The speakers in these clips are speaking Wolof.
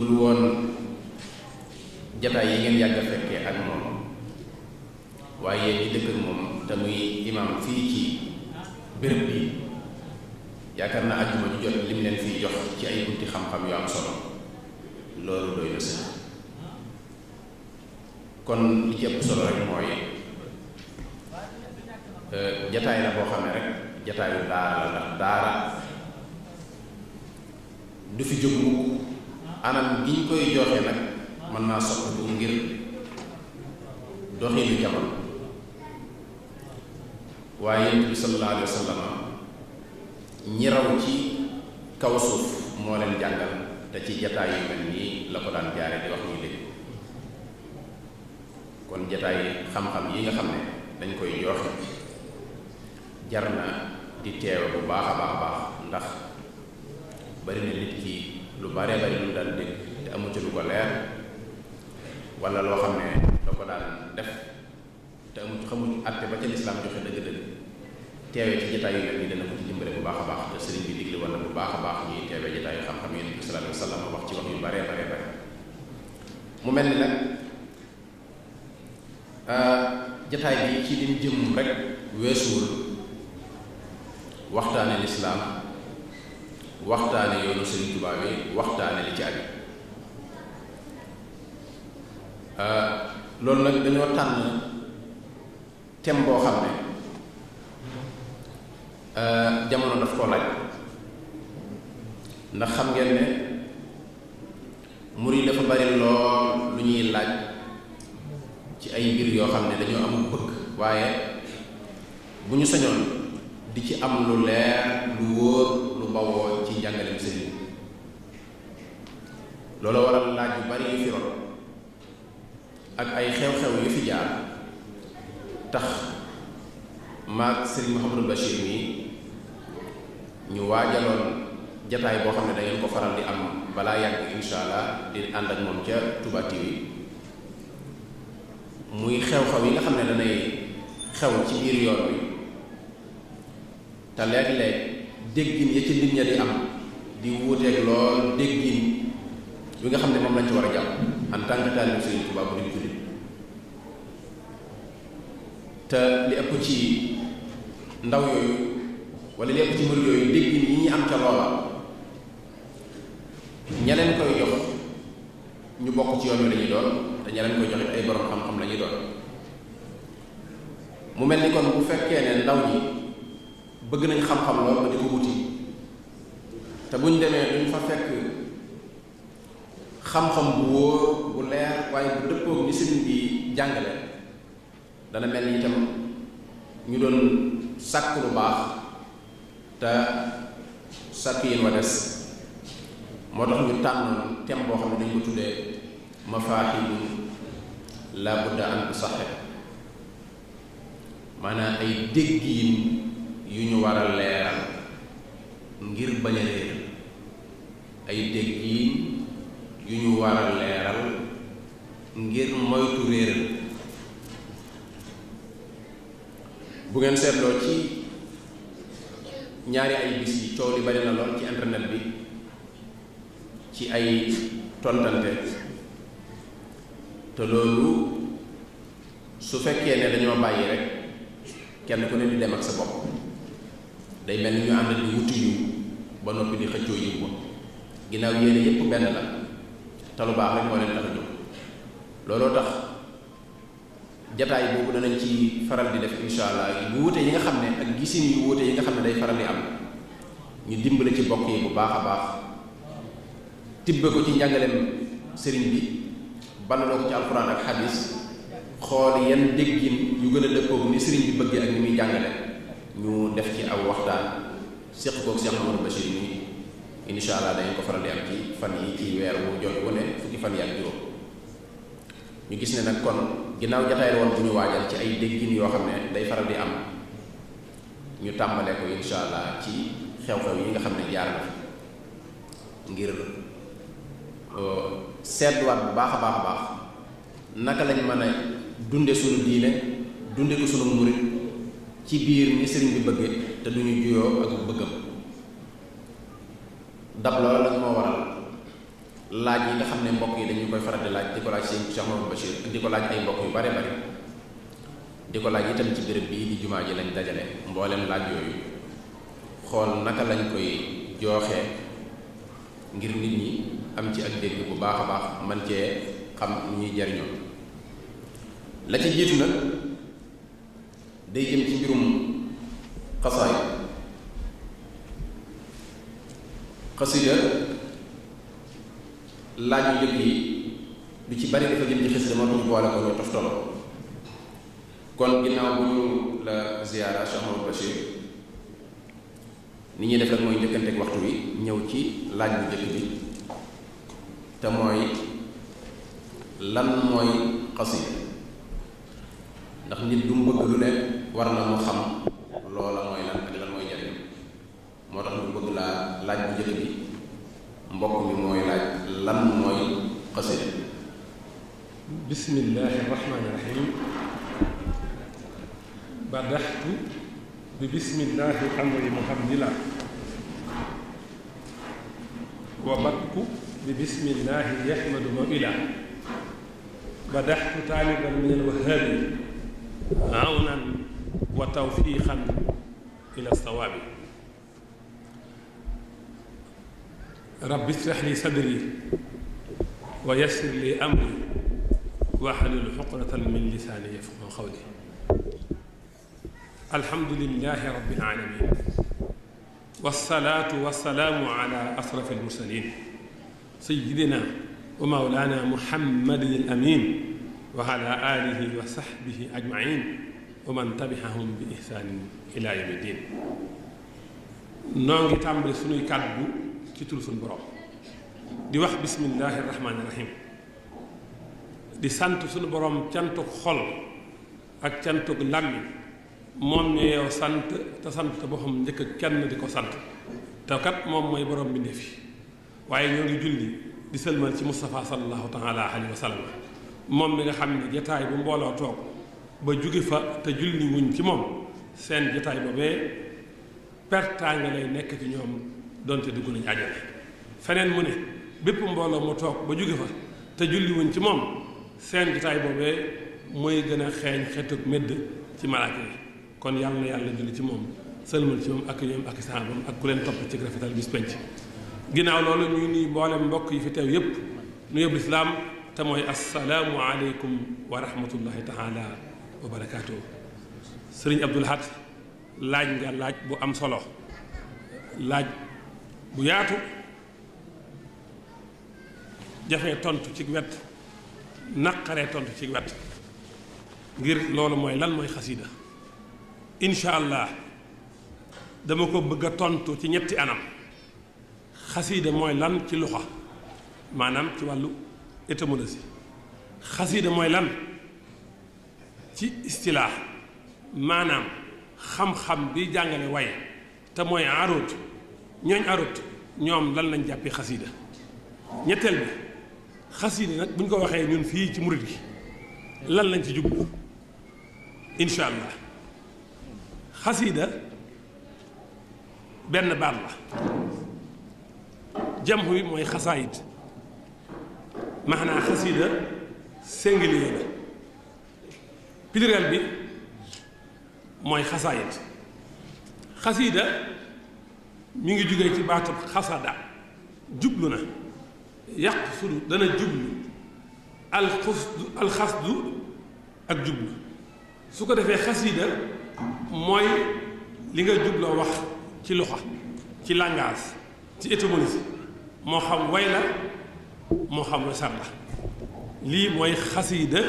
dul woon jataay yi ngeen yàgg a fekkee ak moom waaye yéen ñi dëkk ak moom te muy imam fii ci béréb bi yaakaar naa àjjuma ju jot lim leen fiy jox ci ay bunti xam-xam yu am solo loolu doy na sëkk kon li ci ëpp solo rek mooy jataay la boo xam ne rek jataayu daara la ndax daara du fi jóg mukk anam gi ñu koy joxe nag mën naa soppiku ngir doxinu jamono waaye Yonent bi sallallahu alayhi wa sallam ñi raw ci kaw suuf moo leen jàngal te ci jataay yu mel nii la ko daan jaare di wax ñuy dégg kon jataay xam-xam yi nga xam ne dañ koy joxe jar na di teewe bu baax a baax a baax ndax bari na nit ki lu bare bari lu daan dégg te amu ci lu ko leer wala loo xam ne da ko daan def te amu ci xamul àtte ba ca lislaam joxe dëgg-dëgg teewe ci jataay yu mel nii dana ko ci dimbale bu baax a baax te sëriñ bi digle wala bu baax a baax ñuy teewe jataay yu xam-xam Yonent bi sallallahu alayhi wa sallam wax ci wax yu bare bare bare mu mel ni nag jataay bi ci lim jëm rek weesuwul waxtaane lislaam waxtaane yoonu Sëriñ Tuubaa bi waxtaane li ci aju loolu nag dañoo tànn thème boo xam ne jamono daf koo laaj ndax xam ngeen ne murid yi dafa bari lool lu ñuy laaj ci ay mbir yoo xam ne dañoo amul bëgg waaye bu ñu sañoon di ci am lu leer lu wóor lu bawoo ci njàngaleem sëriñ loolu waral laaj yu bari yu fi ron ak ay xew-xew yu fi jaar tax maag sëriñ Mouhamadou Bachir mi ñu waajaloon jataay boo xam ne da ngeen ko faral di am balaa yàgg insha allah di ànd ak moom ca Touba TV muy xew-xew yi nga xam ne danay xew ci biir yoon wi te léeg-léeg déggin ya ci nit ña di am di wuuteeg lool déggin wi nga xam ne moom lañ ci war a jàpp en tant que taalibe Sëriñ Tuubaa bu di jullit te li ëpp ci ndaw yooyu wala li ëpp ci murid yooyu déggin yi ñu am ca loola ña leen koy jox ñu bokk ci yoon wi lañuy doon te ña leen koy joxe ay borom xam-xam lañuy doon mu mel ni kon bu fekkee ne ndaw ñi bëgg nañ xam-xam lool ba di ko wuti te buñ demee duñ fa fekk xam-xam bu wóor bu leer waaye bu dëppoog ni sëriñ bi jàngale dana mel ni itam ñu doon sàkk lu baax te sàkk yéen wa des moo tax ñu tànn thème boo xam ne dañ ko tuddee mafaahimu laa budda an tusaxe maanaam ay déggiin yu ñu war a leeral ngir bañ a réer ay déggiin yu ñu war a leeral ngir moytu réeral bu ngeen seetloo ci ñaari ay bis yi coow li bari na lool ci internet bi ci ay tontante te loolu su fekkee ne dañoo bàyyi rek kenn ku ne di dem ak sa bopp day mel ni ñu ànd di wuti yiw ba noppi di xëccoo yiw ba ginnaaw yéene yépp benn la te lu baax rek moo leen tax a jóg looloo tax jataay boobu danañ ci faral di def insha allah yu wuute yi nga xam ne ak gisin yu wuute yi nga xam ne day faral di am ñu dimbale ci bokk yi bu baax a baax tibbe ko ci njàngaleem sëriñ bi ballaloo ko ci alxuraan ak xadis xool yan déggin yu gën a dëppoog ni sëriñ bi bëggee ak ni muy jàngale ñu def ci aw waxtaan séq koog Cheikh Mamadou Bachir mi insha allah dañu ko faral di am ci fan yi ci weer wu jot wu ne fukki fan yi ak juróom ñu gis ne nag kon ginnaaw jataay woon bu ñu waajal ci ay déggin yoo xam ne day faral di am ñu tàmbalee ko insha allah ci xew-xew yi nga xam ne jaar na fi ngir seetluwaat bu baax a baax a baax naka lañ mën a dunde suñu diine dunde ko suñu murit ci biir ni sëriñ bi bëggee te duñu juyoo ak bëggam dab loolu lañ moo waral laaj yi nga xam ne mbokk yi dañu koy faral di laaj di ko laaj sëñ Cheikh Mamadou Bachir di ko laaj ay mbokk yu bare bari di ko laaj itam ci béréb bii di jumaa ji lañ dajale mboolem laaj yooyu xool naka lañ koy jooxee ngir nit ñi am ci ak dégg bu baax a baax man cee xam ñuy jariñoo la ci jiitu nag day jëm ci mbirum xasaay xasida laaj yu njëkk yi lu ci bari dafa jëm ci xasida moo tax ñu boole ko ñu toftalo kon ginnaaw bu ñu la ziyaara Cheikh Mamadou Bachir ni ñuy def rek mooy njëkkanteeg waxtu wi ñëw ci laaj bu njëkk bi te mooy lan mooy xasida ndax nit du mu bëgg lu ne war na mu xam loola mooy lan ak lan mooy njariñ moo tax ñu bëgg laa laaj bu njëkk bi mbokk mi mooy laaj lan mooy xasida. bismillahi rahmaani rahim. badaxtu bi bismillahi amri muhamdillah wa bakku bi bismillahi yahmadu mawila badaxtu taaliban min alwahaabi awnan wa tawfiqan ila sawaabi rabbi ishrah li sadri wa yassir li amri wahlul uqdatan min lisaani yafqahu qawli alhamdulillahi rabbil alamin wassalaatu wassalaamu ala asrafil mursaliin sayyidina wa mawlaana muhammadin al amiin wa ala aalihi wa sahbihi ajmaiin wa man tabi'ahum bi ihsaanin ilaa yawmi diin. noo ngi tàmbali sunuy kàddu ci turu sunu borom di wax bismillaahi rahmaani rahiim di sant sunu borom cantuk xol ak cantuk làmmiñ moom ñu yow sant te sant te boppam njëkk kenn di ko sant te kat moom mooy borom bindéef yi waaye ñoo ngi julli di sëlmal ci Moustapha sallallahu taala alayhi wa sallam moom mi nga xam ne jataay bu mbooloo toog ba jóge fa te julli wuñ ci moom seen jataay boobee pertaanga lay nekk ci ñoom donte dugg nañu àjjana feneen mu ne bépp mbooloo mu toog ba jóge fa te julli wuñ ci moom seen jataay boobee mooy gën a xeeñ xetuk médd ci malaaka yi kon yàlla na yàlla julli ci moom sëlmal ci moom ak ñoom ak saabam ak ku leen topp ci rafetal bis penc ginnaaw loolu ñuy nuyu mboolem mbokk yi fi teew yépp nu yóbbu lislaam te mooy assalaamu aleykum wa rahmatullahi taala wa barakaatu. sëriñ Abdul Ahad laaj nga laaj bu am solo laaj bu yaatu jafee tontu ci wet naqaree tontu ci wet ngir loolu mooy lan mooy xasida incha allah dama ko bëgg a tontu ci ñetti anam. xasiida mooy lan ci luxa maanaam ci wàllu étymologie xasiida mooy lan ci istilaax maanaam xam-xam bi jàngale waaye te mooy arut ñooñ arut ñoom lan lañ jàppee xasiida ñetteel bi xasiida nag bu ñu ko waxee ñun fii ci murit gi lan lañ ci jublu incha allah xasiida benn baat la jamhu yi mooy xasaayit maanaam xasiida singulier la pluriel bi mooy xasaayit xasiida mi ngi jógee ci baatub xasada jublu na yaqsudu dana jublu alxasdu ak jublu su ko defee xasiida mooy li nga jubloo wax ci luxa ci langage ci étymologie moo xam way la moo xam wesar la lii mooy xasiida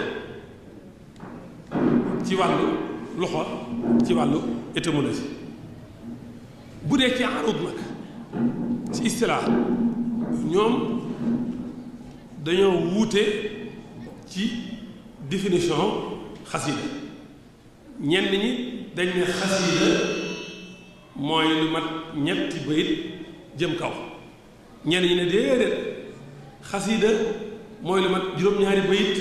ci wàllu loxo ci wàllu étymologie bu dee ci arut nag ci istilaax ñoom dañoo wuute ci définition xasiida ñenn ñi dañ ne xasiida mooy lu mat ñetti bayit jëm kaw ñenn ñi ne déedéet xasiida mooy lu mat juróom-ñaari bayit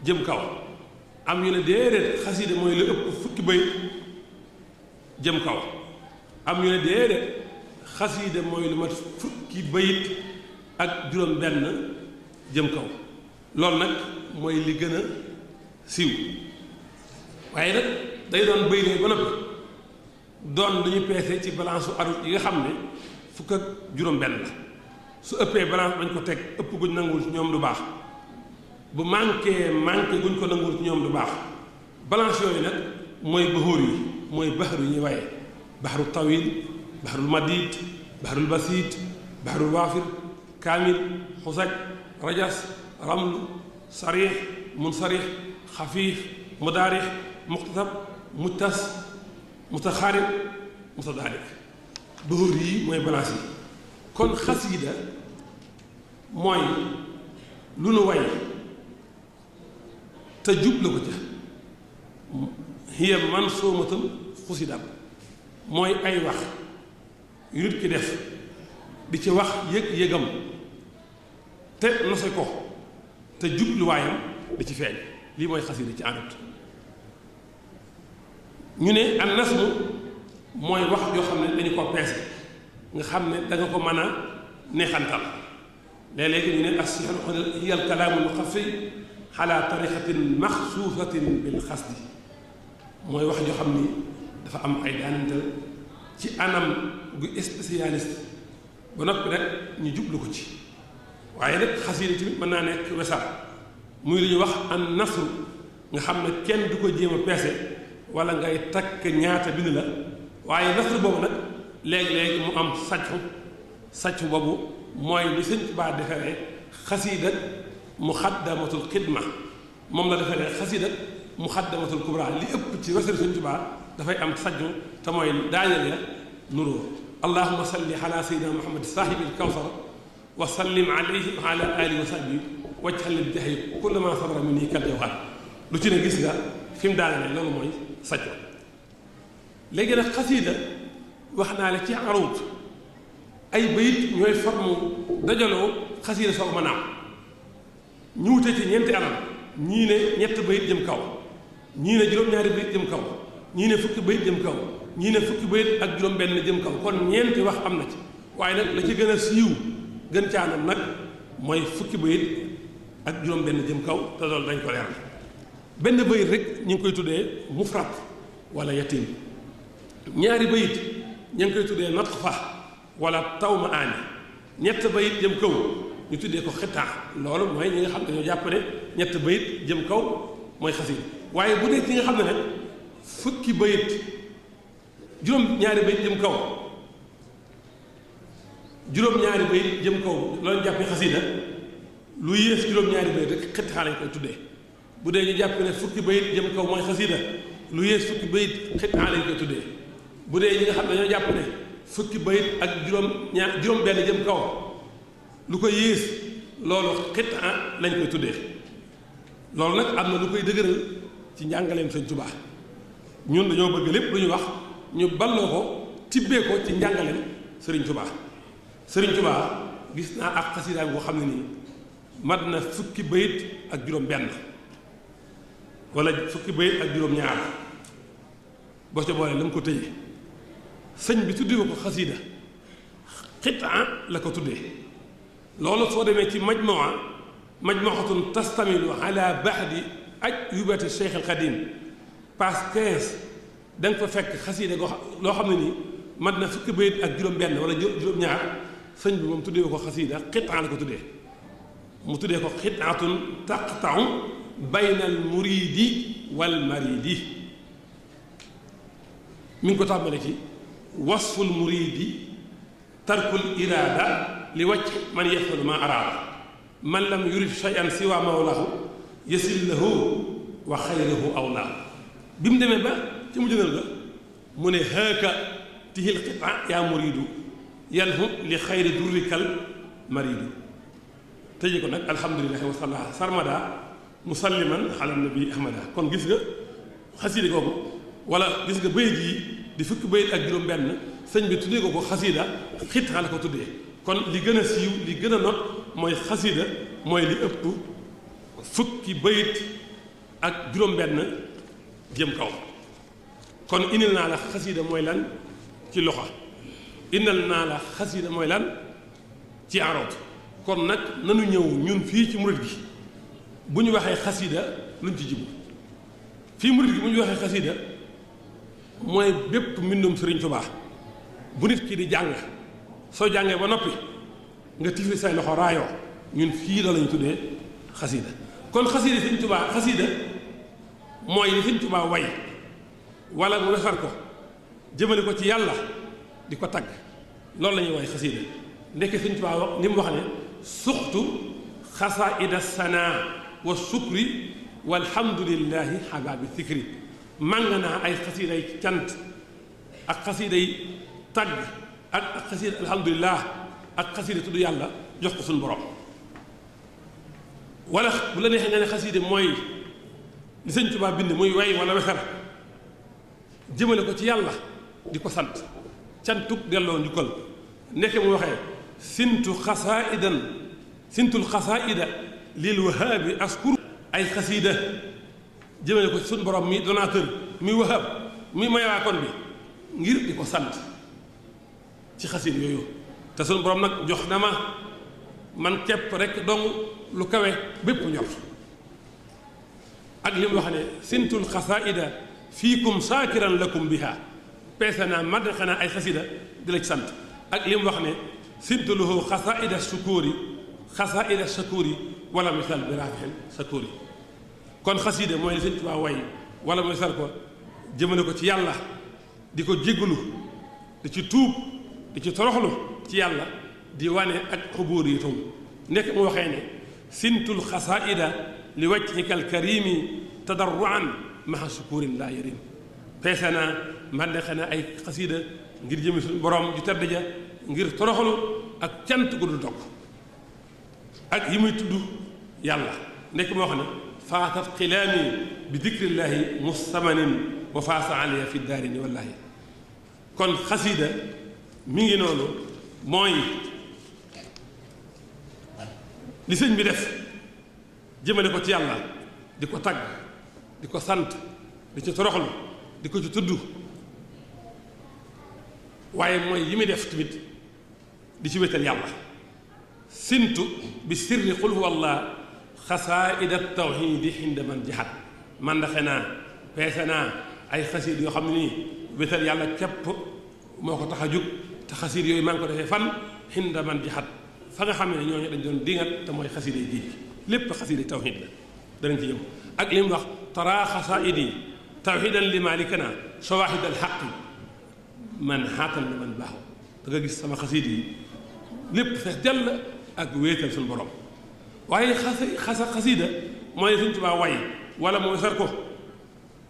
jëm kaw am ñu ne déedéet xasiida mooy lu ëpp fukki bayit jëm kaw am ñu ne déedéet xasiida mooy lu mat fukki bayit ak juróom benn jëm kaw loolu nag mooy li gën a siiw waaye nag day doon bëy de ba noppi doon lu ñu peese ci balance su arut yi nga xam ne fukk ak juróom benn la su ëppee balance bañ ko teg ëpp guñ nanguwul ci ñoom du baax bu manqué guñ ko nanguwul ci ñoom du baax balance yooyu nag mooy baxóor yi mooy baxaru yi ñuy waaye baxaru tawil baxarul madid baxarul basit baxarul waafir kaamil xusaj rajas ramlu sarix munsarix xafiif mudaarix muqtasab mujtas mutaxaarib mutadaalik baxóor yi mooy balance yi kon xasiida mooy lu nu way te jublu ko ca hiya mansuumatun xusidat mooy ay wax yu nit ki def di ci wax yëg-yëgam te nose ko te jubluwaayam di ci feeñ lii mooy xasiida ci àndut ñu ne an nasmu mooy wax joo xam ne dañu ko peese nga xam ne da nga ko mën a neexantal léeg-léegi ñu ne as-sihru hiya al-kalaamu al-xafi ala tariqatin maxsuusatin bil xasdi mooy wax joo xam ni dafa am ay daanantal ci anam gu spécialiste ba noppi rek ñu jublu ko ci waaye nag xasiida tamit mën naa nekk wesar muy lu ñuy wax an nasru nga xam ne kenn du ko jéem a peese wala ngay takk ñaata bind la waaye nasru boobu nag léegi-léegi mu am sàccu boobu mooy li Sëñ Tuubaa defaree xasiida muxaddamatul xidma moom la defaree xasiida muxaddamatul kubra li ëpp ci wasari Sëñ Tuubaa dafay am sàccu te mooy daaneel ya nuroo allahuma salli ala sayyidina muhammad saahibil kawsar wa sallim alayhi wa ala alihi wa sahbihi wajhal bi jahi kulla ma sabara minni kal jawhar lu ci ne gis nga fi mu daaneel loolu mooy sàccu léegi nag xasiida wax naa la ci aruut ay bayit ñooy forme dajaloo xasiida soog ma naaw ñu wute ci ñeenti anam ñii ne ñett bayit jëm kaw ñii ne juróom-ñaari bayit jëm kaw ñii ne fukki bayit jëm kaw ñii ne fukki bayit ak juróom-benn jëm kaw kon ñeenti wax am na ci waaye nag la ci gën a siiw gën caanam nag mooy fukki bayit ak juróom-benn jëm kaw te loolu dañ ko leeral benn bayit rek ñu ngi koy tuddee mufrad wala yatim ñaari bayit ñu ngi koy tuddee natfa wala tawma aani ñett bayit jëm kaw ñu tuddee ko xitaa loolu mooy ñi nga xam ne dañoo jàpp ne ñett bayit jëm kaw mooy xasiida waaye bu dee ci nga xam ne nag fukki bayit juróom-ñaari bayit jëm kaw juróom-ñaari bayit jëm kaw loolu jàppee xasiida lu yées juróom-ñaari bayit rek xitaa lañ koy tuddee bu dee ñu jàpp ne fukki bayit jëm kaw mooy xasiida lu yées fukki bayit xitaa lañ koy tuddee bu dee ñi nga xam ne dañoo jàpp ne fukki bayit ak juróom-benn jëm kaw lu ko yées loolu xitaa lañ koy tuddee loolu nag am na lu koy dëgëral ci njàngaleem Sëñ Tuubaa ñun dañoo bëgg lépp lu ñu wax ñu balloo ko tibbee ko ci njàngaleem Sëriñ Tuubaa Sëriñ Tuubaa gis naa ak xasiidaam boo xam ne nii mat na fukki bayit ak juróom-benn wala fukki bayit ak juróom-ñaar boo ca boole la mu ko tëjee sëñ bi tuddee ko xasiida xitaa la ko tuddee loolu soo demee ci majmuatun tastamilu ala baxdi ajubati Cheikh al Xadim page 15 da nga fa fekk xasiida loo xam ne nii mat na fukki bayit ak juróom-benn wala juróom-ñaar sëñ bi moom tuddee ko xasiida xitaa la ko tuddee mu tuddee ko xitaatun taqtau bayna al muridi wal maridi mi ngi ko tàmbale ci wasful muridi tarkul iraada li wàcc man yafalu ma araada man lam yurid shay'an siwa mawlahu yasil lahu wa xayruhu awlaahu bi mu demee ba ci mu jënal ga mu ne haaka tihil qita yaa muridu yalhu li xayri durrikal maridu tëje ko nag alhamdulilahi wa salla sarmada musalliman ala nabi ahmada kon gis nga xasiida googu wala gis nga bayit yi di fukki bayit ak juróom-benn sëñ bi tuddee ko xasiida xitaa la ko tuddee kon li gën a siiw li gën a not mooy xasiida mooy li ëpp fukki bayit ak juróom-benn jëm kaw kon indil naa la xasiida mooy lan ci loxo indil naa la xasiida mooy lan ci aroot kon nag nanu ñëw ñun fii ci murit gi bu ñu waxee xasida luñ ci jublu fii murit gi bu ñu waxee xasida mooy bépp mbindum Sëriñ Tuubaa bu nit ki di jàng soo jàngee ba noppi nga tifli say loxo raayoo ñun fii la lañ tuddee xasida kon xasida Sëriñ Tuubaa xasida mooy li Sëriñ Tuubaa way wala mu wesar ko jëmale ko ci yàlla di ko tagg loolu la ñuy way xasida ndekk Sëriñ Tuubaa wax ni mu wax ne suxtu xasaida sanaa wa sukri walhamdulillahi xabaabi sikri màng naa ay xasiiday cant ak xasiiday tagg ak xasiida alhamdulillah ak xasiida tudd yàlla jox ko suñu borom wala bu la neexee nga ne xasiida mooy li Sëñ Tuubaa bind muy way wala wexar jëmale ko ci yàlla di ko sant cantug delloo njukkal nekk mu waxee sintul xasaida lil wahaabi askuru ay xasiida jëmale ko ci suñu borom mi donateur mi wahab mi mayawaakoon bi ngir di ko sant ci xasiida yooyu te suñu borom nag jox na ma man képp rek dong lu kawe bépp njort ak li mu wax ne sintul xasaida fiikum saakiran lakum biha peese naa man xanaa ay xasida di la ci sant ak li mu wax ne sintuluhu xasaida shakuri wala misal bi raafixin shakuri kon xasida mooy li Sëñ Tuubaa way wala mooy sar ko jëmale ko ci yàlla di ko jéggalu di ci tuub di ci toroxlu ci yàlla di wane ak xubuur yi tum nekk mu waxee ne sintul xasaida li wajhika alkarimi tadarruan maha sukurin laa yarim peese naa man de xanaa ay xasida ngir jëme suñu borom ju tedd ja ngir toroxlu ak cant gu du dog ak yi muy tudd yàlla nekk moo xam ne faatat xilaami bi dicrillahi mustamanin wa faasa aliya fi daarini wallahi kon xasida mi ngi noonu mooy li sëñ bi def jëmale ko ci yàlla di ko tagg di ko sant di ci toroxlu di ko ci tudd waaye mooy yi muy def tamit di ci wéetal yàlla sintu bi sirri xul huwa allah xasaida tawxidi xinda man jaxat man daxe naa peese naa ay xasiid yoo xam ne nii wéetal yàlla képp moo ko tax a jóg te xasiid yooyu maa ngi ko defee fan xinda man jaxat fa nga xam ne ñooñu dañ doon dingat te mooy xasiida yi géej lépp xasiida yi tawxiid la danañ ci ñëw ak li mu wax tara xasaidi tawxidan li malikana sawahid al xaqi man xaatal li man baaxu da nga gis sama xasiid yi lépp fees dell ak wéetal suñu borom waaye xasiida mooy Sëñ Tuubaa way wala mooy sar ko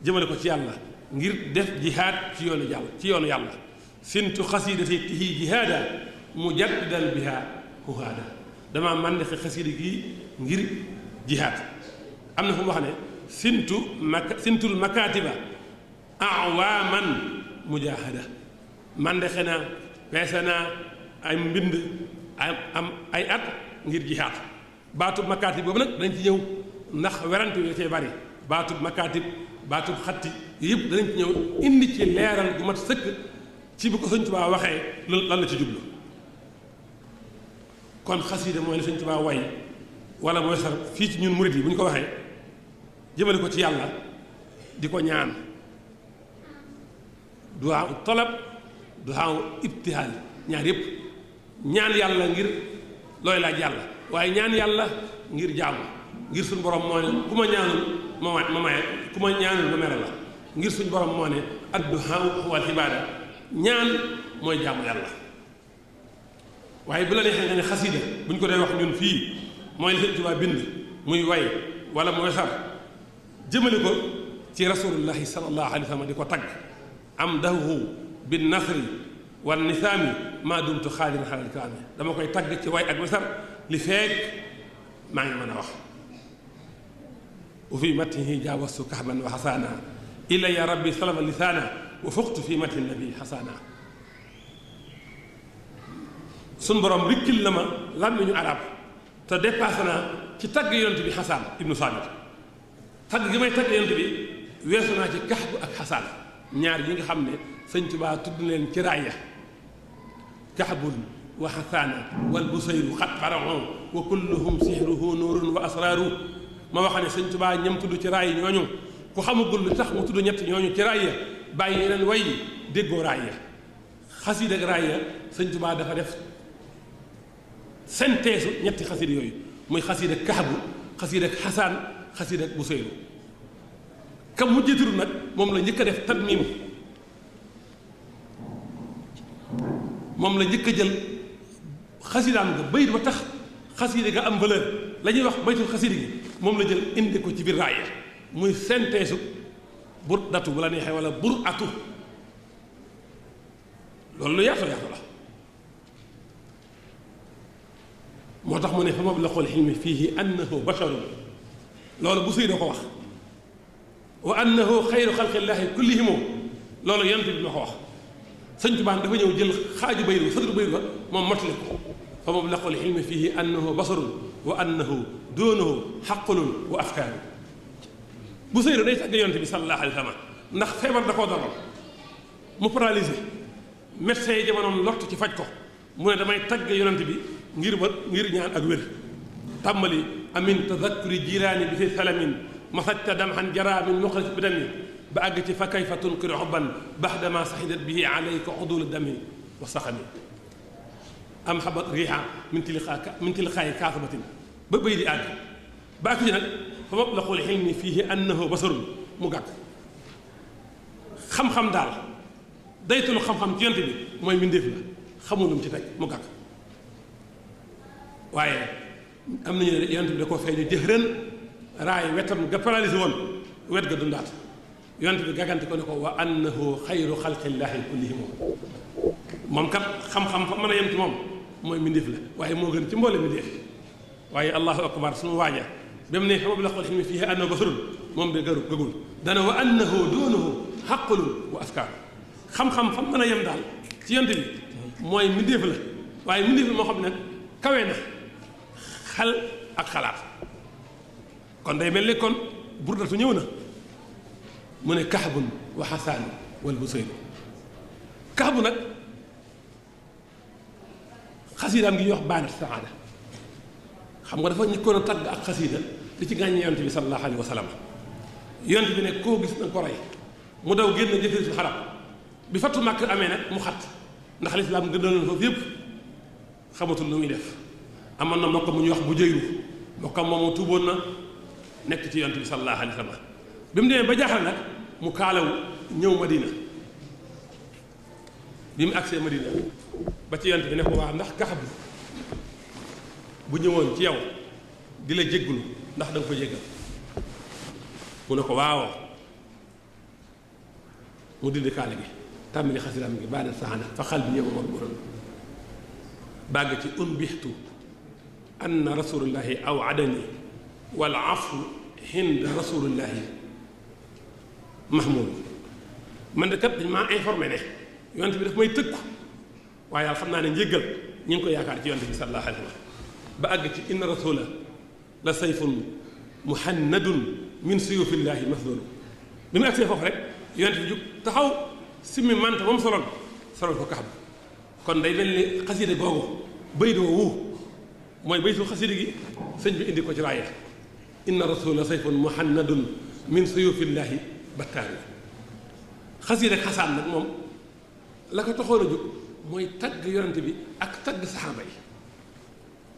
jëmale ko ci yàlla ngir def jihaad ci yoonu yàlla sintu xasiidati tihi jihaada mujaddidan biha huhaada damaa man dexe xasiida gi ngir jihaad am na fu mu wax ne sintul makaatiba awaaman mujahada man dexe naa peese naa ay mbind am ay at ngir jihaad baatub makaatib boobu nag dañ ci ñëw ndax werante wi da cee bari baatub makaatib baatub xatti yëpp danañ ci ñëw indi ci leeral gu mat sëkk ci bu ko Sëñ Tuubaa waxee lan la ci jublu kon xasiida mooy la Sëñ Tuubaa way wala mooy sax fii ci ñun murit yi bu ñu ko waxee jëmale ko ci yàlla di ko ñaan duwaa u talab duwaa u ibtihaal ñaar yëpp ñaan yàlla ngir looy laaj yàlla waaye ñaan yàlla ngir jaamu ngir suñu borom moo ne ku ma ñaanul ma maye ku ma ñaanul ma mere la ngir suñu borom moo ne adduhaa huwal ibaada ñaan mooy jaamu yàlla waaye bu la neexee nga ne xasida bu ñu ko dee wax ñun fii mooy li Sëñ Tuubaa bind muy way wala muy xar jëmale ko ci rasulullahi sallallahu alayhi wa sallam di ko tagg am dahu bin nasri wal nisaami maa dumtu xaadiran xalal kiraami dama koy tagg ci way ak wesar li feek maa ngi mën a wax wa fi matihi jaawastu kahban wa xasaana ilaya rabbi salama lisaana wa fuqtu fi mati nabi xasaana suñ borom rikkil na ma làmmiñu arab te dépassé naa ci tagg yonent bi xasaan ibnu saabit tagg gi may tagg yonent bi weesu naa ci kaxbu ak xasaan ñaar yi nga xam ne Sëñ Tuubaa tudd leen ci raaya kaxbun wa xasaana wal busayru xat xaraxon wa kulluhum sihruhu nuurun wa asraaru ma wax ne sëñ Tuubaa ñam tudd ci raay ñooñu ku xamagul lu tax mu tudd ñett ñooñu ci raay ya bàyyi yeneen way yi déggoo raay ya xasiida ak raay ya sëñ Tuubaa dafa def synthèse ñetti xasiida yooyu muy xasiida ak Kahbu xasiida ak Xasaan xasiida ak Busayru kam mujjaturu nag moom la njëkk a def tadmim moom la njëkk a jël xasidaam nga bayit ba tax xasida ga am valeur la ñuy wax baytul xasida gi moom la jël indi ko ci biir raaya muy synthèse bur datu bu la neexee wala bur atu loolu lu yaatu yaatu la moo tax mu ne fa mablagul ilmi fiihi annahu basharun loolu bu sëy da ko wax wa annahu xayru xalqillaahi kullihim loolu yonent bi ma ko wax sëñ Tuubaa dafa ñëw jël xaaju bayit ba sadru bayit ba moom motali ko fa mablagul ilmi fiihi annahu basarun wa annahu doonahu xaqulun wa afkaaru bu sëy day tàgg yonent bi sallallahu alayhi wa sallam ndax feebar da koo daloon mu paralysé médecin yi jamonoom lott ci faj ko mu ne damay tàgg yonent bi ngir ñaan ak wér tàmbali amin tadakkuri jilaani bi fi salamin masajta damhan jara min muxrij bi dami ba àgg ci fa kayfa tunkir xubban baxdama saxidat bihi alayka udul dami wa saxami am xabat riixa min tilxaayi kaasabatin ba bëy di àgg ba àgg ci nag fa mablagul ilmi fiihi annahu basarun mu gàgg xam-xam daal daytalu xam-xam ci yonent bi mooy mbindéef la xamul lu mu ci teg mu gàgg waaye am nañu ne yonent bi da koo feeñu jëxërën raay wetam nga paralysé woon wet ga dundaat yonent bi gàggante ko ne ko wa annahu xayru xalqillaahi kullihim moom kat xam-xam fa mën a yem ci moom mooy mbindéef la waaye moo gën ci mboole mbindéef waaye allahu akbar suñu waaja ba mu ne fa mablagul ilmi fiihi annahu basarun moom de gëgul dana wa annahu doonahu xaqulun wa afkaar xam-xam fa mën a yem daal ci yonent bi mooy mbindéef la waaye mbindéef la moo xam ne kawe na xel ak xalaat kon day mel ni kon burdatu ñëw na mu ne Kahbun wa Xasaan wal Busayru Kahbu nag xasiidaam gi ñuy wax baanat saada xam nga dafa ñëkkoon a tagg ak xasiida di ci gàññe yonent bi sallallahu alayhi wa sallam yonent bi ne koo gis na ko rey mu daw génn jëfee si xarab bi fattu Màkk amee nag mu xat ndax lislaam gënal na foofu yëpp xamatul lu muy def amoon na mbokk mu ñuy wax bu jëyru mbokkam moomu tuuboon na nekk ci yonent bi sallallahu alayhi wa sallam bi mu demee ba jaaxal nag mu kaalawu ñëw Madina bi mu agsee Madina ba ci yonent bi ne ko waa ndax Kahbu bu ñëwoon ci yow di la jéggulu ndax da nga ko jéggal mu ne ko waaw mu dindi kaala gi tàmbali xasiram gi baana saxana fa xal bi yow moom borom bàgg ci unbixtu anna rasulullahi aw adani wal afu hinda rasulullahi mahmoud man de kat dañ maa informé ne yonent bi daf may tëkku waaye daal xam naa ne njéggal ñu ngi ko yaakaar ci yonent bi sallallahu alayhi wa sallam ba àgg ci inna rasula la sayfun muhannadun min suyufillahi maslul bi mu agsee foofu rek yonent bi jug taxaw simmi manta moom solol ko Kahbu kon day mel ni xasida googu bayt woowu mooy baytul xasida gi sëñ bi indi ko ci raaya inna rasula sayfun muhannadun min suyufillahi battaaru xasida Xasaan nag moom la ko taxoon a jóg mooy tagg yonent bi ak tagg saxaaba yi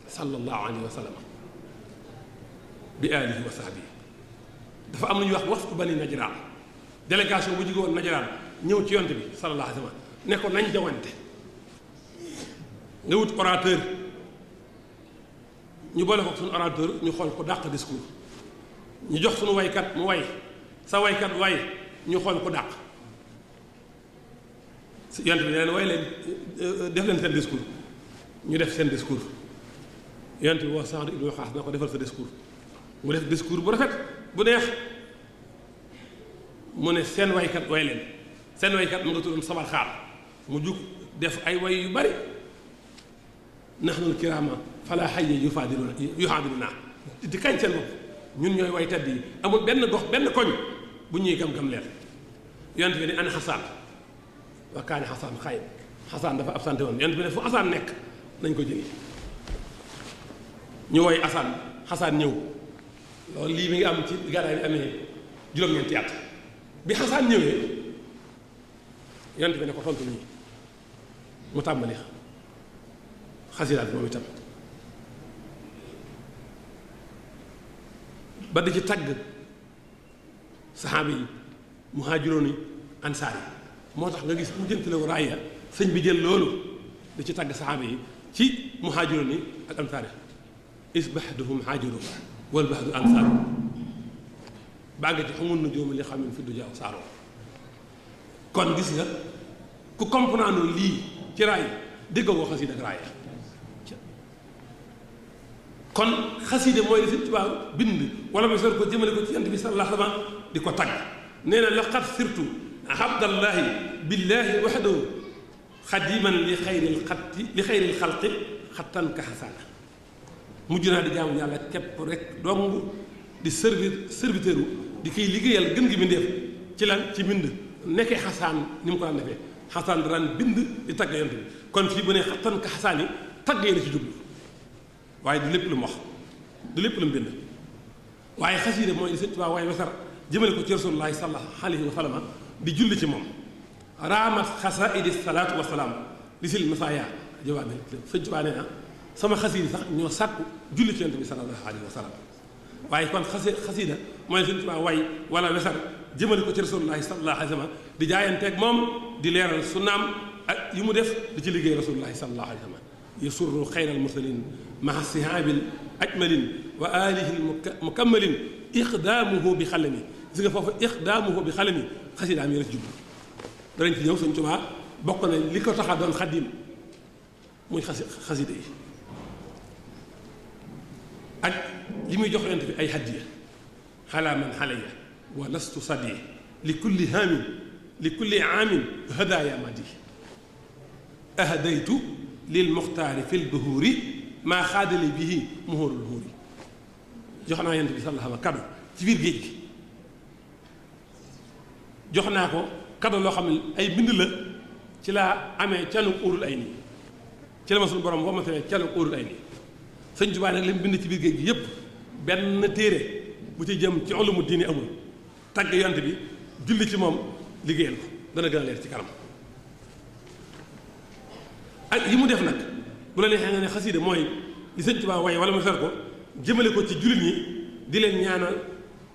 sallallahu alayhi wa sallam bi alihi wa sahbihi dafa am lu ñuy wax wafdu bani Najraan délégation bu jóge woon Najraan ñëw ci yonent bi sallallahu alayhi wa sallam ne ko nañ jawante nga wut orateur ñu boole ko suñu orateur ñu xool ko dàq discours ñu jox suñu waykat mu way sa waykat way ñu xool ko dàq yonent bi ne leen way leen def leen seen discours ñu def seen discours yonent bi wax Saad ibn Waqaas na ko defal sa discours mu def discours bu rafet bu neex mu ne seen waykat way leen seen waykat mu nga tuddoon Sabar Xaar mu jug def ay way yu bari naxnul kiraama fala xayya yufaadiluna di kañ seen bopp ñun ñooy way tedd yi amul benn gox benn koñ bu ñuy gam-gam leer yonent bi ne ana Xasaan wa kaane Xasaan xayib Xasaan dafa absenté woon yonent bi ne fu Xasaan nekk nañ ko jëli ñu woy xasaan ñëw loolu lii mi ngi am ci gàddaay bi amee juróom-ñeenti at bi xasaan ñëwee yonent bi ne ko tontu nii mu tàmbali xasidaat moom itam ba di ci tagg saxaaba yi muhaajiroon yi ansaar yi moo tax nga gis mu jëntalewu raaya sëñ bi jël loolu di ci tagg saxaaba yi ci muhaajiroon yi ak ansaar yi isbahduhum haajiru wal bahdu ansaaru bàgg ci xamul na jóomi li xamin fi du jaaw saaroo kon gis nga ku comprendre lii ci raay déggoo ko xasida ak raaya kon xasida mooy li Sëñ Tuubaa bind wala ma sor ko jëmale ko ci yonent bi sallallahu alayhi wa sallam di ko tagg nee na laqad sirtu abdallahi billahi waxdahu xadiman li xayril xalqi xattan ka xasaana mujj naa di jaamu yàlla képp rek dong di serviteur di koy liggéeyal gën gi bindeef ci lan ci bind nekkee xasaan ni mu ko daan defee xasaan daan bind di tagg yonent bi kon fii bu ne xattan ka xasaan yi tagg yi la ci jublu waaye du lépp lu mu wax du lépp lu mu bind waaye xasiida mooy li Sëñ Tuubaa waaye wasar jëmale ko ci rasulullaahi sallallaahu alayhi wa sallam di julli ci moom raamat xasaidi salaatu wa salaam li sil masaaya jawaabi Sëñ Tuubaa nee na sama xasiida sax ñoo sàkku julli ci yonent bi sallallaahu alayhi wa sallam waaye kon xasiida mooy Sëñ Tuubaa way wala wasar jëmale ko ci rasulullaahi sallallaahu alayhi wa sallam di jaayanteeg moom di leeral sunnaam ak yu mu def di ci liggéey rasulullaahi sallallaahu alayhi wa sallam yasurru xayral mursalin maa sihaabil ajmalin wa alihi mukammalin ixdaamuhu bi xalami gis nga foofu ixdaamuhu bi xalami xasidaam yi la ci jublu danañ ci ñëw Sëñ Tuubaa bokk na li ko tax a doon xadim muy xasida yi ak li muy jox yonent bi ay hadiya xalaa man xalaya wa lastu sadi li kulli haamin li kulli aamin hadaaya madi ahdaytu lil muxtaari fil duhuuri maa xaadali bii muhóorul huuri jox naa yonent bi sallallahu alayhi wa sallam kado ci biir géej gi jox naa ko kado loo xam ne ay bind la ci laa amee canu óorul ay nii ci la ma suñu borom womatee canu óorul ay nii Sëñ Tuubaa nag li mu bind ci biir géej gi yépp benn téere bu ci jëm ci ulumu diini amul tagg yonent bi julli ci moom liggéeyal ko dana gën a leer ci kanam ak yi mu def nag bu la neexee nga ne xasiida mooy li Sëñ Tuubaa waaye wala mu fer ko jëmale ko ci jullit ñi di leen ñaanal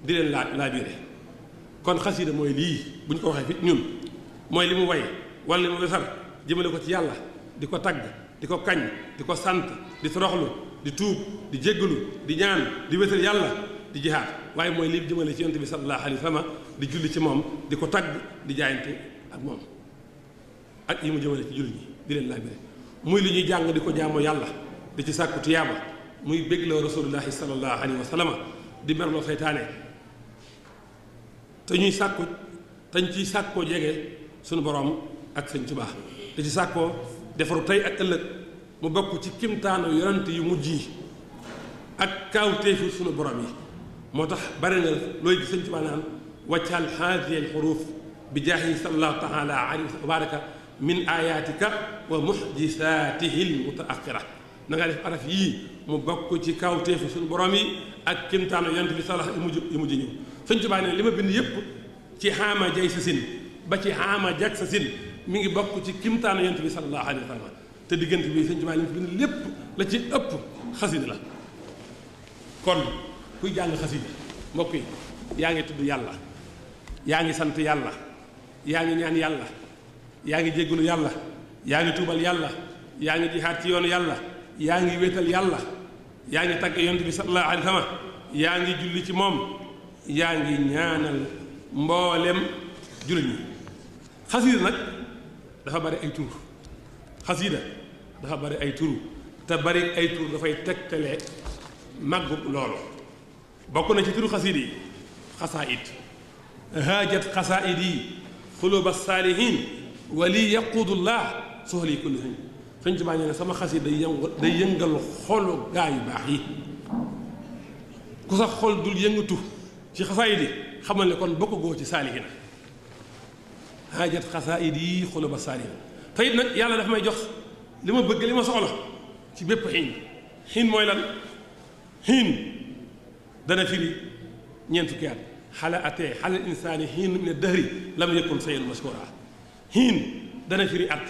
di leen laa biire kon xasiida mooy lii bu ñu ko waxee fi ñun mooy li mu way wala li mu wesar jëmale ko ci yàlla di ko tagg di ko kañ di ko sant di toroxlu di tuub di jéggalu di ñaan di wétal yàlla di jihaad waaye mooy li jëmale ci yonent bi sallallahu alayhi wa sallam di julli ci moom di ko tagg di jaayante ak moom ak yi mu jëmale ci jullit ñi di leen laa biire muy li ñuy jàng di ko jaamoo yàlla di ci sàkku tiyaaba muy bégloo rasulullahi sallallahu alayhi wa sallam di merloo seytaane te ñuy sàkku te ñu ciy sàkkoo jege suñu borom ak Sëñ Tuubaa te ci sàkkoo defaru tey ak ëllëg mu bokk ci kimtaanu yonent yu mujj yi ak kaawteefu suñu borom yi moo tax bari na looy gi Sëñ Tuubaa naan waccal haadihi al xuruuf bi jaahi sallallahu taala alayhi wa baraka min ayatika wa muxjisaatihi l mutaaxira na nga def araf yii mu bokk ci kawteefu suñu borom yi ak kimtaanu yonent bi salax yu mujj ñëw Sëñ Tuubaa ne li ma bind yépp ci xaama jay sa sin ba ci xaama jag sa sin mi ngi bokk ci kimtaanu yonent bi sallallahu alayhi wa sallam te diggante bi Sëñ Tuubaa li mu bind lépp la ci ëpp xasida la kon kuy jàng xasida mbokk yi yaa ngi tudd yàlla yaa ngi sant yàlla yaa ngi ñaan yàlla yaa ngi jéggulu yàlla yaa ngi tuubal yàlla yaa ngi jihaat ci yoonu yàlla yaa ngi wéetal yàlla yaa ngi tagg yonent bi sallallahu alayhi wa sallam yaa ngi julli ci moom yaa ngi ñaanal mboolem jullit ñi xasiida nag dafa bari ay tur xasiida dafa bari ay tur te bari ay tur dafay tegtale màggu loolu bokk na ci turu xasiida yi xasaayid haajat xasaayid yi xuluba saalihin wali yaqudullah soxli kulli hëñ Sëñ Tuubaa nee na sama xasiida day yëngal xolu gaa yu baax yi ku sax xol dul yëngatu ci xasaayid yi xamal ne kon bokk goo ci saalihin haajat xasaayid yi xuluba saalihin te it nag yàlla dafa may jox li ma bëgg li ma soxla ci bépp xiin mooy lan xiin dana firi ñeent fukki at xala atee xala insaani xiin min dahri lam yakun shay'an mashkura xiin dana firi at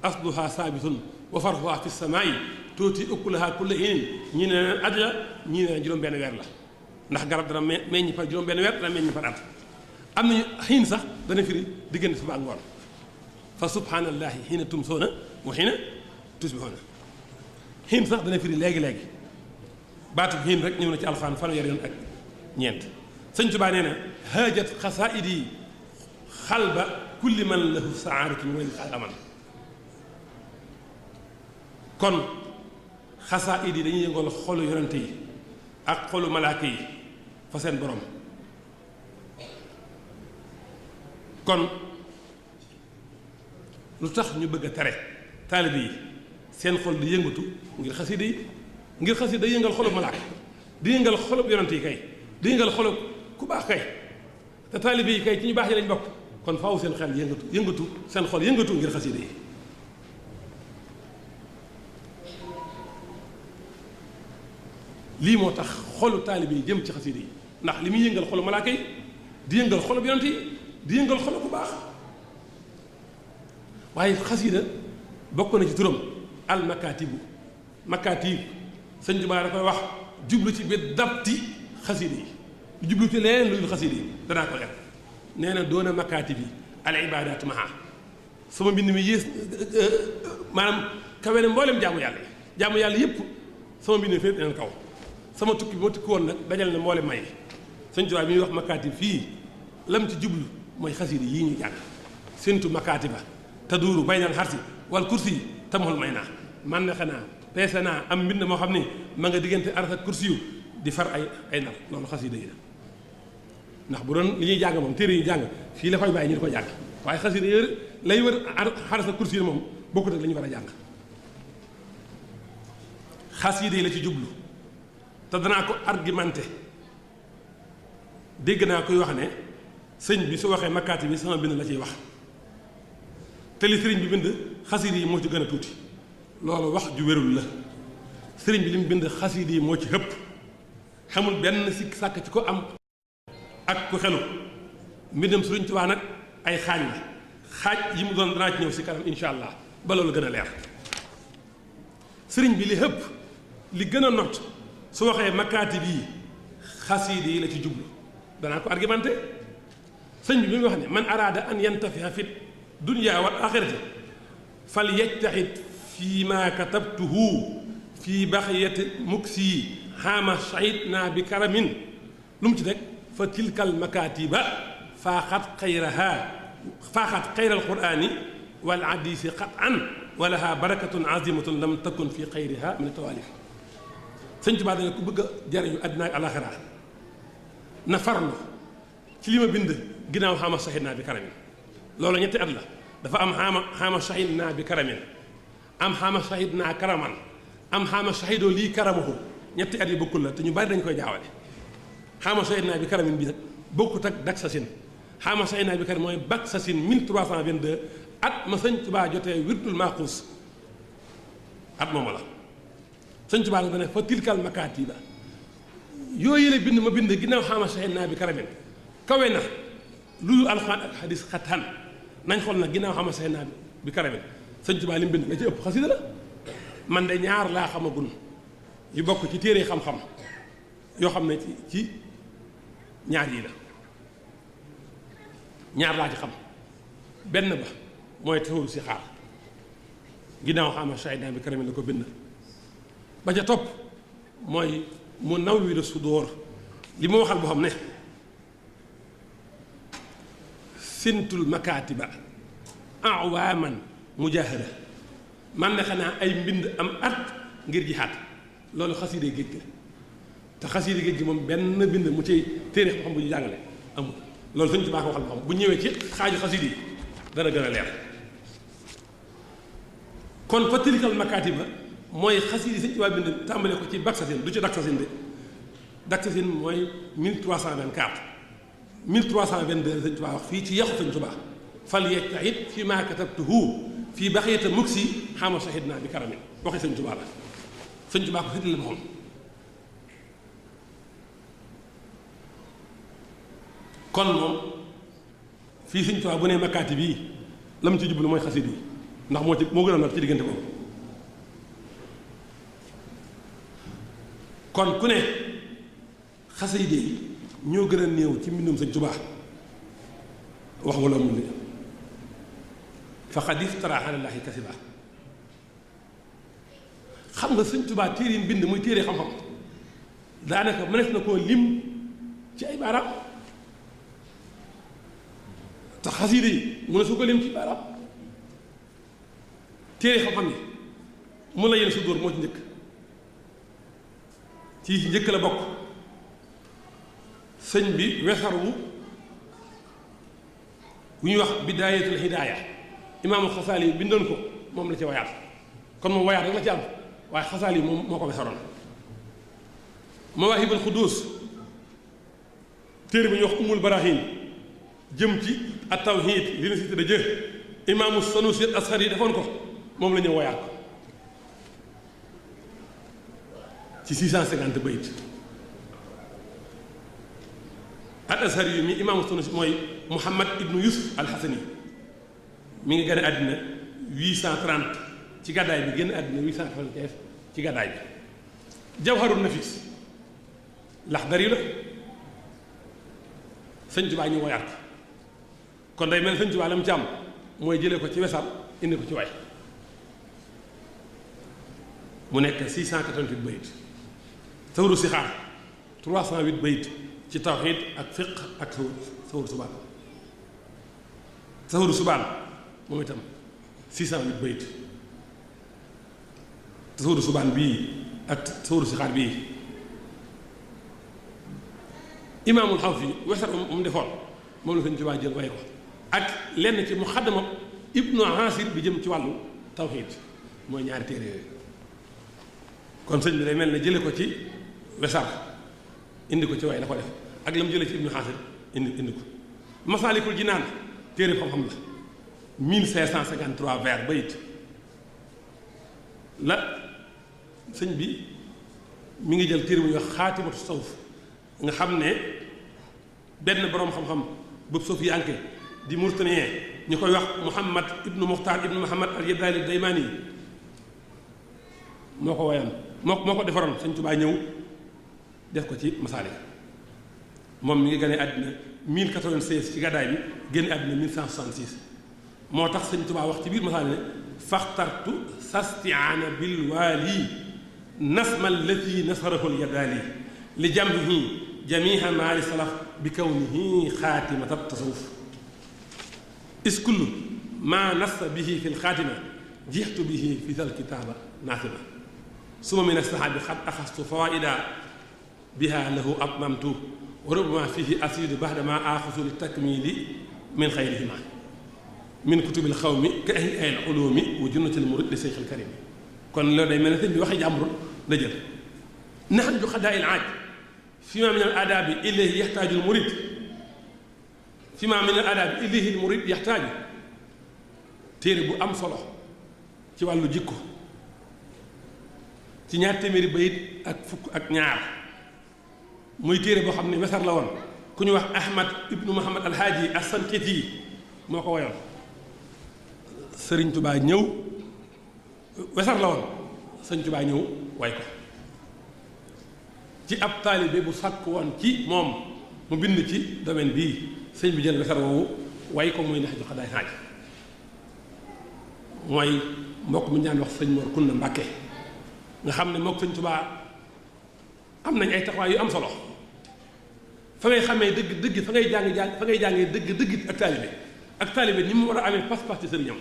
asluha saabitun wa farxuha fi samaa'i tuuti ukulaha kulla xiin ñi ne at la ñi ne juróom-benn weer la ndax garab dana meññ par juróom-benn weer dana meññ par at am nañu xiin sax dana firi diggante suba ak ngoon fa subhanallahi xiina tumsoona wa xiina tusbihoona xiin sax dana firi léegi-léegi baatu xiin rek ñëw na ci alxuraan fanweeri yoon ak ñeent sëñ Tuubaa nee na haajat xasaa'idi xalba kulli man lahu saadatun wa xalaman kon xasaa'id yi dañuy yëngal xolu yonente yi ak xolu malaaka yi fa seen borom kon lu tax ñu bëgg a tere taalibe yi seen xol di yëngatu ngir xasida yi ngir xasida day yëngal xolub malaaka di yëngal xolub yonente yi kay di yëngal xolub ku baax kay te taalibe yi kay ci ñu baax yi lañ bokk kon faaw seen xel yëngatu seen xol yëngatu ngir xasida yi lii moo tax xolu taalibe yi jëm ci xasida yi ndax li muy yëngal xolu malaaka yi di yëngal xolub yonente yi di yëngal xolu ku baax waaye xasida bokk na ci turam al makaatibu makaatib sëñ Tuubaa da koy wax jublu ci bi dabti xasida yi jublu ci leen lu dul xasida yi danaa ko def nee na doona makaatib yi al ibaadaatu maha sama mbind mi yées maanaam kawe ne mboolem jaamu yàlla yépp sama mbind mi fépp neen kaw sama tukki bi ma tukki woon nag dajal na mboolem may sëñ Tuubaa bi ñuy wax makaatib fii lam ci jublu mooy xasida yii ñu jàng séntu makaatiba taduuru baynal xarsi wal kursi tamxul may naa man na xanaa peese naa am mbind moo xam ne ma nga diggante aras ak kursi yu di far ay nar loolu xasida yi la ndax bu doon li ñuy jàng moom téere yi jàng fii la koy bàyyi ñu di ko jàng waaye xasida yi lay wër aras ak kursi yi moom bokkut ak la ñu war a jàng xasida yi la ci jublu te danaa ko argumenté dégg naa koy wax ne sëñ bi su waxee makkaati bi sama bind la ciy wax te li sëriñ bi bind xasida yi moo ci gën a tuuti loolu wax ju wérul la sëriñ bi li mu bind xasida yi moo ci hëpp xamul benn sikk sàkk ci ko am ak ku xelu mbindam Sëriñ Tuubaa nag ay xaaj la xaaj yi mu doon danaa ci ñëw si kanam insha allah ba loolu gën a leer sëriñ bi li hëpp li gën a not su waxee makkaati bii xasida yi la ci jublu danaa ko argumenté sëñ bi mu wax ne man araada an yantafiha fi dunya wal axirati fal yajtaxid fi ma katabtuhu fi baxiyati muksi xaama shahid naa bi karamin lu mu ci teg fa tilkal makatiba faaxat xayral qurani wal hadisi xat an walaha barakatun azimatun lam takun fi xayriha min tawalif sëñ Tuubaa dana ku bëgg a jariñu àddina ak alaxira na farlu ci li ma bind ginnaaw xaama shahid naa bi karamin loolu ñetti at la dafa am xaama shahid naa bi karamin am xaama shahid naa karaman am xaama shahidoo lii karamahu ñetti at yi bokkul la te ñu bari dañ koy jaawale xaama shahid naa bi karamin bi nag bokkut ak dak sasin xaama shahid naa bi karamin mooy bak sasin 1322 at ma sëñ Tuubaa jotee wirdul maaxuus at mooma la sëñ Tuubaa nag dane fa tilkal makaatiba yooyu la bind ma bind ginnaaw xaama shahid naa bi karamin kawe na lu alxuraan ak xadis xatan nañ xool nag ginnaaw xama say naa bi karamin sëñ Tuubaa li mu bind la ci ëpp xasida la man de ñaar laa xamagun yu bokk ci téere xam-xam yoo xam ne ci ñaar yi la ñaar laa ci xam benn ba mooy tasawur si xaar ginnaaw xama say naa bi karamin la ko bind ba ca topp mooy mu nawwiru sudóor li mu waxal boo xam ne sintul makaatiba awaaman mujahada man na xanaa ay mbind am at ngir jihaat loolu xasiide géej gi te xasiide géej gi moom benn bind mu ci téere xam bu ñu jàngale amul loolu Sëñ Tuubaa ko waxal xam bu ñëwee ci xaaju xasiide yi dana gën a leer kon fa tilkal makaatiba mooy xasiide Sëñ Tuubaa bind tàmbale ko ci baksasin du ci daksasin de daksasin mooy 1324 1322 Sëñ Tuubaa wax fii ci yaxu Sëñ Tuubaa fal yajtahid fi ma katabtuhu fii baxiyata muksi xaama shahid naa bi karamin waxi Sëñ Tuubaa la Sëñ Tuubaa ko xitli la moom kon moom fii Sëñ Tuubaa bu nee makkaati bii la mu ci jublu mooy xasida yi ndax moo gën a not ci diggante boobu kon ku ne xasida yi ñoo gën a néew ci mbindum Sëñ Tuubaa wax wala mun li faqad iftara ala llaahi kasiba xam nga Sëñ Tuubaa téere yi mbind muy téere xam-xam daanaka mënees na koo lim ci ay baaraam te xasida yi mu ne su ko lim ci baaraam téere xam-xam yi mu la yéen su dóor moo ci njëkk ci njëkk la bokk sëñ bi wesar wu ñuy wax bidaayatul hidaaya imaamul xasaali yi bindoon ko moom la ci wayaat kon moom wayaat rek la ci am waaye xasaali yi moom moo ko wesaroon mawaahibul xuduus téere bi ñuy wax umul barahin jëm ci at tawhid l'unicité de Dieu imaamu sanusi asxari yi defoon ko moom la ñëw wayaat ko ci 650 bayit al azhari yu mi imaamu sanusi mooy Muhammad ibnu Yusuf al Hasani mi ngi gën a àddina 830 ci gàddaay bi génn àddina 895 ci gàddaay bi jawharun nafis Laxdari la Sëñ Tuubaa ñu woyaat kon day mel Sëñ Tuubaa la mu ci am mooy jëlee ko ci wesal indi ko ci way mu nekk 688 bayit sawru si xaar 308 bayit ci tawxiid ak fiq ak sawru subaan sawru subaan moom itam 608 bayit te sawru subaan bii ak sawru si xaar bii imaamul Xawfi wesar moom defoon moom la Sëñ Tuubaa jël way ko ak lenn ci muxaddama ibnu Asir bi jëm ci wàllu tawxiid mooy ñaari téere yooyu kon sëñ bi day mel ne jële ko ci wesar indi ko ci way la ko def ak la mu jële ci ibnu Asir indi ko Masaalikul Jinaan téere xam-xam la 1553 vers bayit la sëñ bi mi ngi jël téere bu ñuy wax xaatimatu tasawuf nga xam ne benn boroom xam-xam bëgg sufiyanke di murtaniyee ñu koy wax Muhammad ibnu Muxtaar ibnu Muhammad al Yadaali Daymaani yi moo ko wayoon moo ko defaroon Sëñ Tuubaa ñëw def ko ci Masaalik moom mi ngi gane àddina 1096 ci gàddaay bi génn àddina 1166 moo tax Sëñ Tuubaa wax ci biir Masaalik ne faxtartu sastiaana bil waali nasma allati nasarahu al Yadaali li jamhihi jamiha maali salaf bi kawnihi xaatimata tasawuf iskullu maa nassa bihi fi lxaatima jixtu bihi fi sal kitaaba naasima suma min asahaabi xad axastu fawaida biha lahu atmamtu wa rubama fihi asidu baxdama axusu li takmili min xayrihima min kutubil xawmi ka ahli al ulumi wa junnatil murid li seyxil karim kon loolu day mel ne sëñ bi waxi jàmbur la jël naxan ju xadaa il aaj فيما من الآداب إليه يحتاج المريد فيما من الآداب إليه المريد يحتاج téere bu am solo ci wàllu jikko ci ñaar téeméeri bayit ak fukk ak ñaar muy téere boo xam ne wesar la woon ku ñu wax Ahmad ibnu Muhammad alhaaji as-Sankiti moo ko woyoon Sëriñ Tubaa ñëw wesar la woon Sëriñ Tubaa ñëw way ko ci ab taalibe bu sàkk woon ci moom mu bind ci domaine bii sëñ bi jël wesar woowu way ko muy nax ju xadaay xaaj mooy mbokk mi ñaan wax sëñ Mor Kunna Mbàkke nga xam ne mook Sëñ Tuubaa am nañ ay taxawaay yu am solo fa ngay xamee dëgg fa ngay jàngee dëgg ak taalibe ni mu war a amee pas-pas ci sëriñam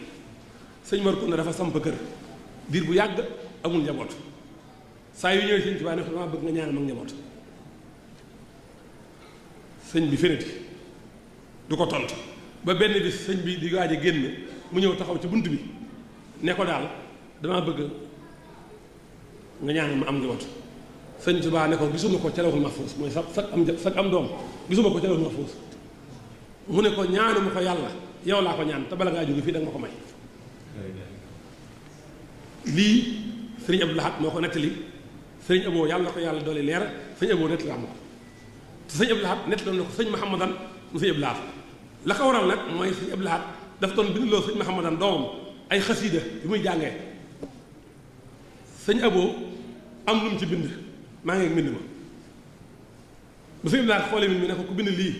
sëñ Mor Kunna dafa samp kër diir bu yàgg amul njaboot saa yu ñëwee Sëñ Tuubaa ne ko dama bëgg nga ñaanal mag njaboot sëñ bi feneti du ko tontu ba benn bis sëñ bi di waaj a génn mu ñëw taxaw ci bunt bi ne ko daal dama bëgg nga ñaanal ma am njaboot Sëñ Tuubaa ne ko gisuma ko ca lawhul mahfuus mooy sag am doom gisuma ko ca lawhul mahfuus mu ne ko ñaanuma ko yàlla yow laa ko ñaan te bala ngaa jóge fii da nga ma ko may lii sëriñ Abdou Lahad moo ko nettali sëriñ Abo yàlla na ko yàlla doole leer sëñ Abo nettali am na ko te sëñ Abdou Lahad nettali na ko sëñ Mahamadan mu sëñ Abdou Lahad la ko waral nag mooy sëñ Abdou Lahad dafa doon bindloo sëñ Mahamadan doomam ay xasiida yu muy jàngee sëñ Abo am lu mu ci bind maa ngi mbind ma bu sëñ Abdou Lahad xoolee mi ne ko ku bind lii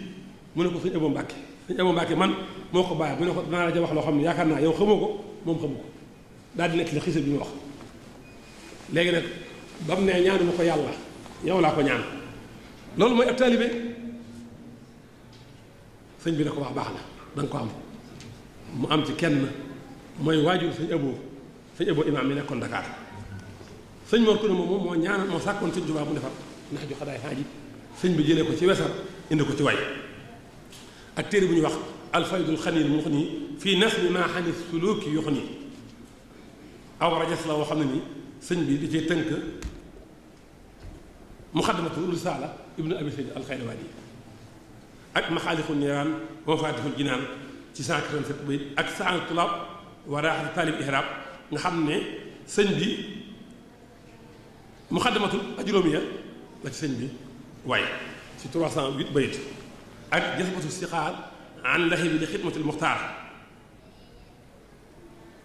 mu ne ko sëñ Abo Mbàkke sëñ Abo Mbàkke man moo ko bàyyi mu ne ko danaa la ja wax loo xam ne yaakaar naa yow xamoo ko moom xamu ko daal di nekk li xiisa bi mu wax léegi nag ba mu ne ñaanu ma ko yàlla yow laa ko ñaan loolu mooy ab taalibe sëñ bi ne ko wax baax na da nga ko am mu am ci kenn mooy waajur sëñ Abo imaam mi nekkoon Dakar sëñ Mor Kuna moom moo ñaanal moo sàkkoon sëñ Tuubaa bu defar ndax ju xadaay xaaji sëñ bi jëlee ko ci wesar indi ko ci way ak téere bu ñuy wax alfaydul xaniil mu nii fii nasmi maa xani suluki yox nii aw rajas la woo xam ne nii sëñ bi di cee tënk muxaddamatu risaala ibnu abi sayd alxayrawaani ak maxaalixu niiraan wa mafaatixul jinaan ci 187 bayit ak saal tulaab wa raaxati taalib ihraab nga xam ne sëñ bi muxaddamatu ajuróomiya la ci sëñ bi waaye ci 308 bayit ak jasbatu sixaar an laxi bi li xidmatul muxtaar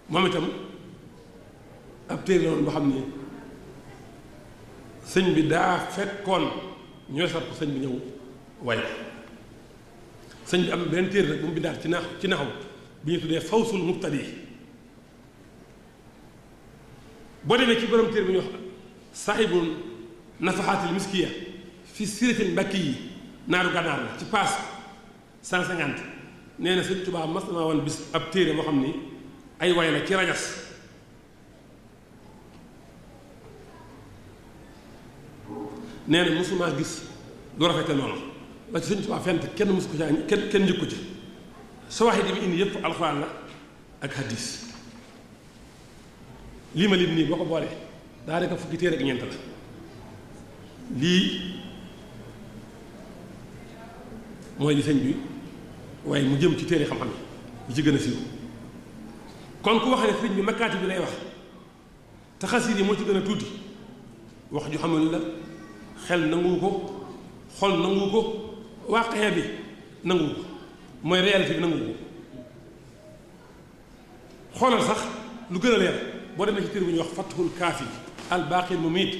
moom itam ab téere la woon boo xam ne sëñ bi daa fekkoon ñooy sar ko sëñ bi ñëw waaye sëñ bi am benn téere rek bu mu bindaat ci naxaw bi ñu tuddee fawsul muqtadi boo demee ci borom téere bi ñu wax saaxibul nafaxaatil miskiya fi siratil mbakki yi naaru gànnaar la ci paas 150 nee na sëñ Tuubaa mas na maa woon bis ab téere boo xam ni ay way la ci rajas nee na mosumaa gis lu rafete noonu la ci sëñ Tuubaa fent kenn mosu ko ci kenn njëkku ci sawaxi di bi indi yëpp alxuraan la ak hadis lii ma lim nii boo ko boolee daa nekk fukki téere ak ñeent la lii mooy li sëñ bi waaye mu jëm ci téere xam-xam yi ci gën a siiw kon ku wax ne sëñ bi makkaati bi lay wax te xasiid yi moo ci gën a tuuti wax ju xamul la xel nanguwu ko xol nanguwu ko waaqe bi nanguwu ko mooy réalité bi nanguwu ko xoolal sax lu gën a leer boo demee ci téere bu ñuy wax fathul kaafi al baaqil mumiit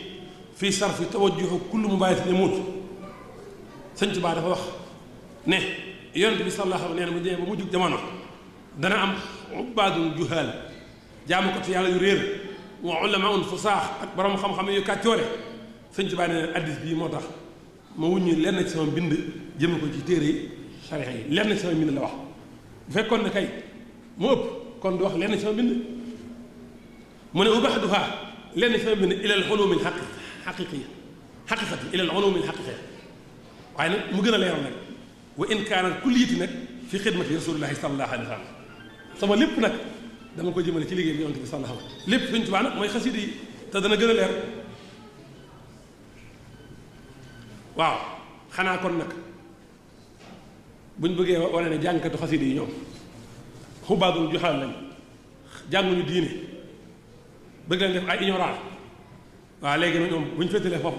fii sarfi tawajjuhu kullu mubaayitin yamuut sëñ Tuubaa dafa wax ne yonent bi sallallahu alayhi wa sallam nee na mu demee ba mu jug jamono dana am ubaadun juhaal jaamu ko te yàlla yu réer wa ulamaun fusaax ak borom xam-xam yu kàccoore sëñ Tuubaa nee na addis bii moo tax ma wuññi lenn ci sama mbind jëme ko ci téere yi sariya yi lenn ci sama mbind la wax bu fekkoon ne kay mu ëpp kon du wax lenn ci sama mbind mu ne ubaxduha lenn ci sama mbind ilal ulumil xaqiqati ilal ulumil xaqiqati waaye nag mu gën a leeral nag wa in kaanat kulliyati nag fi xidmati rasulillahi sallallahu alayhi wa sallam sama lépp nag dama ko jëmale ci liggéey bi yonent bi sallallahu alayhi wa sallam lépp sëñ Tuubaa nag mooy xasida yi te dana gën a leer waaw xanaa kon nag buñ bëggee wane ne jàngkatu xasida yi ñoom xubaadul joxal lañ jànguñu diine bëgg leen def ay ignorant waaw léegi nag ñoom bu ñu féetalee foofu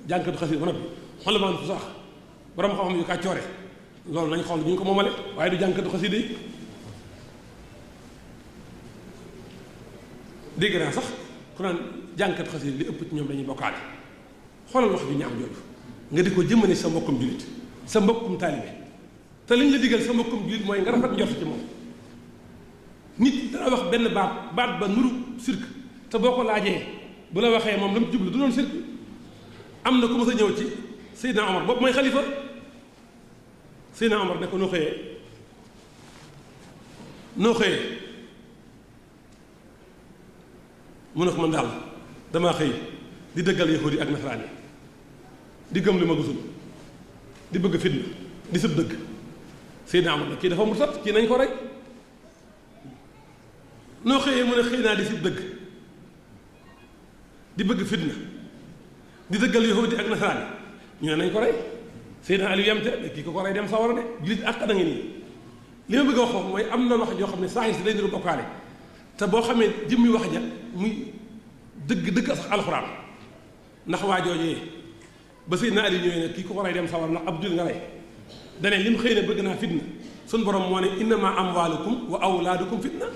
jàngkatu xasida ba noppi xool maan fu sax borom xam-xam yu kàccoore loolu nañ xool bu ñu ko moomale waaye du jàngkatu xasida yi dégg naa sax ku naan jàngkatu xasida li ëpp ci ñoom dañuy bokkaale xoolal wax ju ñaaw jooju nga di ko jëmmane sa mbokkum jullit sa mbokkum taalibe te liñ la digal sa mbokkum jullit mooy nga rafet njort ci moom nit dana wax benn baat ba nuru sirk te boo ko laajee bu la waxee moom la mu jublu du doon sirk am na ku ma sa ñëw ci Seydina Omar boobu mooy xalifa Seydina Omar ne ko noo xëyee mu ne ko man daal damaa xëy di dëggal yahudi ak nasaraan yi di gëm li ma gisul di bëgg fitna di sëb dëgg Seydina Omar nag kii dafa murtat kii nañ ko rey noo xëyee mu ne xëy naa di sëb dëgg di bëgg fitna di dëggal yahudi ak nasaraan yi ñu ne nañ ko rey Seydina Aliou yamte kii ko rey dem sawara de jullit ak da nga nii li ma bëgg a wax foofu mooy am na wax joo xam ne saa si day niru bokkaale te boo xamee jëmmi wax ja muy dëgg sax alxuraan ndax waa joojee ba Seydina Aliou ñëwee ne kii ko rey dem sawara ndax ab jullit nga rey dane lim xëy na bëgg naa fitna suñ borom moo ne innama amwaalukum wa awlaadukum fitna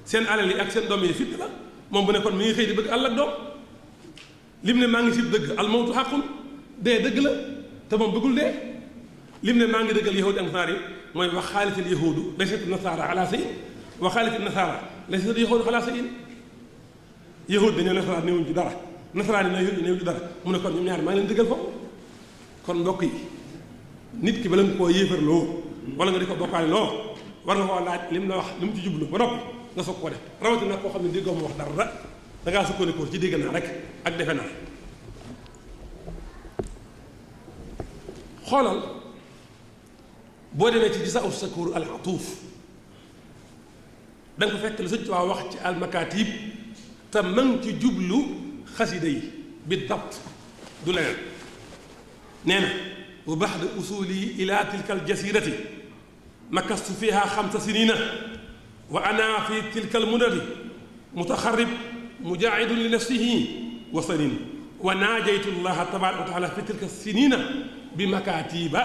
seen alal yi ak seen doom yi fitna la moom bu ne kon mi ngi xëy di bëgg àll ak doom lim ne maa ngi si dëgg almawtu xaqun dee dëgg la te moom bëggul dee lim ne maa ngi dëggal yahudi ak nasaara yi mooy wa xaalitil yahuudu laysat nasaara ala sayin wa xaalitil nasaara laysat yahuudu ala sayin yahud dañoo nasaraan néewuñ ci dara nasaraan yi néewuñ ci dara mu ne kon ñoom ñaar maa ngi leen dëggal foofu kon mbokk yi nit ki bala nga koo yéefar loo wala nga di ko bokkaale loo war nga koo laaj lim la wax li mu ci jublu ba noppi nga soog koo def rawatina koo xam ne déggoo ma wax dara da ngaa sukkandikoo ci dégg naa rek ak defe naa xoolal boo demee ci Jazaa Shakuur al Atuuf da nga ko fekk lu Sëñ Tuubaa wax ci almakatib te man ci jublu xasida yi bi dabt du leneen nee na wa baxda usuli ila tilka aljasirati makastu fiha 5 sinina wa ana fi tilka almudadi mutaxarrib mujaahidun li nafsihi wa sanin wa naajaytu llaha tabaraka wa taala fi tilka sinina bi makatiba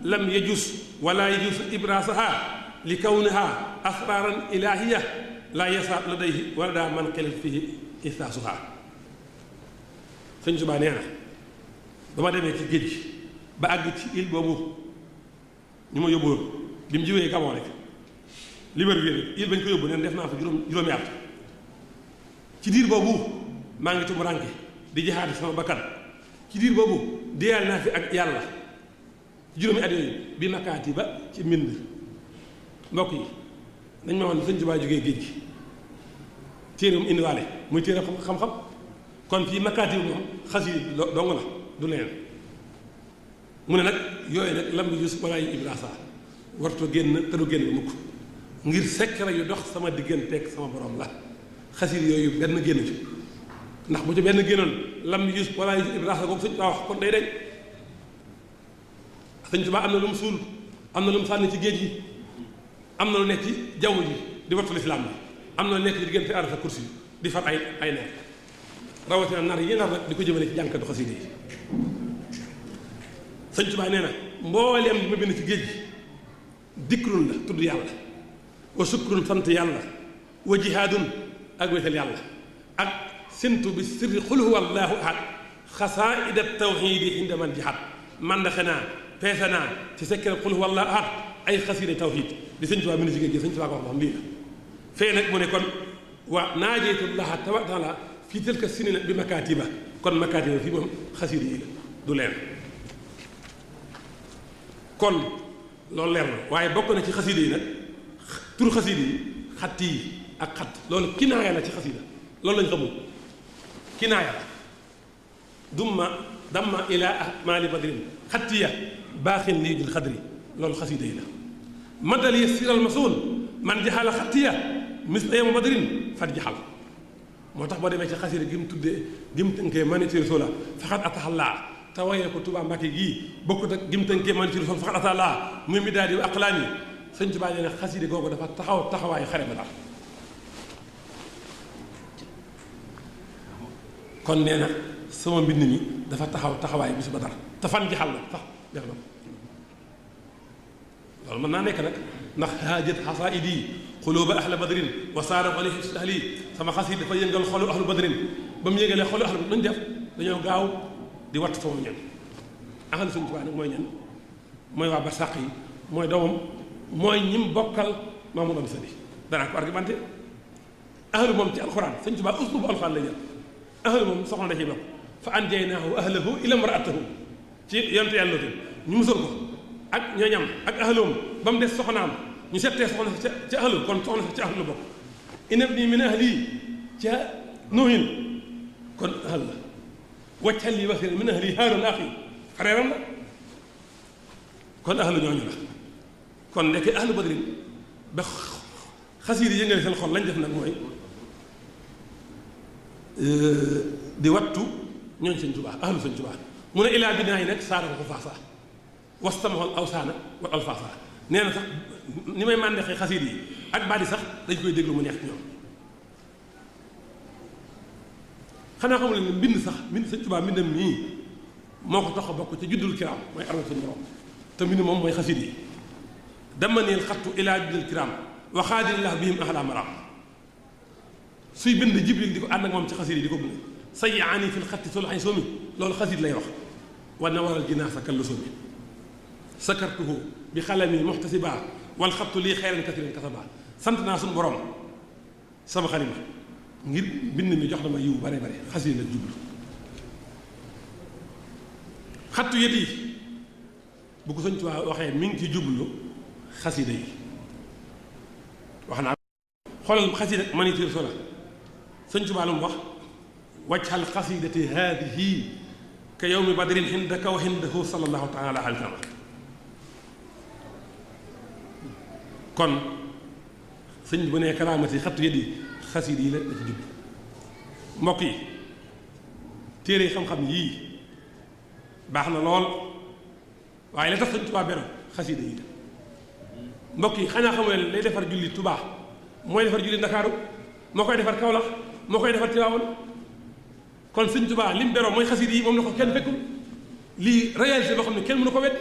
lam yajus wala yajus ibrasaha li kawniha asraran ilahiya laa yasaab ladayhi wala daa man xelit fii istaasuha Sëñ Tuubaa nee na ba ma demee ci géej gi ba àgg ci île boobu ñu ma yóbbuwoon bi mu jiwee Gabon rek Libreville île bañ ko yóbbu neen def naa fa juróomi at ci diir boobu maa ngi tumuraanke di jihaadi sama bakkan ci diir boobu deyal naa fi ak yàlla ci juróomi at yooyu bi makaati ba ci mbind mbokk yi dañ ma wax ne Sëñ Tuubaa jógee géej gi téere mu indiwaale muy téere xam-xam kon fii makkaati bi moom xas yi dong la du leneen mu ne nag yooyu nag lam bi jus wala yu ibrasa warto génn te du génn mukk ngir secret yu dox sama digganteeg sama borom la xasir yooyu benn génn ci ndax bu ci benn génnoon lam bi jus wala yu ibrasa boobu Sëñ Tuubaa wax kon day dañ Sëñ Tuubaa am na lu mu suul am na lu mu sànni ci géej gi am na lu nekk ci jaww ji di wattu lislaam bi am na lu nekk ci diggante arasa kursi di far ay ner rawatina nar yi nar nag di ko jëmale ci jànkatu xasida yi Sëñ Tuubaa nee na mbooleem li ma bind ci géej gi dikrun la tudd yàlla wa sukrun sant yàlla wa jihaadun ak wéetal yàlla ak sintu bi sirri xul huwa allahu ahad xasaida tawxiidi inda man jihaad man daxe naa peese naa ci sekkere xul huwa allahu ahad ay xasida tawxiid di Sëñ Tuubaa bind ci géej gi Sëñ Tuubaa ko wax xam lii la fee nag mu ne kon wa naajeytullaha taala fii tilka sinina bi makaatiba kon makaatiba fii moom xasida yi la du leen kon loolu leer na waaye bokk na ci xasida yi nag tur xasida yi xatt yi ak xatt loolu kinaaya la ci xasida loolu lañ xamul kinaaya la damma ila ahmali badrin xattiya baaxin lii bil xadri loolu xasida yi la madal yi siral masoon man jaxala xattiya mis na yema badrin fat jaxal moo tax boo demee ci xasida gi mu tuddee gi mu tënkee manitir sola faxat ataxallaa te wayee ko Tuubaa Mbàkke gii bokkut ak gi mu tënkee manitir sola faxat ataxallaa muy mi daal di aqlaan yi Sëñ Tuubaa nee na xasida googu dafa taxaw taxawaayu xare ba daal kon nee na sama mbind mi dafa taxaw taxawaayu bisu ba dara te fan jaxal la sax def na loolu mën naa nekk nag ndax haajat xasaidi xuluuba ahla badrin wa saara alayhi ahli sama xasida dafa yëngal xolu ahlu badrin ba mu yëngalee xolu ahlu badrin def dañoo gaaw di watt sama ñan ahlu Sëñ Tuubaa nag mooy ñan mooy waa barsàq yi mooy doomam mooy ñim bokkal Mamour Anta Sali danaa ko argumenté ahlu moom ci alxuraan Sëñ Tuubaa uslubu alxuraan la jël ahlu moom soxna da ciy bokk fa anjaynaahu ahlahu illa imraatahu ci yonte yàlla ñu musal ko ak ñooñam ak ahloom ba mu des soxnaam ñu settee soxna sa ca ahlu kon soxna sa ca ahlu la bokk inab nii min ahli ca nuuhin kon ahl la waccal li wasir min ahli haaroon axi xareeram la kon ahlu ñooñu la kon ndeke ahlu badrin ba xasiir yi yëngale seen xol lañ def nag mooy di wattu ñooñ Sëñ Tuubaa ahlu Sëñ Tuubaa mu ne ilaa binaa yi nag saara ko ko faasa wastamahol awsaana wal alfaasa nee na sax ni may màndeexee xasiir yi ak baat yi sax dañ koy déglu mu neex ñoom xanaa xamul ne mbind sax mbind Sëñ Tuubaa mbindam nii moo ko tax a bokk ci juddul kiraam mooy armée suñu borom te mbind moom mooy xasida yi dama neel xattu ilaa judal kiram waxaadillah bihim ahla maram suy bind jibril di ko ànd ak moom ci xasida yi di ko bind say ani fil xatti solaxañ soomi loolu xasid lay wax wa nawaral jinaasa kallu soomi sakartuhu bi xalami muxtasiba wal xattu lii xeyran kasiran kasaba sant naa suñu borom sama xalima ngir bind mi jox na ma yiw bare bare xasida la jublu xattu yët yi bu ko Sëñ Tuubaa waxee mi ngi ci jublu xasida yi wax naa xoolal xasida manitir sola Sëñ Tuubaa lu mu wax wajhal xasidati haadihi ka yawmi badrin hindaka wa hindahu sallallahu taala alayhi wa sallam kon sëñ bu nee karaamati xattu yët yi xasida yi la da ci jublu mbokk yi téere xam-xam yii baax na lool waaye la tax Sëñ Tuubaa beroon xasida yi mbokk yi xanaa xamu leen lay defar julli Tuubaa mooy defar julli Ndakaaru moo koy defar Kawlax moo koy defar Tiwaawan kon Sëñ Tuubaa li mu beroon mooy xasida yi moom la ko kenn fekkul lii réalité boo xam ne kenn mënu ko wedd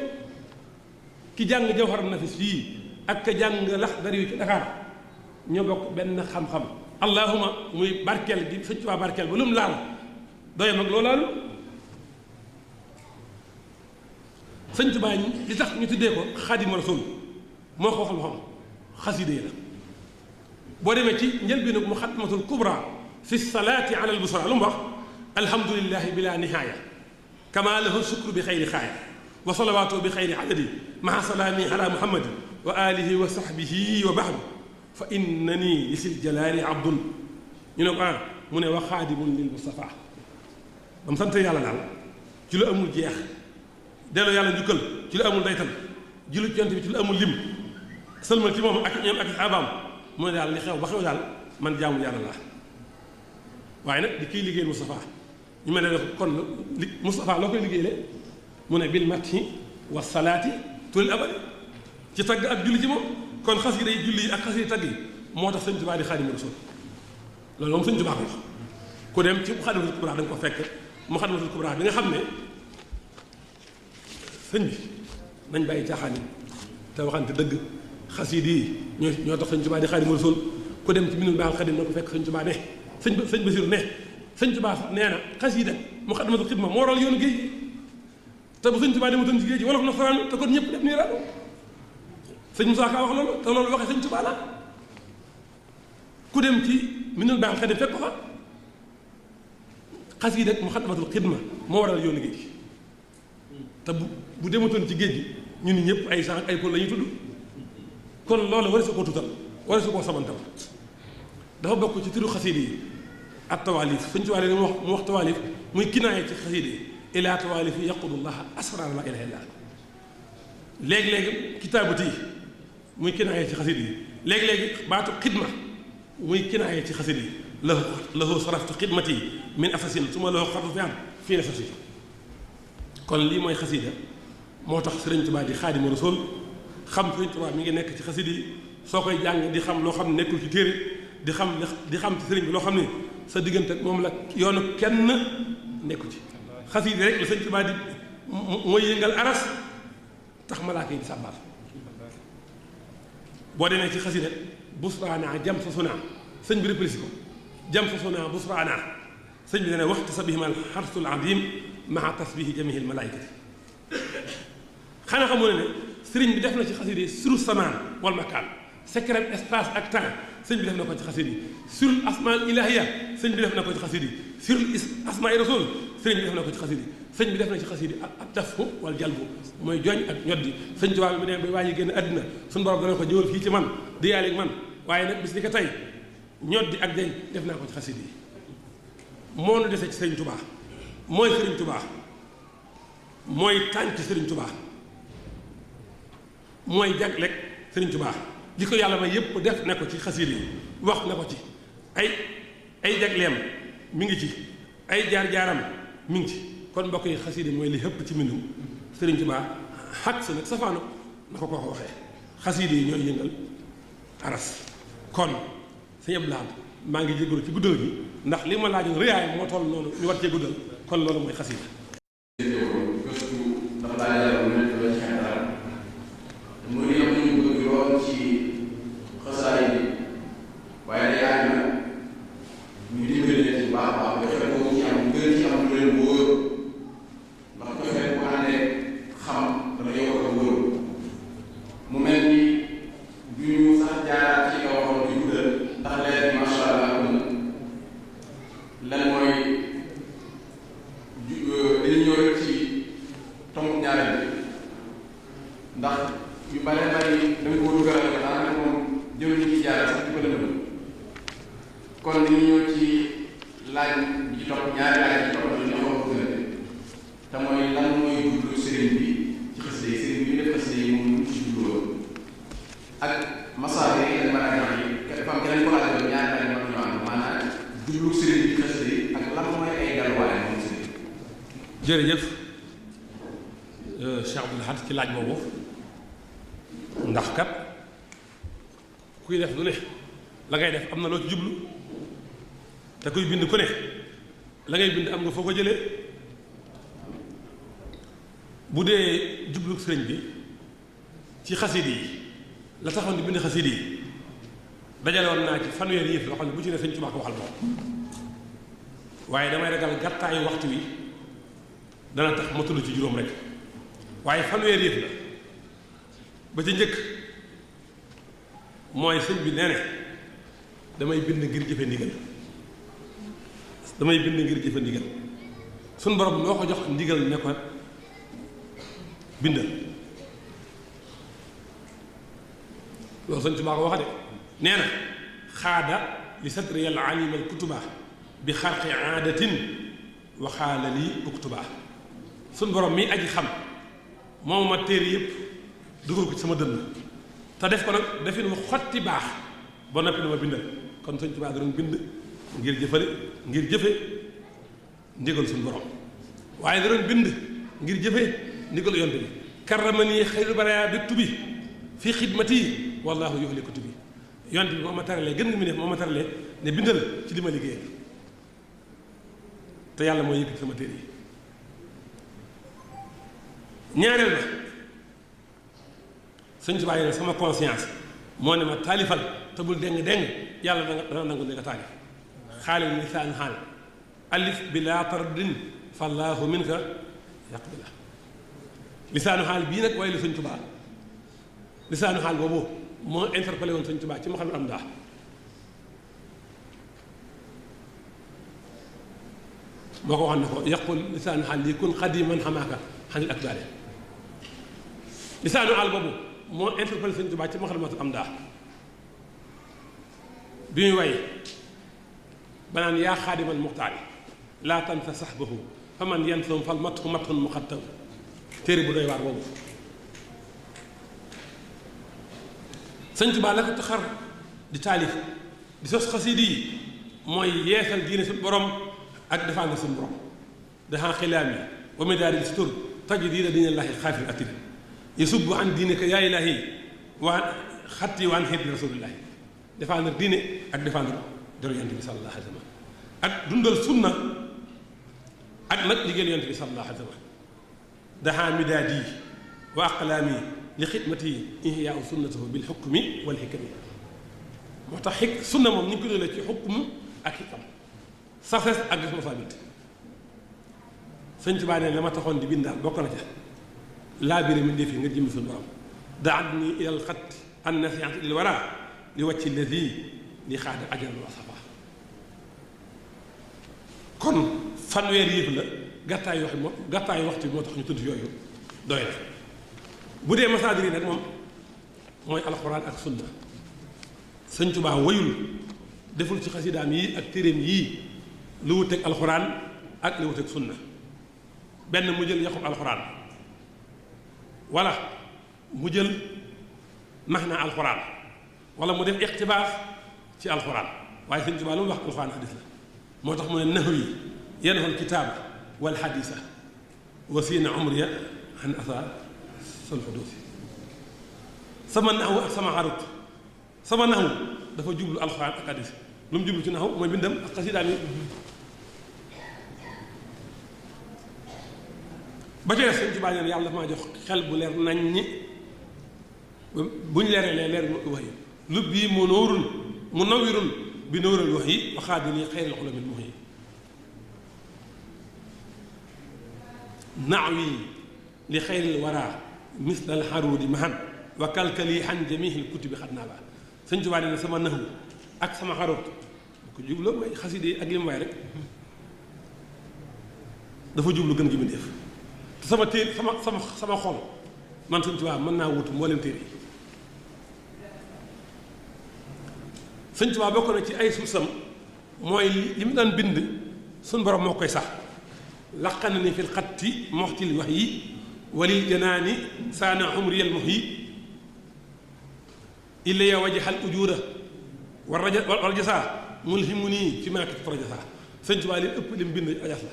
ki jàng Jawharan Nafis fii ak ka jàng Laxdari yu ci Dakar ñoo bokk benn xam-xam allahuma muy barkeel gi Sëñ Tuubaa barkeel ba lu mu laal doyam ak loo laalu Sëñ Tuubaa li tax ñu tuddee ko Xaadimu Rasuul moo ko waxal xam xasida yi la boo demee ci njëlbéenu Muxaddamatul Kubra fi salaati ala al-busra lu mu wax alhamdulillahi bila nihaaya kama lahu shukru bi xayri xaaya wa salawaatu bi xayri adadi maa salaami ala muhammadin wa alihi wa sahbihi wa bahdi fa innani li sil jalaali abdun ñu ne ko mu ne wa xaadimun lil Mustafa ba mu sant yàlla daal ci lu amul jeex delloo yàlla njukkal ci lu amul daytal julli ci yonent bi ci lu amul lim sëlmal ci moom ak ñoom ak xaabaam mu ne daal li xew ba xew daal man jaamu yàlla laa waaye nag di kiy liggéeyal Moustapha ñu mel ne kon li Moustapha loo koy liggéeyee mu ne bil matti wa salaati tulil abadi ci tagg ak julli ci moom kon xas yi day julli ak xas yi tagg yi moo tax Sëñ Tuubaa di Xaadimu Rasuul loolu moom Sëñ Tuubaa ko wax ku dem ci Muxaddamatul Kubra da nga ko fekk Muxaddamatul Kubra bi nga xam ne sëñ bi nañ bàyyi caaxaan yi te waxante dëgg xasida yi ñoo tax Sëñ Tuubaa di Xaadimu Rasuul ku dem ci Minanul Baaqil Qadiim na ko fekk Sëñ Tuubaa ne sëñ Basiru ne Sëñ Tuubaa sax nee na xasida Muxaddamatul Xidma moo waral yoonu géej te bu Sëñ Tuubaa demutoon ci géej gi wolof nasaraan te kon ñëpp def nii raadu sëñ Musaa Ka wax loolu te loolu waxee Sëñ Tuubaa la ku dem ci Minanul Baaqil Qadiim fekk ko fa xasida Muxaddamatul Xidma moo waral yoonu géej gi te bu dematoon ci géej gi ñu ni ñëpp ay sang ay pol la ñuy tudd kon loolu war su ko tutal war su koo sabantal dafa bokk ci turu xasida yi ak tawaalif Sëñ Tuubaa mu wax tawaalif muy kinaaya ci xasida yi ilaa tawaalif yi yaqudullaha asrar la ilaha illa léegi-léegi kitaabati yi muy kinaaya ci xasida yi léegi-léegi baatu xidma muy kinaaya ci xasida yi lahu saraftu xidmati min asasin su ma lahu xartu fi am fii la fasi kon lii mooy xasida moo tax Sëriñ Tuubaa di Xaadimu Rasuul xam Sëriñ Tuubaa mi ngi nekk ci xasida yi soo koy jàng di xam loo xam ne nekkul ci téere di xam ci sëriñ bi loo xam ne sa diggante moom la yoonu kenn nekku ci xasida rek la Sëriñ Tuubaa di mooy yëngal aras tax malaaka yi di sàbbaal boo demee ci xasida busraana jam sa sunaa sëñ bi réplisi ko jam sa sunaa busraana sëñ bi dana waxtu sa bihimal xarsul azim maa tasbihi jamihi al malaikati xanaa xamoo ne sëriñ bi def na ci xasida yi sur samaan wal makaan secret espace ak temps sëñ bi def na ko ci xasida yi sur asmaal ilahiya sëñ bi def na ko ci xasida yi sur asmaai rasul sëriñ bi def na ko ci xasida yi sëñ bi def na ci xasida yi ak dafu wal jalbu mooy jooñ ak ñoddi sëñ Tuubaa bi mu ne ba waa ji génn àddina suñu borom dana ko jëwal fii ci man di yaale ak man waaye nag bis ni ko tey ñoddi ak deñ def naa ko ci xasida yi moo nu dese ci sëriñ Tuubaa mooy sëriñ Tuubaa mooy tànk sëriñ Tuubaa mooy jagleeg sëriñ Tuubaa li ko yàlla may yépp def ne ko ci xasida yi wax na ko ci ay jagleem mi ngi ci ay jaar-jaaram mi ngi ci kon mbokk yi xasida mooy li hëpp ci mbindum sëriñ Tuubaa xaq sa nag safaano na ko ko waxee xasida yi ñooy yëngal aras kon sëñ Abdou Lahad maa ngi jégalu ci guddal gi ndax li ma laajoon rëyaay moo toll noonu ñu war cee guddal kon loolu mooy xasida ndax yu bare bari da nga ko dugalal ko daanaka moom jëm ñu ci jaar sax di ko lëndëm kon dañuy ñëw ci laaj bi ci topp ñaari laaj ci topp ñu xaw a gën te mooy lan mooy jublu sëriñ bi ci xasida yi sëriñ bi def xasida yi moom ñu ci jubluwoon ak masaar yi ak maanaam yi dafa am keneen ko laaj ñaari laaj moo ñu am maanaam jublu sëriñ bi xasida yi ak lan mooy ay dalwaay moom sëriñ jërëjëf Cheikh Abdoul Ahad ci laaj boobu ndax kat kuy def lu ne la ngay def am na loo ci jublu te kuy bind ku ne la ngay bind am nga foo ko jëlee bu dee jublu sëriñ bi ci xasida yi la taxoon di bind xasida yi dajaloon naa ci fanweeri yëf loo xam ne bu ci ne Sëriñ Tuubaa ko waxal moom waaye damay ragal gàttaayu waxtu wi dana tax ma tudd ci juróom rek waaye fanweeri yëf la ba ci njëkk mooy sëñ bi nee ne damay bind ngir jëfe ndigal damay bind ngir jëfe ndigal suñ borom moo ko jox ndigal ne ko bindal loolu sëñ Tuubaa ko waxa de nee na xaada li satri al alim al kutuba bi xarqi aadatin waxaala lii uktuba suñ borom mi aji xam moom ma téere yëpp dugal ko ci sama dënn te def ko nag defin mu xotti baax ba noppi na ma bindal kon sëñ Tuubaa da doon bind ngir jëfe ndigal suñu borom waaye da doon bind ngir jëfe ndigal yonte bi karramani xayru baraya bi tubi fii xidmati wallahu yuhli kutubi yonte bi moo ma taralee gën nga mu ne moo ma taralee ne bindal ci li ma liggéey te yàlla mooy yëkkati sama téere yi ñaareel ba sëñ Tuubaa yi ne sama conscience moo ne ma taalifal te bul deng yàlla dana nangu ne nga taalif xaalil lisaan xaal alif bi laa tardin fallaahu minka yaqbila lisaanu xaal bii nag waaye la sëñ Tuubaa lisaanu xaal boobu moo interpellé woon sëñ Tuubaa ci ma xam ne am daa moo ko wax ne ko yaqul lisaanu xaal lii kun xadiman xamaaka xanil akbaare lisaanu xaal boobu moo interpellé sëñ Tuubaa ci ma xam ne am daa bi muy way banaan yaa xaadimal muxtaari laa tansa saxbahu fa man yansum fal matxu matxun muxattam téere bu doy waar boobu sëñ Tuubaa la ko taxar di taalif di sos xasiidi yi mooy yeesal diine suñu borom ak défendre suñu borom daxaa xilaami wa midaari sutur tajdiida diinillaahi xaafil atir yasubbu an diinika yaa ilaahi wa xatti wa an xiddi rasuulillaahi défendre diine ak défendre deru yonent bi sallallaahu alayhi wa sallam ak dundal sunna ak nag liggéeyal yonent bi sallallaahu alayhi wa sallam daxaa midaadi wa aqlaami li xidmati ihyaau sunnatahu bil xukmi wal xikami moo tax sunna moom ñu ngi ko doole ci xukm ak xikam sagesse ak responsabilité sëñ Tuubaa ne la ma taxoon di bindaal bokk na ca laabire mi ndefi nga jëmmi suñu borom daadni ilal xat an nasihat lil wara li wàcci ladi li xaada ajal wa safa kon fanweer yëf la gàttaay waxtu bi moo tax ñu tudd yooyu doy na bu dee masaadir yi nag moom mooy alxuraan ak sunna sëñ Tuubaa wayul deful ci xasidaam yii ak téeréem yii lu wuteeg alxuraan ak lu wuteeg sunna benn mu jël yaxub alxuraan wala mu jël maxna alxuraan wala mu def iqtibaas ci alxuraan waaye sëñ Tuubaa lu mu wax alxuraan xadis la moo tax mu ne naxu yi yanhul kitaaba wal xadisa wa siina umriya an asa sol xuduusi sama naxu ak sama xarut sama naxu dafa jublu alxuraan ak xadis lu mu jublu ci naxu mooy bindam ak xasidaam yi ba tey sëñ Tuubaa neen yàlla dafa maa jox xel bu leer nañ ñi bu ñu leeralee leer wax yi lub bii mu nóorul mu nawirul bi nóoral wax yi waxaadi nii xeyril xulamil mux yi naaw yi li xeyril wara mislal xaruudi mahan wa kalkali xan jamihil kutubi xat naa la sëñ Tuubaa nee sama naxu ak sama xaruut bu ko jubloo mooy xaside yi ak li mu waay rek dafa jublu gën gi mu def te sama téer sama xol man Sëñ Tuubaa mën naa wutu mboolem téere yi. Sëñ Tuubaa bokk na ci ay sursam mooy li mu daan bind suñ borom moo koy sax laqana ni fil xatti moxtil wax yi walil janaani saana umriyal mox yi illa ya wajahal ujura wal jasaa mulhimu nii fi maa kati rajasaa. Sëñ Tuubaa li ëpp li mu bind ajas la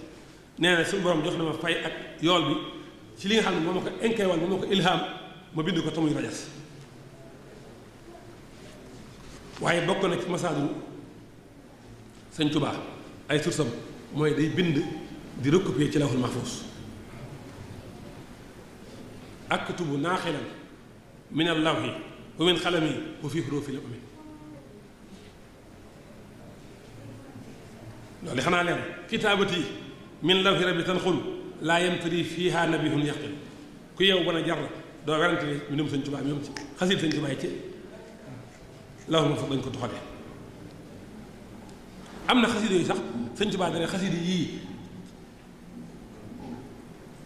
nee na suñu borom jox na ma fay ak yool bi ci li nga xam ne moo ma ko inkeewal moo ma ko ilham ma bind ko tamuy rajas. waaye bokk na ci masaadu Sëñ Tuubaa ay sursam mooy day bind di recopier ci lawhul mahfuus aktubu naaxilan min allawhi wa min xalami wa fi xuruufi la umi. loolu xanaa leen kitaabati min lawhi rabbi tanxul laa yamtari fiiha nabihun yaqin ku yow bana jar doo werante ne ñu dem Sëñ Tuubaa ñoom ci xasit Sëñ Tuubaa yi ci lawhul mahfuus dañ ko toxalee. am na xasida yooyu sax Sëñ Tuubaa dane xasida yii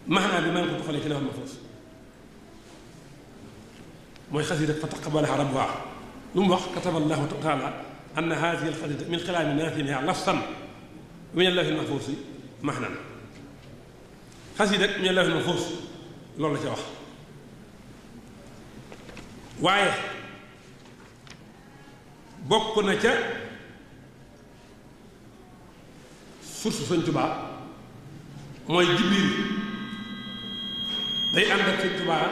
maanaa bi maa ngi ko toxalee ci lawhul mahfuus mooy xasida fa taqabbalahaa rabbuhaa lu mu wax kataba llaahu taala anna haadihi al-xasida min kalaami naasinihaa lafzan min al-lawhil mahfuus maanaan xasida min al-lawhil mahfuus loolu la ca wax. waaye bokk na ca source Sëñ Tuubaa mooy Jibriil day ànd ak Sëñ Tuubaa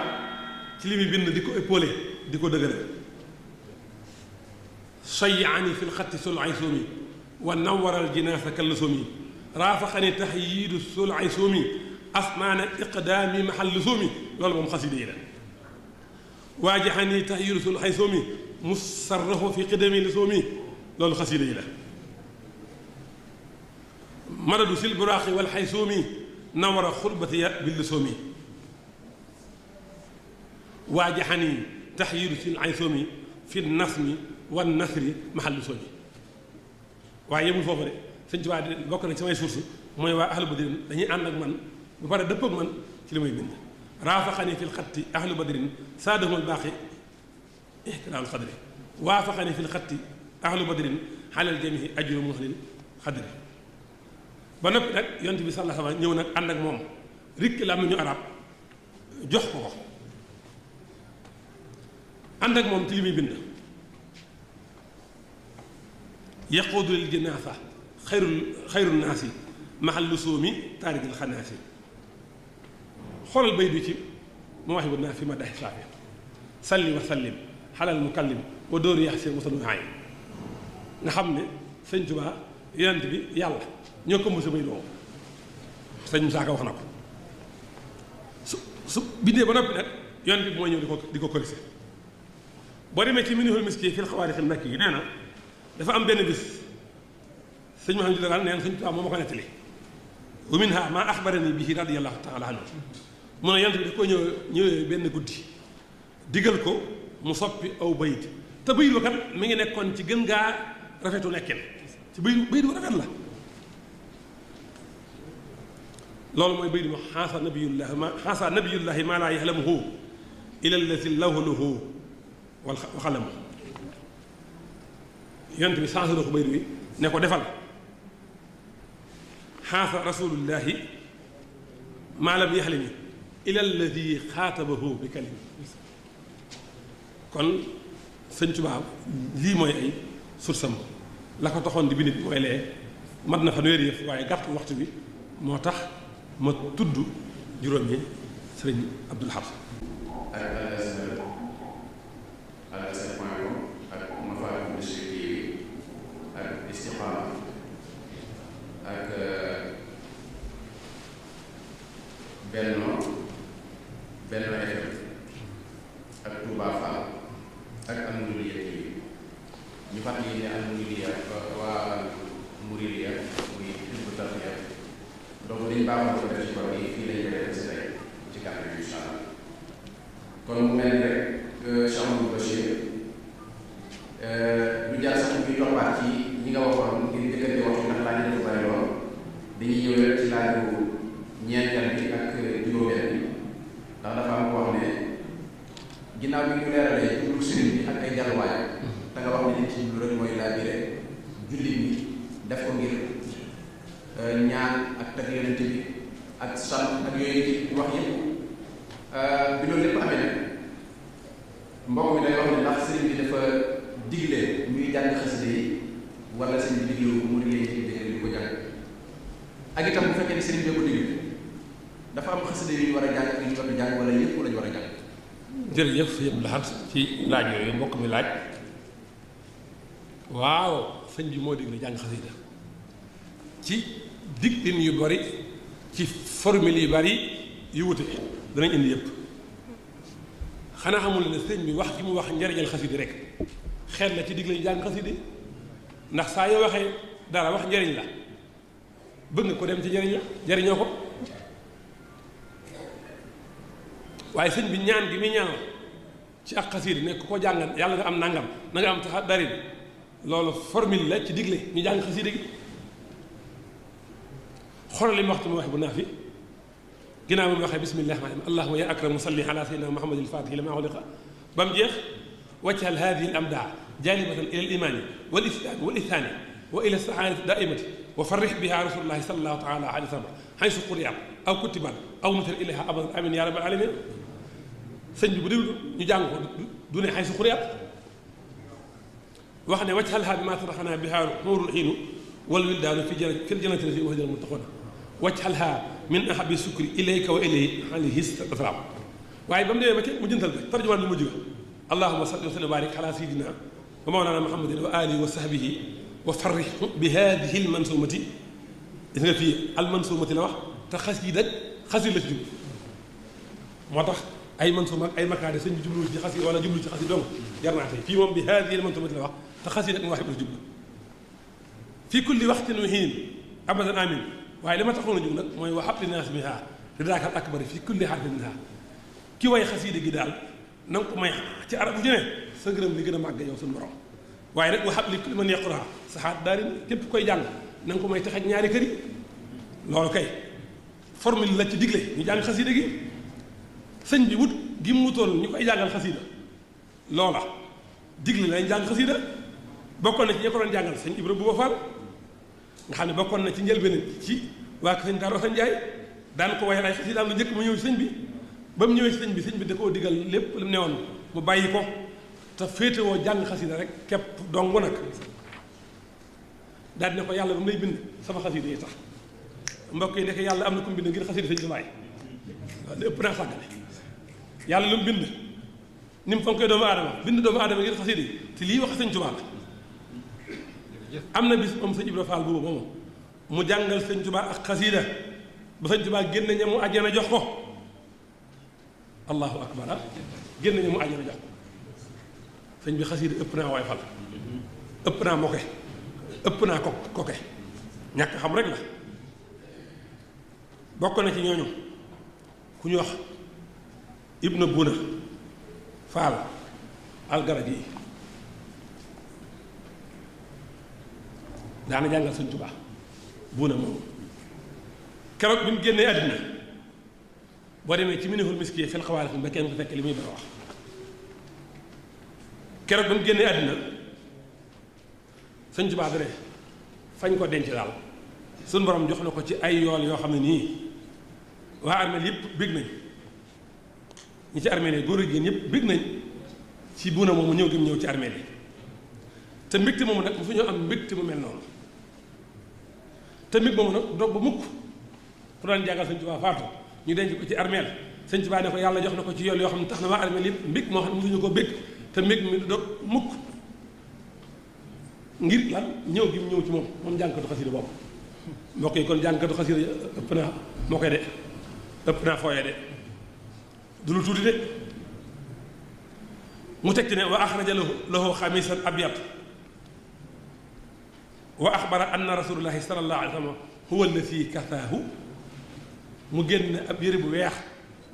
ci li muy bind di ko épaulé di ko dëgëral. sayyaani fil xatti sul aysuumi wa nawwaral jinaasa kallusuumi raafaqani tahyiidu sul aysuumi asmaana iqdaami mahal lusuumi loolu moom xasida yi la. waajahani tahyiidu sul aysuumi musarrafu fi qidami lusuumi loolu xasida yi la. madadu sil buraaqi wal xaysuumi nawara xurbatiya bil lusuumi waajahani tahyiidu sil aysuumi fi nasmi wan nasri mahal lusuumi. waaye yemul foofu de Sëñ Tuubaa bokk na ci samay source mooy waa ahlu badrin dañuy ànd ak man bu pare dëpp ak man ci li may bind. raafaqani fil xatti ahlu badrin saadahumul baaqi ihtilaal xadri waafaqani fil xatti ahlu badrin xalal jamii ajru muhlil xadri. ba noppi nag yonent bi sallallahu alayhi wa sallam ñëw nag ànd ak moom rikk la am nañu arab jox ko ko ànd ak moom ci li muy bind. yaquudu lil jinaasa xayru naasi mahal lusuumi taarikil xanaasi. xoolal bay bi ci mawaahibu naa fi madahi saafi salli wa sallim xalal mukallim wa dóoru yaxsir wasanu haay nga xam ne Sëñ Tuubaa yonent bi yàlla ñoo ko mos a bay doo sëñ Musaa Ka wax na ko su bindee ba noppi nag yonent bi mooy ñëw di ko corrigé. boo demee ci minhul miski fil xawaarixil makki yi nee na dafa am benn bis sëñ Mouhamadou Dagal nee na Sëñ Tuubaa moo ma ko nettali wa minha maa axbarani bihi radiyallahu taala anhu mu ne yonent bi daf ko ñëwee benn guddi digal ko mu soppi aw bayit te bayit ba kat mi ngi nekkoon ci gën gaa rafetu nekkin ci bayit bu rafet la. loolu mooy bayit ma xaasa nabiyullahi maa laa yaxlamuhu ila allati lawhaluhu wa xalamu. yonent bi changé na ko bayit bi ne ko defal xaasa rasulullahi maa lam yaxlami ila alladi xaatabahu bi kalimi. kon Sëñ Tuubaa lii mooy ay sursam la ko taxoon di bind mooy lee mat na fanweeri yëf waaye gàtt waxtu bi moo tax ma tudd juróom yi sëriñ Abdul Ahad. ak Benno FM ak Touba Fall ak Almouridiya TV ñu fàttali ne Almouridiya waa Mouridiya muy Hizbut Tarqiyyah donc dañ baaxoon ko def ci kaw yi fii lañ koy def si tey ci kàddu yi incha allah kon mu mel ni rek Cheikh Amadou Bachir ñu jaar sax ñu toppaat ci ñi nga waxoon ngir diggante waxtu ndax laaj nañu ko bari lool dañuy ñëw rek ci laaju ñeenteel bi ak juróomeel bi ndax dafa am ko wax ne ginnaaw bi ñu leeralee jublu sëriñ bi ak ay jalluwaay da nga wax ne li ci jublu rek mooy laa biire jullit ñi def ko ngir ñaan ak tagg yonent bi ak sant ak yooyu ci wax yëpp bi loolu lépp amee nag mbokk mi day wax ne ndax sëriñ bi dafa digle ñuy jàng xasida yi wala sëriñ bi diglewu mu liggéey ci dégg di ko jàng ak itam bu fekkee ne sëriñ bi ko digle dafa am xasida yu ñu war a jàng ak yu ñu war a jàng wala yëpp la ñu war a jàng. jërëjëf yëpp laxat ci laaj yooyu mbokk mi laaj waaw sëñ bi moo digle jàng xasida ci digtin yu bari ci formule yu bari yu wute danañ indi yëpp xanaa xamul ne sëñ bi wax gi mu wax njariñal xasida rek xel la ci digle ñu jàng xasida ndax saa yoo waxee dara wax njariñ la bëgg nga ko dem ci njariñ la njariñoo ko waaye sëñ bi ñaan gi muy ñaanal ci ak xasida ne ku ko jàngal yàlla nga am nangam na nga am tax dari loolu formule la ci digle ñu jàng xasida gi xoolal li mu waxtu mu wax bu naa fi ginnaaw bi mu waxee bismillahi rahmaani rahiim allahumma ya akramu salli ala sayyidina muhammadil faatihi lima ughliqa ba mu jeex wajhal haadihi al amdaa jaalibatan ila al imaani wal islaami wal ihsaani wa ila saadati daaimati wa farrix biha rasulullahi sallallahu taala alayhi wa sallam haysu quriyat aw kutibat aw nutir ilayha abadan amin ya rabbal alamin sëñ bi bu déglu ñu jàng ko du ne haysu quriyat wax ne wajhalha bi ma taraxanaa biha xuurul xiinu wal wildaanu fi jannati lati wa'ida al muttaquuna wajhalha min ahabi sukri ilayka wa ilayhi alayhi salaam waaye ba mu demee ba ci mu jëntal ba tarjumaan bi mu jóge allahumma salli wa sallim wa barik ala sayyidina wa mawlana muhammadin wa alihi wa sahbihi wa farrih bi hadihi al mansumati gis nga fii al mansumati la wax te xasida la ci jublu moo tax ay mansuma ak ay makaade sëñ bi jublu ci xasida wala jublu ci xasida donc jar naa tey fii moom bi hadihi al mansumati la wax te xasida ak mu wax la jublu fii kulli waxtin wa hiin abadan amin waaye li ma taxoon a jóg nag mooy wa habli naas biha ridaakal akbari fii kulli harfin minha ki way xasida gi daal na nga ko may ci arab bu jëne sa ngërëm li gën a màgg yow suñu borom waaye nag wa habli kulli man yaqraha saxaat daal képp koy jàng na nga ko may taxaj ñaari kër yi loolu kay formule la ci digle ñu jàng xasida gi sëñ bi wut gi mu wutoon ñu koy jàngal xasida loola digle lañ jàng xasida bokkoon na ci ñi ko doon jàngal sëñ Ibra Buuba Fall nga xam ne bokkoon na ci njëlbéen ci waa sëñ Daaru Asan Njaay daan ko wayal ay xasida am lu njëkk mu ñëw ci sëñ bi ba mu ñëwee ci sëñ bi da koo digal lépp lu mu newoon mu bàyyi ko te féetewoo jàng xasida rek képp dong nag daal ne ko yàlla ba mu lay bind sama xasida yi tax mbokk yi nekk yàlla am na ku mu bind ngir xasida sëñ Tuubaa waaw li ëpp naa sàggane yàlla lu mu bind ni mu fonkee doomu aadama bind doomu aadama ngir xasida yi te lii wax sëñ Tuubaa la am na bis moom sëñ Ibra Fall boobu moomu mu jàngal sëñ Tuubaa ak xasida ba sëñ Tuubaa génn ñamu àjjana jox ko allahu akbar génn ñamu àjjana jox ko sëñ bi xasida ëpp naa waay fal ëpp naa moke ëpp naa koke ñàkk xam rek la bokk na ci ñooñu ku ñu wax ibnu buna faal algaraj yi daana jàngal sëñ Tuubaa buna moom keroog bi mu génnee àddina boo demee ci minihul miskiya fil xawaalif ba kenn ko fekk li muy bëgg a wax keroog bi mu génnee àddina sëñ Tuubaa dane fañ ko denc daal suñu borom jox na ko ci ay yool yoo xam ne nii waa armeel yëpp bég nañ ñi ci armeel yi góor ak jigéen yëpp bég nañ ci buna moomu ñëw gi mu ñëw ci armeel yi te mbégte moomu nag bu fi ñoo am mbégte mu mel noonu te mbég moomu nag doog ba mukk ku daan jàngal sëñ Tuubaa faatu ñu denc ko ci armeel sëñ Tuubaa ne ko yàlla jox na ko ci yool yoo xam ne tax na waa armeel yëpp mbég moo xam ne mosuñu ko bég te mbég mi doog mukk ngir lan ñëw gi mu ñëw ci moom jàngkatu xasida boobu mbokk yi kon jàngkatu xasida ëpp naa moo koy de ëpp naa fooyee de du lu tuuti de mu teg ci ne wa axraja lahu xamisan abyad wa axbara anna rasulullahi sallallahu alayhi wa sallam huwa allati kasaahu mu génn ab yëre bu weex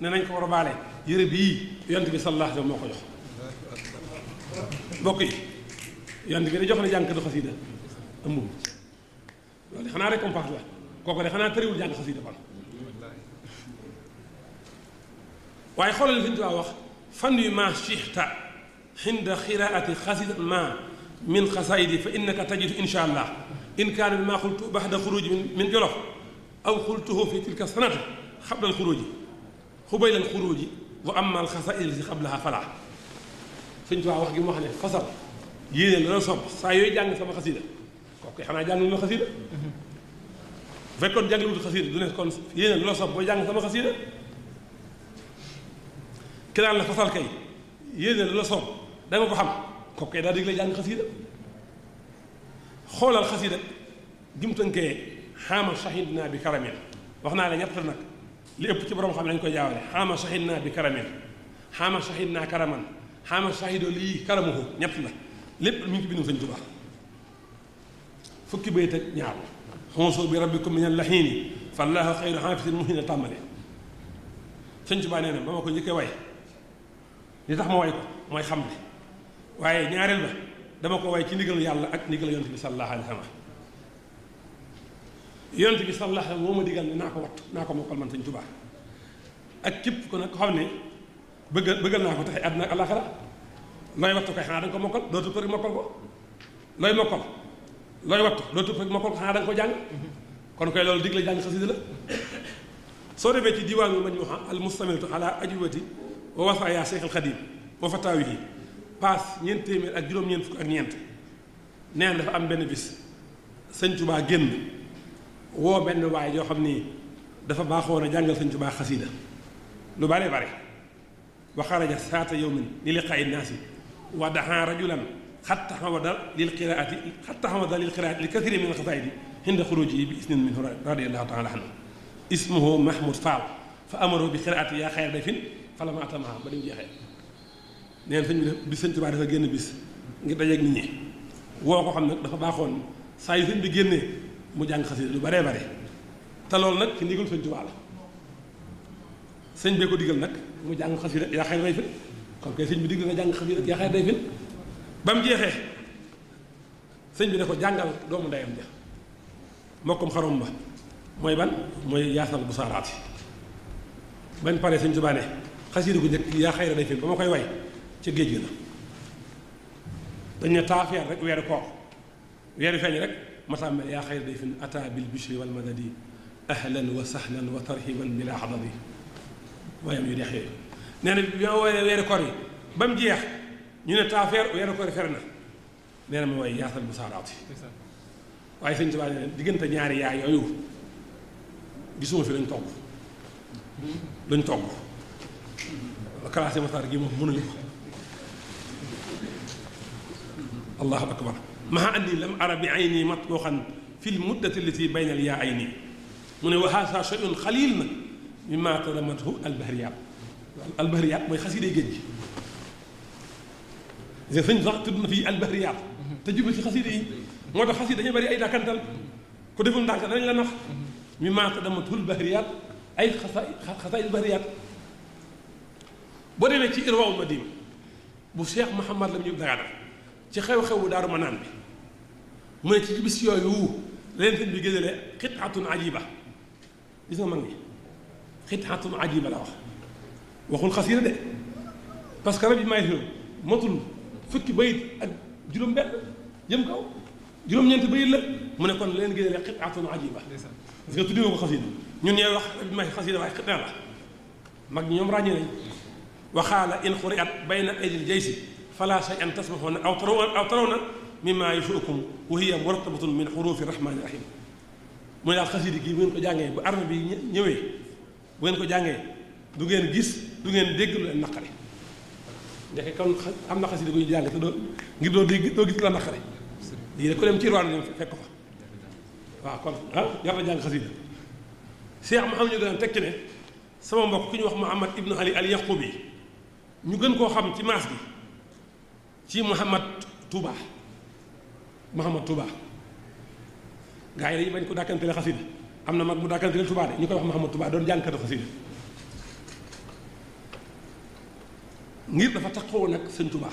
ne nañ ko war a baale yëre bii yonent bi sallallahu alayhi wa sallam moo ko jox mbokk yi yonent bi da jox na jàngkatu xasida amul loolu xanaa récompense la kooku de xanaa tëriwul jàng xasida kon waaye xoolal li Sëñ Tuubaa wax fan yu ma chixta xinda xiraati xasidan ma min xasaidi fa innaka tajidu insha allah in kaana bi ma xultu baxda xuruji min jolof aw xultuhu fi tilka sanata xabla alxuruji xubayla alxuruji wa amma alxasaid lati xablaha falaa sëñ Tuubaa wax gi mu wax ne fasal yéene la sopp saa yooyu jàng sama xasida kooku xanaa jàng lu ma xasida bu fekkoon jàng lu wut xasida du ne kon yéene la sopp booy jàng sama xasida ki daan la fasal kay yéene la sopp da nga ko xam kooku kay daa digle jàng xasida xoolal xasida jum tënkee xaama shahid naa bi karamin wax naa la ñett nag li ëpp ci borom xam ne dañu koy jaawale xaama shahid naa bi karamin xaama shahid naa karaman xaama shahidoo lii karamuhu ñett la lépp mi ngi ci bindum Sëñ Tuubaa fukki bayt ak ñaar xonsoo bi rabbikum min allahiini fallaahu xayru xaafisin muhin a tàmbale Sëñ Tuubaa nee na ba ma ko njëkkee way li tax ma way ko mooy xam ne waaye ñaareel ba dama ko way ci ndigalu yàlla ak ndigalu yonent bi sallallaahu alayhi wa sallam yonent bi sallallaahu alayhi wa sallam moo ma digal ne naa ko wattu naa ko mokkal man Sëñ Tuubaa ak képp ko nag ko xam ne bëggal naa ko taxe àdduna ak àllaaxira looy wattu koy xanaa da nga ko mokkal dootu ko rek mokkal ko looy mokkal looy wattu dootu ko rek mokkal ko xanaa da nga ko jàng kon koy loolu digle jàng xasida la soo demee ci diwaanu majmuha al mustamiratu ala ajwibati wa wasaaya Cheikh al Xadim wa fataawihi paas ñeent téeméer ak juróom-ñeent fukk ak ñeent nee na dafa am benn bis Sëñ Tuubaa génn woo benn waay yoo xam ni dafa baaxoon a jàngal Sëñ Tuubaa xasida lu bare bare wa xaraja saata yawmin li liqaa'i naasi wa daxaa rajulan xatta xamada lil qiraati li kathirin min alxasaayidi hinda xuruujihi bi isnin minhu radiyallaahu taala anhu ismuhu Mahmoud Fall fa amaru bi qiraati yaa xayra dayfin falammaa atamahaa ba dañu jeexee neen sëñ bi Sëñ Tuubaa dafa génn bis ngir dajeeg nit ñi woo ko xam nag dafa baaxoon saa yu sëñ bi génnee mu jàng xasida lu baree bare te loolu nag ci ndigal Sëñ Tuubaa la sëñ bee ko digal nag mu jàng xasida yaa xayra dayfin kon kay sëñ bi digal na jàng xasida yaa xayra dayfin ba mu jeexee sëñ bi ne ko jàngal doomu ndeyam ja mokkum xarom ba mooy ban mooy yaasal bu saaraati bañ pare Sëñ Tuubaa ne xasida gu njëkk yaa xayra dayfin ba ma koy way ca géej gi la dañ ne taafeer rek weeru koor weeru feeñ rek ma tàmbale yaa xayra dayfin ata bil bishri wal madadi ahlan wa sahlan wa tarhiban bila xadadi waaye yu deex yooyu nee na bi ma woowee weeru koor yi ba mu jeex ñu ne taafeer weeru koor yi fer na nee na ma waaye yaasal bu saaraati waaye Sëñ Tuubaa ne diggante ñaari yaay yooyu gisuma fi lañ togg classé masaar gi moom mënuñu ko allahu akbar maa anni lam ara bi ayni matbuxan fi l muddati allati bayna al yaa ayni mu ne wa haasa shay'un xalil na mimma tadamathu albahriyaat mooy xasiday géej gi sëñ sax tudd na fii albahriyaat te jublu ci xasida yi moo tax xasida dañuy bëri ay dàkkantal ku deful ndànk danañ la nax mimma tadamathu albahriyaat ay xasaay albahriyaat boo demee ci Irwaa'ul Nadiim bu Cheikh Mouhamad Lamine Dagana ci xew-xewu Daaru Manaan bi mu ne ci bis yooyu leen sëñ bi génne xit'atun ajiba gis nga mag ñi xit'atun ajiba la wax waxul xasida de parce que rab yi may matul fukki bayit ak juróom-benn jëm kaw juróom-ñeenti bayit la mu ne kon leen génne xit'atun ajiba parce que tuddee ko xasida ñun ñooy wax rab yi may xasida waaye xitna la mag ñi ñoom ràññee nañ waxaala in xuriat bayna aydil jaysi fala shay'an tasmaxuuna aw tarawna mimma yusuukum wa hiya murattabatun min xurufi rahmaani rahim mu ne daal xasida gi bu ngeen ko jàngee bu arme bi ñëwee bu ngeen ko jàngee du ngeen gis du ngeen dégg lu leen naqari ndeke kon am na xasida gu ñu jàng te ngir doo dégg doo gis lu la naqari lii de ku dem ci Irwaan ñoom fekk ko fa waaw kon jar na jàng xasida Cheikh ma am ñu gën a tekki ne sama mbokk ku ñu wax Muhammad ibnu Ali al Yaqubi ñu gën koo xam ci maas gi ci Muhammad Touba gaa yi dañu bañ ko dàkkantele xasida am na mag mu dàkkantele Touba de ñu koy wax Muhammad Touba doon jàngkatu xasida ngir dafa taxaw nag Sëñ Touba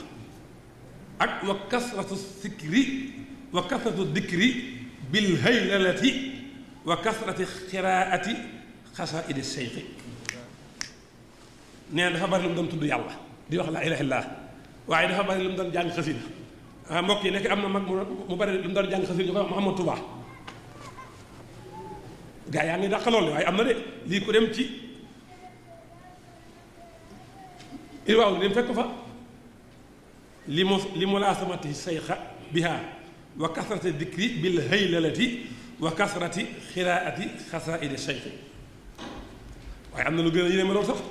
ak wa kasratu sikri wa kasratu dikri bil haylalati wa kasrati xiraati xasaa'idi seyxi nee dafa bari lu mu doon tudd yàlla di wax laa ilaaha illallaah waaye dafa bari lu mu doon jàng xasida mbokk yi nekk am na mag mu bari lu mu doon jàng xasida ñu koy wax Mouhamadou Touba gaa yaa ngi dàq loolu waaye am na de lii ku dem ci irwaaw dem fekk fa li mu laa samati sayxa biha wa kasrati dikri bil haylalati wa kasrati xiraati xasaidi sayxi waaye am na lu gën a yéeme loolu sax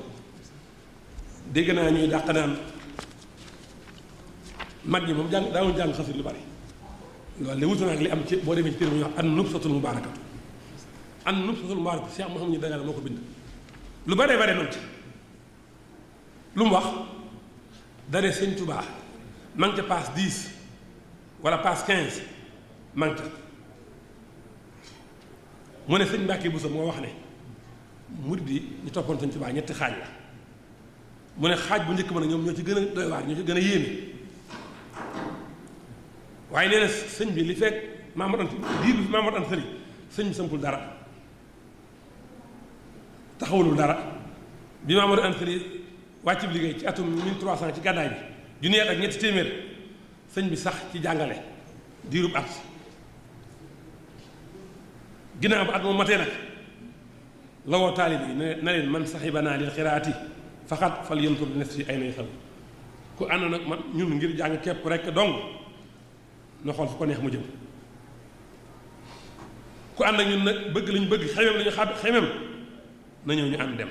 dégg naa ñuy dàq naan mag ñi moom daawuñu jàng xasida lu bari loolu de wuute na ak li am ci boo demee ci téere bu ñuy wax an nubsatul mubaarakatu an nubsatul mubaarakatu Cheikh Mouhamadou Dagana moo ko bind lu baree bare noonu ci lu mu wax dane sëñ Tuubaa ma ngi ca passe 10 wala passe 15 ma ngi ca mu ne sëñ Mbàkke Buso moo wax ne murid yi ñu toppoon sëñ Tuubaa ñetti xaaj la mu ne xaaj bu njëkk ma ne ñoom ñoo ci gën a doy waar ñoo ci gën a yéeme waaye nee na sëñ bi li fekk Mamadou Anta diir bi Mamadou Anta Sali sëñ bi sampul dara taxawulul dara bi Mamadou Anta Sali wàcc bi liggéey ci atum 1300 ci gàddaay bi junni at ak ñetti téeméer sëñ bi sax ci jàngale diirub at ginnaaw ba at moom matee nag la woo taalib yi na leen man saxibanaa lil xiraati faxat fal yantur bi nes yi ay nay xam ku ànd nag man ñun ngir jàng képp rekk dong na xool fu ko neex mu jëm ku ànd ak ñun nag bëgg lañu bëgg xemem lañu xemem na ñëw ñu ànd dem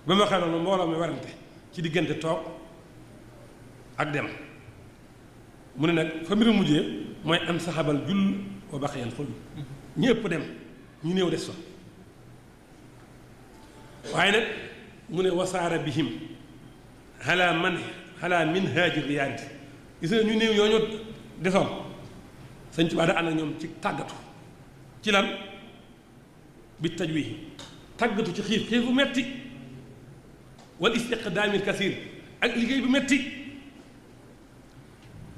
ba ma waxee noonu mbooloo mi warante ci diggante toog ak dem mu ne nag fa mbiru mujjee mooy am saxabal jull wa baqiyal xul ñëpp dem ñu néew des fa waaye nag mu ne wasaara bihim xalaa min haaji riyaadi gis nga ñu néew ñoo ñoo desoon sëñ Tuubaa da ànd ak ñoom ci tàggatu ci lan bi taj wi tàggatu ci xiif bu metti wal istiqdaamil kasiir ak liggéey bu metti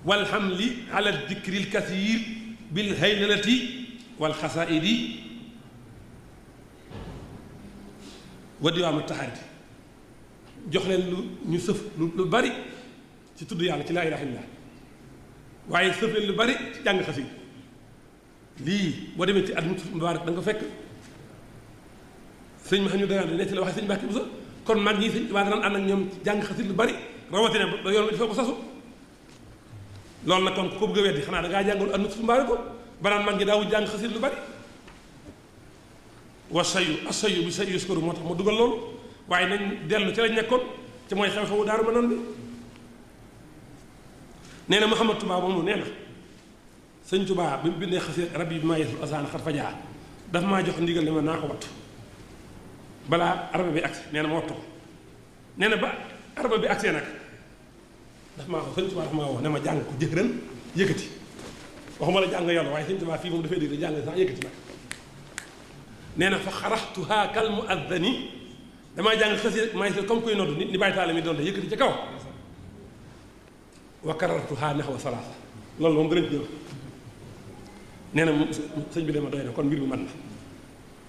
wal xamli ala dikril kasiir bil haylalati wal xasaidi wa diwaamu taxaariti jox leen lu ñu sëf lu bari ci tudd yàlla ci laa ilaaha illallaah waaye sëf leen lu bari ci jàng xasida lii boo demee ci at mubaarak da nga ko fekk sëñ ma xam ñu daan ne ci la waxee sëñ Mbàkke Buso kon mag ñi sëñ Tuubaa daan ànd ak ñoom ci jàng xasida lu bari rawatina ba yoon bi dafa ko sasu loolu nag kon ku ko bëgg a weddi xanaa da ngaa jàngoon at mubaarak ko banaan mag ñi daawul jàng xasida lu bari wa sayu bi sayu yuskaru moo tax ma dugal loolu waaye nañ dellu ci lañ nekkoon ci mooy xew-xewu Daaru Manaan bi nee na Mouhamadou Touba moomu nee na sëñ Touba bi mu bindee xasida rabbi bi maa yeesul asaan xat fa jaa daf maa jox ndigal ne ma naa ko wattu balaa arba bi agsi nee na ma wattu ko nee na ba arba bi agsee nag daf maa ko sëñ Touba daf maa woo ne ma jàng ko jëkkëran yëkkati waxuma la jàng yàlla waaye sëñ Touba fii moom dafay dégg jàng sax yëkkati nag nee na fa xaraxtuhaa kal muaddani damaa jàng xasida maa ngi comme kuy nodd ni bàyyi taala mi doon te yëkkati ca kaw wa karartuhaa naxwa salaasa loolu moom danañ ci ñëw nee na sëñ bi dama doy na kon mbir mi mën na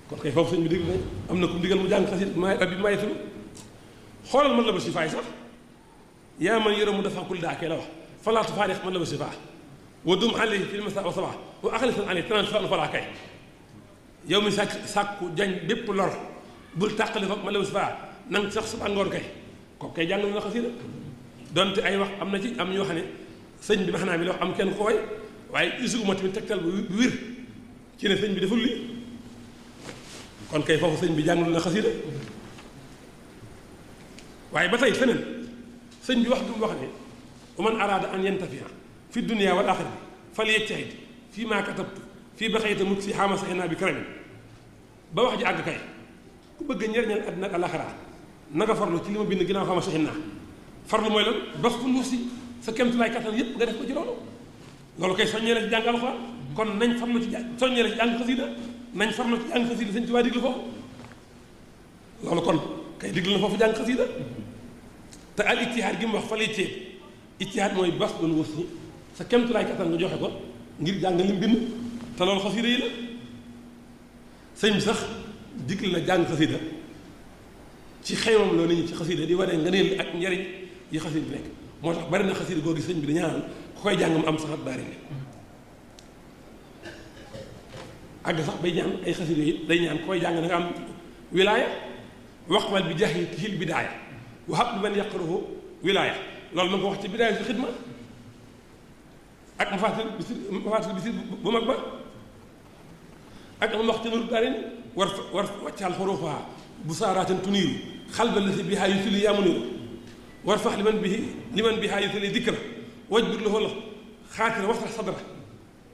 kon kay foofu sëñ bi dégg nañ am na ku digal mu jàng xasida ma rabbi bi mayetul xoolal man la ba sifaay sax yaa man yore mu dafa kul daakee la wax falaatu faarix man la ba sifaa wa dum alayhi fil masa wa sabaa wa axlisan alayhi transfert falaa kay yow mi sàkku jañ bépp lor bul tàqali fa man la ba sifaa nang sax suba ngoon kay kooku kay jàng na xasida donte ay wax am na ci am ñoo xam ne sëñ bi maxanaa bi la wax am kenn ko way waaye isuguma tamit tegtal bu wir ci ne sëñ bi deful lii kon kay foofu sëñ bi jàngul na xasida waaye ba tey feneen sëñ bi wax du mu wax ne wa man araada an yantafia fi dunia wal axira fal yajtahid fii maa katabtu fii baxayta mut si xaama saxinaa bi karamin ba wax ji àgg kay ku bëgg njëriñal àddina ak alaxira nanga farlu ci li ma bind ginnaaw xaama saxinaa farlu mooy lan bas fu nuuf si sa kemtulaay kattan yépp nga def ko ci loolu loolu kay soññee la ci jàng alxuraan kon nañ farlu ci soññee la ci jàng xasida nañ farlu ci jàng xasida sëñ Tuubaa diglu foofu loolu kon kay diglu na foofu jàng xasida te al ijtihaad gi mu wax fa lay ceeb ijtihaad mooy bas doon wus si sa kemtulaay kattan nga joxe ko ngir jàng lim bind te loolu xasida yi la sëñ bi sax digle la jàng xasida ci ci xeymam loo nit ñi ci xasida di wane ngëneel ak njariñ yi xasida bi nekk moo tax bari na xasida googu sëñ bi di ñaanal ku koy jàng mu am saxat daari ne àgg sax bay ñaan ay xasida yi day ñaan ku koy jàng da nga am wilaaya waqbal bi jaahi tihil bidaaya wa hab liman yaqruhu wilaaya loolu ma nga ko wax ci bidaaya si xidma ak mafaatil bisir bu mag ba ak am wax ci nuru daari war wàccaal xuruufa bu saaraatin tuniiru xalba la si bihaa yu suli yaamu niru war fax liman bihaa yu suli dikra wajbir lahu la xaatira wasrax sadra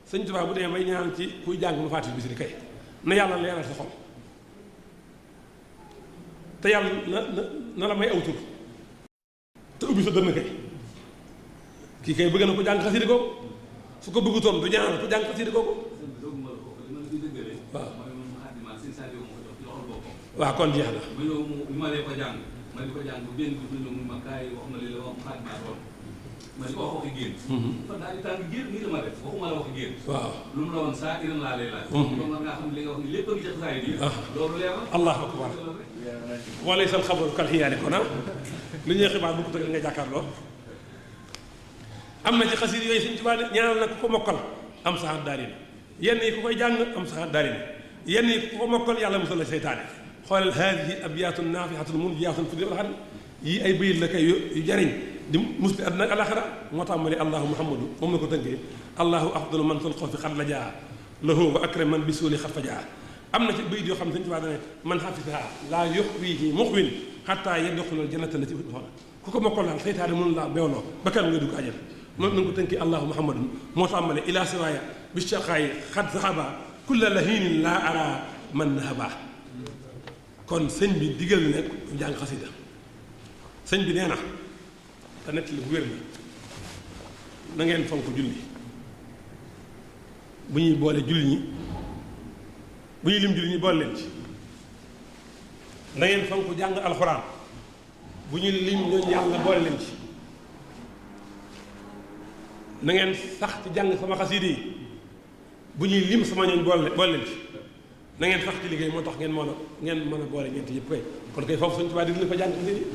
sëñ Tuubaa bu dee may ñaan ci kuy jàng ma faatil bisiri kay na yàlla leeral sa xol te yàlla na la may aw tur te ubbi sa dënn kay kii kay bëgg na ko jàng xasida googu su ko bëggutoon du ñaan ko jàng xasida googu waaw waaw kon jeex na ma lee ko jàng ma di ko jàng bu benn bi ñëw mu ma kaay wax ma li la wax xaadimaa toon ma di ko wax waxi génn kon daal di tàng génn nii dama def waxuma la waxi génn waaw lu mu la woon saa iran laa lay laaj loolu war ngaa xam ne li nga wax ni lépp a ngi ci xasaay bi loolu leer na allahu akbar wala sal xabaru kal xiyaani kon lu ñuy xibaar bu ko tëg li nga jàkkaarloo am na ci xasida yooyu Sëñ Tuubaa ñaanal na ku ko mokkal am saxaat daarin yenn yi ku koy jàng am saxaat daarin yenn yi ku ko mokkal yàlla musal la seytaane xoolal haadihi abyaatun naafihatun munjiyaatun fi dil xan yii ay bayit la kay yu jariñ di musli àddina ak alaxira moo tàmbali allahu muhammadu moom la ko tënkee allahu afdalu man fil xawfi xat la jaa lahu wa akram man bi suuli xat fa jaa am na ci bayit yoo xam ne Sëñ Tuubaa dane man xafisaha laa yuxwihi muxwin xataa yadxulul jannata lati udxoona ku ko mokkal daal seytaane mënu laa beewloo ba kenn nga dugg àjjana moom na nga ko tënkee allahu muhammadu moo tàmbali ila siwaaya bi shaqaayi xat sahaba kulla lahinin laa ara man nahaba kon sëñ bi digal na nekk jàng xasida sëñ bi nee na te nett li bu wér na ngeen fonk julli bu ñuy boole julli ñi bu ñuy lim julli ñi boole leen ci na ngeen fonk jàng alxuraan bu ñuy lim ñooñu yàlla boole leen ci na ngeen sax ci jàng sama xasida yi bu ñuy lim sama ñooñ boole leen ci na ngeen sax ci liggéey moo tax ngeen mën a boole ñeenti yëpp kay kon kay foofu Sëñ Tuubaa di fa jàng xasida yi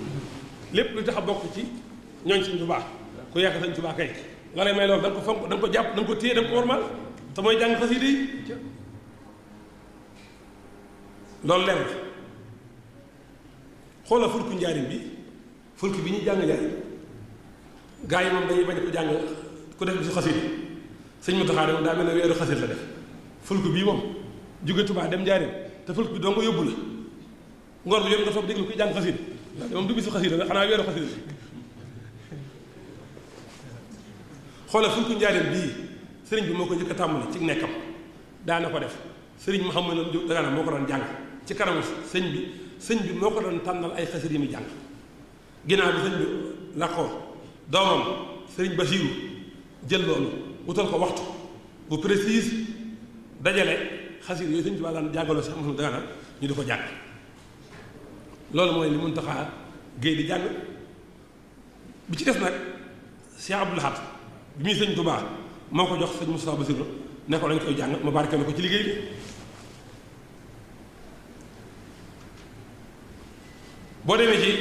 lépp lu tax a bokk ci ñooñ Sëñ Tuubaa ku yàq Sëñ Tuubaa kay la lay may loolu da nga ko fonk da nga ko jàpp da nga ko téye da nga ko wormaal te mooy jàng xasida yi loolu leer na xoolal fulku njaarim bi fulku bi ñuy jàng njaarim gaa yi moom dañuy bañ ko jàng ku def bi su xasida Sëñ Muntaxaa dem daa mel ne weeru xasida la def fulku bii moom jóge Tuubaa dem njaarim te fulku bi doo nga yóbbu la ngor bi yëpp nga toog déglu kuy jàng xasida moom du bisu xasida la xanaa weeru xasida xoolal fulku njaarim bii sëriñ bi moo ko njëkk a tàmbali ci nekkam daana ko def sëriñ Mouhamadou Diop Dagana moo ko doon jàng ci kanamu sëñ bi moo ko doon tànnal ay xasida yi mu jàng ginnaaw bi sëñ bi laqoo doomam sëriñ Basiiru jël loolu wutal ko waxtu bu précise dajale xasida yooyu sëñ bi waa daan jàngaloo sax Mouhamadou Dagana ñu di ko jàng loolu mooy li Muntaxa Géey di jàng bi ci des nag Cheikh Abdou Lahad bi muy Sëñ Tuubaa moo ko jox sëñ Moustapha Bassirou ne ko dañ koy jàng ma barkeel ko ci liggéey bi boo demee ci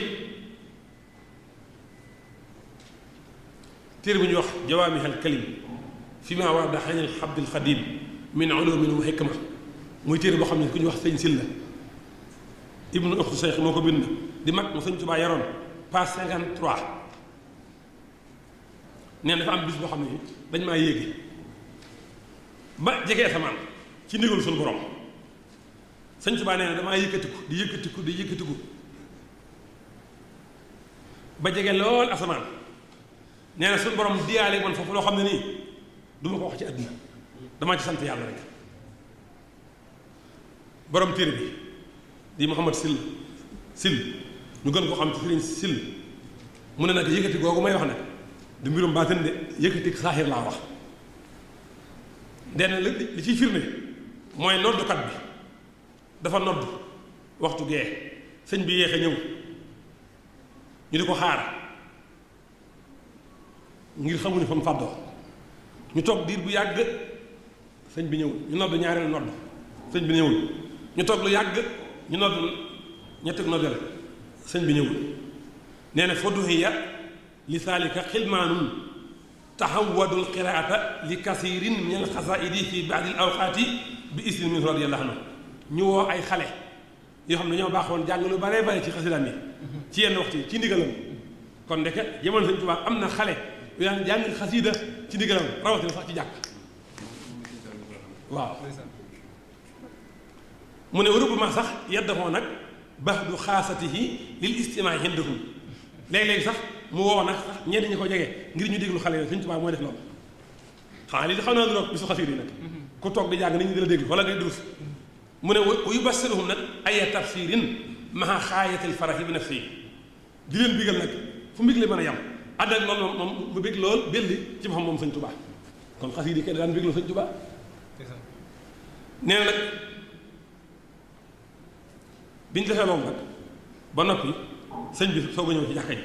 téere bu ñuy wax jawaamihal kalim fi ma warada xanil xabdil xadim min ulumin wa hikma muy téere boo xam ne ku ñuy wax sëñ Silla ibnu uxtu Seex moo ko bind di mag mu Sëñ Tuubaa yaroon page 53 nee dafa am bis boo xam ne dañ maa yéegi ba jege asamaan ci ndigalu suñu borom Sëñ Tuubaa nee na damaa yëkkatiku di yëkkatiku ba jege lool asamaan nee na suñu borom diyaale man foofu loo xam ne nii du ma ko wax ci àdduna damaa ci sant yàlla rek borom téere bi di Mouhamad Sil ñu gën ko xam ci Sëriñ Sil mu ne nag yëkkati googu may wax nag du mbirum baatin de yëkkati saaxir laa wax denn li ciy firnde mooy noddukat bi dafa nodd waxtu gee sëñ bi yéexe ñëw ñu di ko xaar ngir xamuñu fa mu fàddoo ñu toog diir bu yàgg sëñ bi ñëwul ñu nodd ñaareel nodd sëñ bi ñëwul ñu toog lu yàgg ñu nodd ñetti noddeel sëñ bi ñëwul nee na faduhiya li saalika xilmaanun taxawadul qiraata li kasirin min al xasaidi fi baadi al awqaati bi isni min radiyallahu anhu ñu woo ay xale yoo xam ne ñoo baaxoon jàng lu baree bare ci xasidaam yi ci yenn waxtu yi ci ndigalam kon ndeke jamono Sëñ Tuubaa am na xale yu daan jàng xasida ci ndigalam rawatina sax ci jàkk waaw mu ne warubama sax yeddaxoo nag baxdu xaasatihi lil istimaa indahum léeg-léegi sax mu woo nag sax ñenn ñi ko jege ngir ñu déglu xale yooyu Sëñ Tuubaa mooy def loolu xanaa lii xam naa du roog bisu xasida yi nag ku toog di jàng nit ñi di la déglu wala ngay durus mu ne wa yubassiruhum nag ay tafsirin maa xaayatil farahi bi nafsi di leen bigal nag fu mbig li mën a yam ànd ak loolu moom mu bég lool belli ci boppam moom Sëñ Tuubaa kon xasida yi kenn daan bégloo Sëñ Tuubaa nee na nag biñ defee loolu nag ba noppi sëñ bi soog a ñëw ci jàkka ji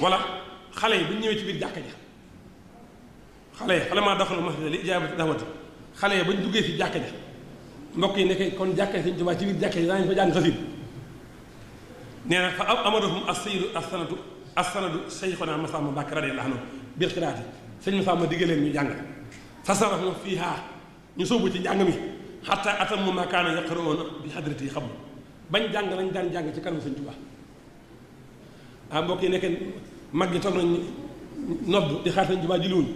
wala xale yi bu ñu ñëwee ci biir jàkka ji xale maa daxalu masjida li ijaabati da'wati xale yi ba ñu duggee ci jàkka ji mbokk yi nekk kon jàkka Sëñ Tuubaa ci biir jàkka ji daañu fa jàng xasida nee na fa amarahum as-sanadu Seyxuna Masamba Mbàkke radiyallaahu anhu bil qiraati sëñ Masamba digge leen ñu jàng fasarahum fiihaa ñu sóobu ci njàng mi xataa atammu maa kaana yaqra'uuna bi hadrati yi xam bañ jàng lañ daan jàng ci kanamu Sëñ Tuubaa mbokk yi nekk mag ñi toog nañ nodd di xaar Sëñ Tuubaa julliwuñ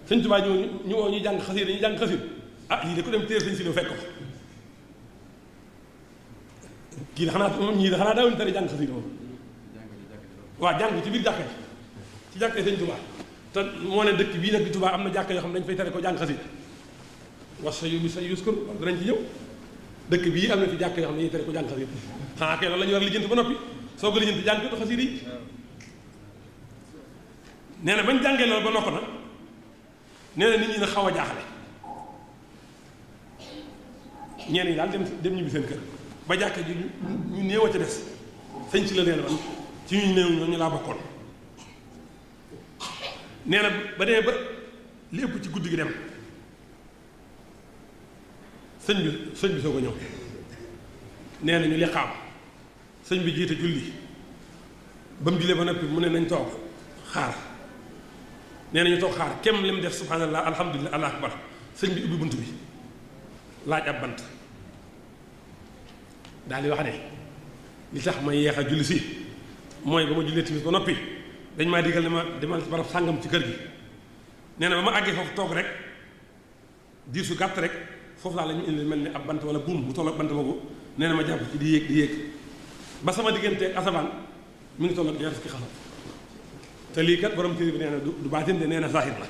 Sëñ Tuubaa ñu woo ñu jàng xasida ñu jàng xasida lii de ko dem téer sëñ si fekk ko kii da xanaa moom ñii da xanaa daawuñu tere jàng xasida moom waaw jàng ci biir jàkka ci jàkka Sëñ Tuubaa te moo ne dëkk bii nag di Tuubaa am na jàkka yoo xam ne dañu fay tere ko jàng xasida was sa yu bi sa yuskur danañ ci ñëw dëkk bii am na fi jàkka yoo xam ne dañuy tere ko jàng xasida xanaa kay loolu la ñu war a lijjanti ba noppi soo ko lijjanti jàng ko xasida yi nee na bañ jàngee loolu ba nokk na nee na nit ñi na xaw a jaaxle ñeen ñi daal dem ñibbi seen kër ba jàkka ji ñu néew a ca des sëñ si la nee na man ci ñu néew ñooñu laa bokkoon nee na ba demee ba lépp ci guddi gi dem sëñ bi soo ko ñëw nee na ñu liqaam sëñ bi jiite julli ba mu jullee ba noppi mu ne nañ toog xaar nee na ñu toog xaar kem li mu def subhanallah alhamdulilah allah akbar sëñ bi ubbi bunt bi laaj ab bant daal di wax ne li tax may yeex a julli si mooy ba ma jullee timis ba noppi dañ maa digal ne ma demal barab sàngam ci kër gi nee na ba ma àggee foofu toog rek diir su gàtt rek foofu laa la ñu indi mel ni ab bant wala buum bu toll ak bant boobu nee na ma jàpp ci di yéeg ba sama digganteeg asamaan mi ngi toll ak ñaar fukki xasab te lii kat borom téere bi nee na du baatin de nee na zahir la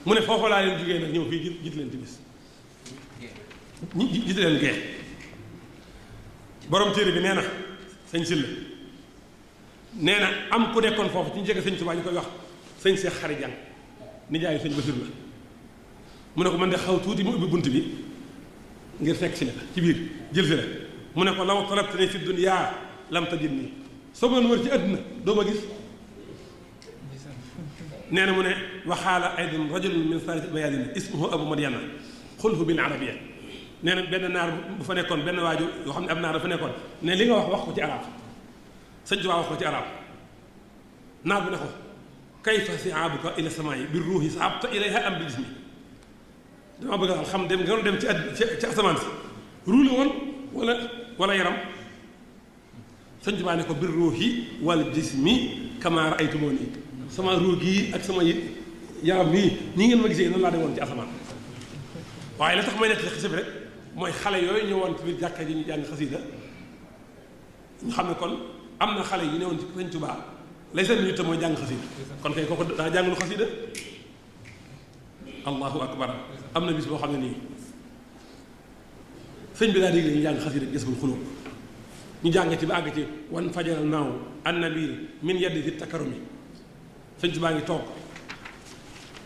mu ne foofu laa leen jugee nag ñëw fii jiit leen timis jiit leen gee borom téere bi nee na sëñ Sylla nee na am ku nekkoon foofu ci ñu jege Sëñ Tuubaa ñu koy wax sëñ Seex Xari Jàng nijaayu sëñ Basiru la mu ne ko man de xaw tuuti mu ubbi bunt bi ngir fekk si la ci biir jël si la mu ne ko law talabtanii fi dunyaa lam tajidnii soo ma wër ci àdduna doo ma gis nee na mu ne waxaala aydan rajulun min saarati bayaadin ismuhu Abu Madyana xulhu bil arabiyya nee na benn naar bu fa nekkoon benn waaju yoo xam ne ab naar dafa nekkoon ne li nga wax ko ci arab Sëñ Tuubaa wax ko ci arab naar bi ne ko kayfa si'aabuka ila samaa'i bi ruuhi saabta ilayha am bi jismi dama bëgg daal xam dem nga doon dem ci asamaan si ruuli woon wala yaram Sëñ Tuubaa ne ko bir ruuhi wal jismi kama ra'aytumuuni sama ruux gii ak sama yaram bii ñi ngeen ma gisee noonu laa demoon ci asamaan waaye la tax may nekk xisa bi rek mooy xale yooyu ñëwoon ci biir jàkka ji ñu jàng xasida ñu xam ne kon am na xale yu newoon ci Sëñ Tuubaa lay seen ñu te mooy jàng xasida kon kay kooku daa jàng lu xasida allahu akbar am na bis boo xam ne nii sëñ bi daa dégg ñu jàng xasida Jazbul Xuluub ñu jàng ci ba àgg ci wan fajaral naaw annabiir min yaddi fi takarumi Sëñ Tuubaa ngi toog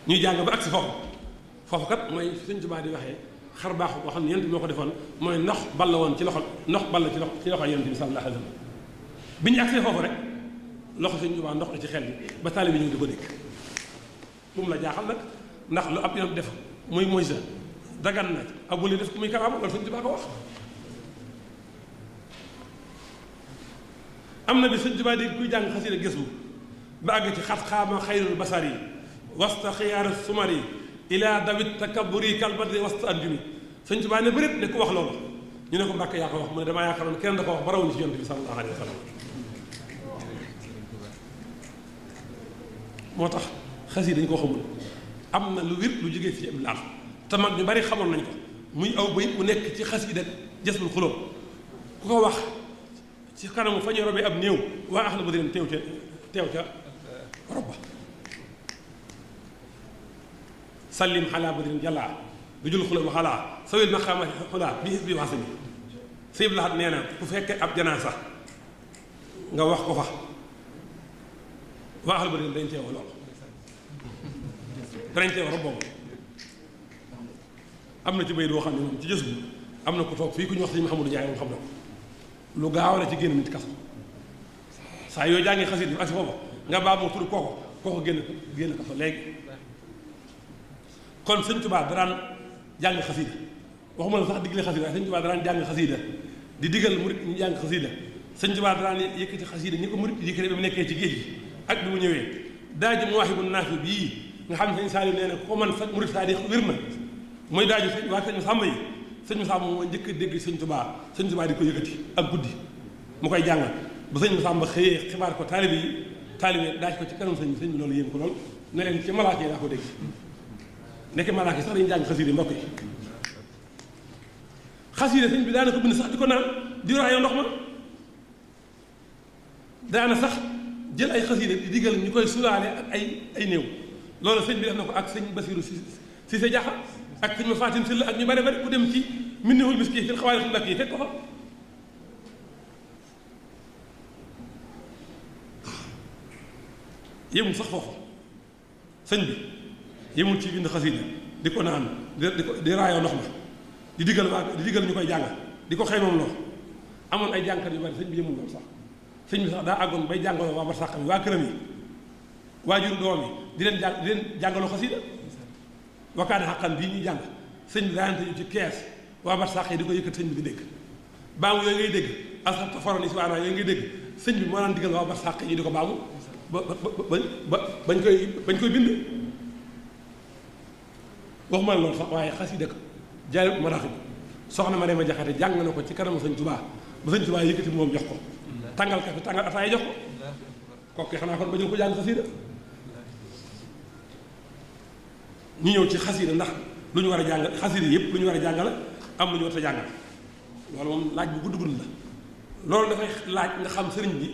ñuy jàng ba agsi foofu kat mooy Sëñ Tuubaa di waxee xar baax boo xam ne yonent bi moo ko defoon mooy ndox ball woon ci loxo ci loxo yonent bi sallallahu alayhi wa sallam bi ñu agsee foofu rek loxo Sëñ Tuubaa ndox na ci xel bi ba taali bi ñu di ko dégg bu mu la jaaxal nag ndax lu ab yoon def muy sa dagan na ab wali def ko muy karaama loolu Sëñ Tuubaa ko wax am na bi sëñ Tuubaa di kuy jàng xasida gis bu ba àgg ci xat xaama xayrul basari wasta xiyaar sumari ila dawit takaburi kalbadri wasta anjumi sëñ Tuubaa ne bërit ne ku wax loolu ñu ne ko Mbàkke yaa ko wax mu ne damaa yaakaaroon kenn da ko wax ba rawuñu ci yonent bi sallallahu alayhi wa sallam moo tax xasida dañ ko xamul am na lu wér lu jógee ci am laal te mag ñu bari xamoon nañ ko muy aw bayit bu nekk ci xasida Jasbul Xulóob ku ko wax ci kanamu fa ñu robee ab néew waa ahlu badrin teew ca rob ba sallim xalaa badrin jàllaa du jul xulóob xalaa sawil maqaama xulaa bi waasa bi sëñ Lahat nee na ku fekkee ab janaasa nga wax ko fa waa ahlu badrin dañ teew lool danañ teew rob boobu am na ci bayit boo xam ne moom ci jës bu am na ku toog fii ku ñu wax sëñ Mouhamadou Ndiaye moom xam na ko lu gaaw la ci génn nit kaso saa yoo jàngee xasida bi ak si foofu nga baa moo tudd kooko génn kaso léegi kon sëñ Tuubaa daraan jàng xasida waxuma la sax digle xasida waaye sëñ Tuubaa daraan jàng xasida di digal murit ñu jàng xasida sëñ Tuubaa daraan yëkkati xasida ñi ko murit yëkkati bi mu nekkee ci géej gi ak bi mu ñëwee daaji Mawaahibu Naafi bii nga xam ne sëñ Saliou nee na ko man sa murit saa di wér na mooy daaju sëñ waa sëñ Sàmba yi sëñ Moussa moom moo njëkk a dégg sëñ Tuubaa di ko yëkkati ak guddi mu koy jàngal ba sëñ Moussa Mba xëyee xibaar ko taalibe daaj ko ci kanam sëñ bi loolu yéem ko lool ne leen ci malaaka yi daa ko dégg nekk malaaka yi sax dañu jàng xasida mbokk yi xasida sëñ bi daana ko bind sax di ko naan di raayoo ndox ma daana sax jël ay xasida di digal ñu koy sulaale ak ay néew loolu sëñ bi def na ko ak sëñ Basiru si sa jaxa ak sëñ ma Fatim Sylla ak ñu bari bari ku dem ci Minhul Miski fil Xawaarixil Mbàkke yi fekk ko fa yemul sax foofu sëñ bi yemul ci bind xasida di ko naan di raayoo ndox ma di digal ñu koy jàng di ko xëy moom loo amoon ay jàngkat yu bari sëñ bi yemul loolu sax sëñ bi sax daa àggoon bay jàngaloo waa barsàq mi waa këram yi waajur doom yi di leen jàngaloo xasida wakkaane xaqan bii ñuy jàng sëñ bi daante ñu ci kees waa barsàq yi di ko yëkkat sëñ bi di dégg baamu yooyu ngay dégg asabta foroni si waanaa yooyu ngay dégg sëñ bi moo daan digal waa barsàq yi di ko baamu bañ koy bind waxuma la loolu sax waaye xasida ko jaay maraaxib soxna ma Marema Jaxate jàng na ko ci kanamu sëñ Tuubaa ba sëñ Tuubaa yëkkati moom jox ko tàngal kafe tàngal ataaya jox ko kooku xanaa kon ba ñu ko jàng xasida ñu ñëw ci xasida ndax lu ñu war a jàng xasida yëpp lu ñu war a jàngale am lu ñu war a jàngal loolu moom laaj bu gudd la loolu dafay laaj nga xam sëriñ bi